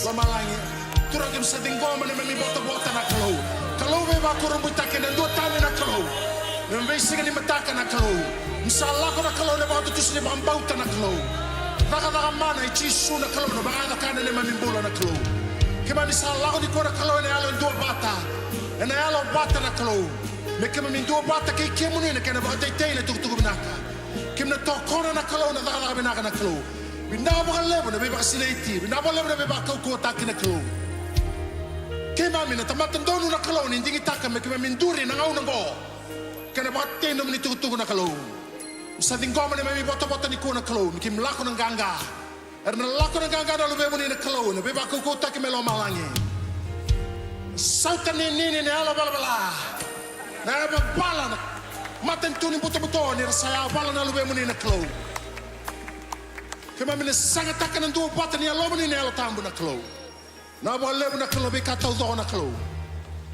Lomalagi. Turaga, keimami sa ciqoma na neimami votavota na Kalou. Kalou veivakurabuitaki, ena dua tani na Kalou. Na veisiga ni mataka na Kalou, keimami sa lako na Kalou ena vakatutusa ni vakabauta na Kalou. Cakacaka mana i Jisu na Kalou na vakayaco ka na neimami bula na Kalou. Keimami sa lako nikua na Kalou ena yalo e dua vata, ena yalo vata na Kalou. Me keimami dua vata kei kemuni na kena vakateitei na tukutuku vinaka. Keimami na tokona na Kalou na cakacaka vinaka na Kalou. Vinaka vakalevu na veivakasinaiti, vinaka vakalevu na veivakaukauwataki na Kalou. Keimami na tamata donu na Kalou ni digitaka me keimami duri na gauna oqo. Kena vakatei nomuni tukutuku na Kalou. Sa ciqoma na neimami votavota nikua na Kalou, me keimami lako na qaqa. Era na lako na qaqa na luvemuni na Kalou, na veivakaukauwataki mai lomalagi. Sauta ninini na yalo velavela, na yavavala, na matanitu ni butobuto, ni ra sa yavala na luvemuni na Kalou. Keimami na sagataka na dua vata ni Yalomuni na Yalo Tabu na Kalou. Na vakalevu na Kalou, veika taucoko na Kalou.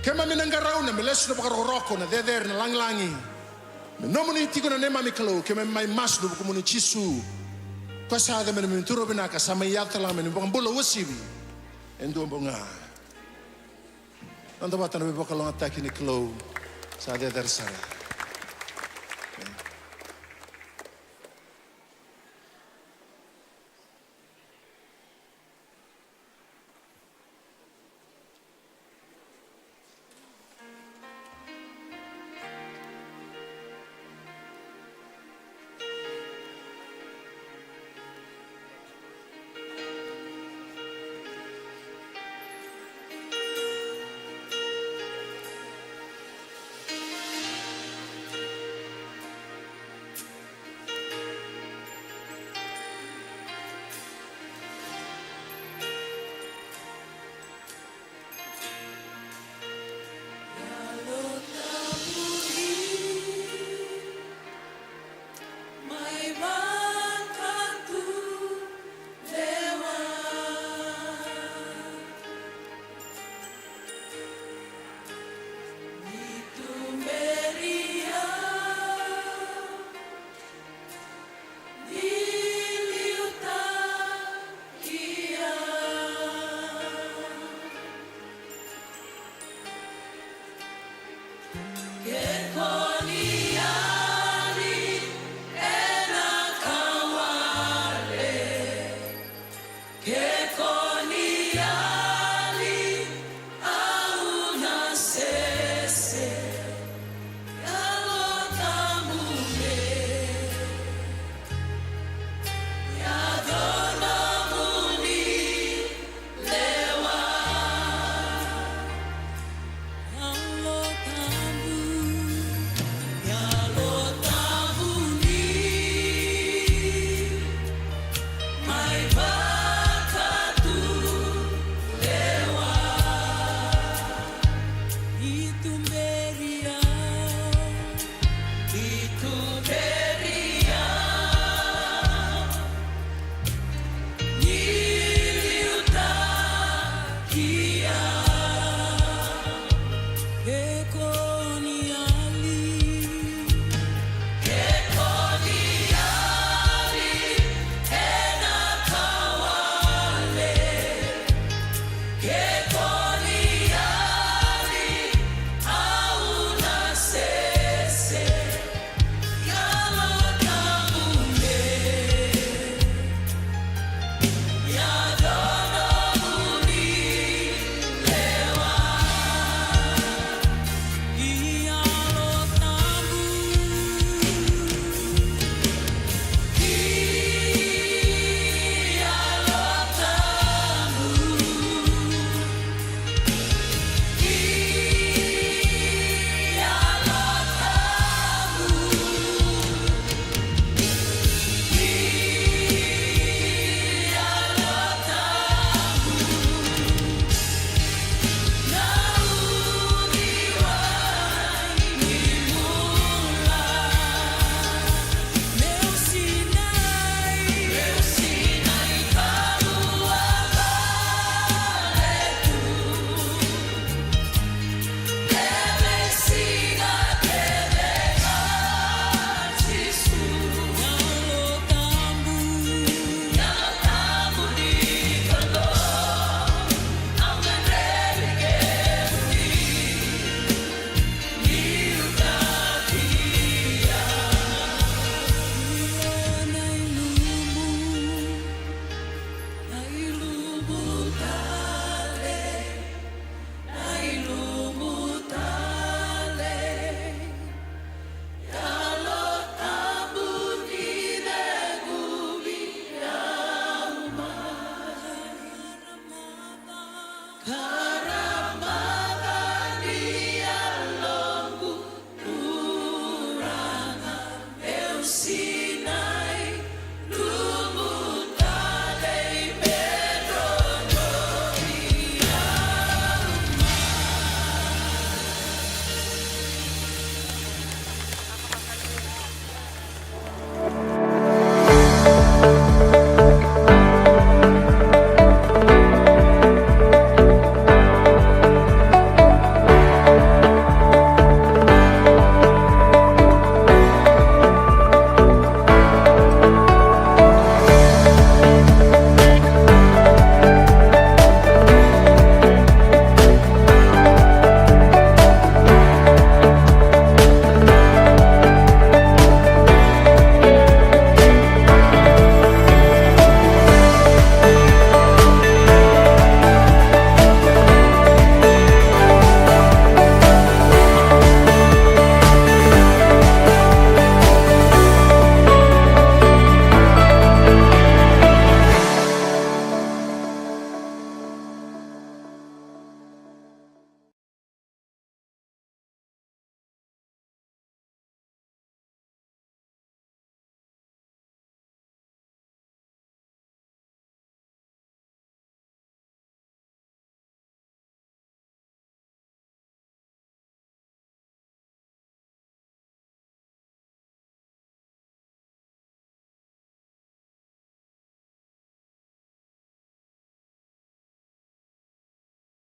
Keimami na qarauna me lesu na vakarokoroko, na cecere, na lagilagi. Me nomuni tiko na neimami Kalou, keimami mai masu ena vukumuni Jisu. Ko sa yaco me neimami Turaga vinaka, sa mai yaco talega me neimami iVakabula uasivi. E dua bau ga. Noda vata na veivakalougatataki ni Kalou. Sa cecere sara.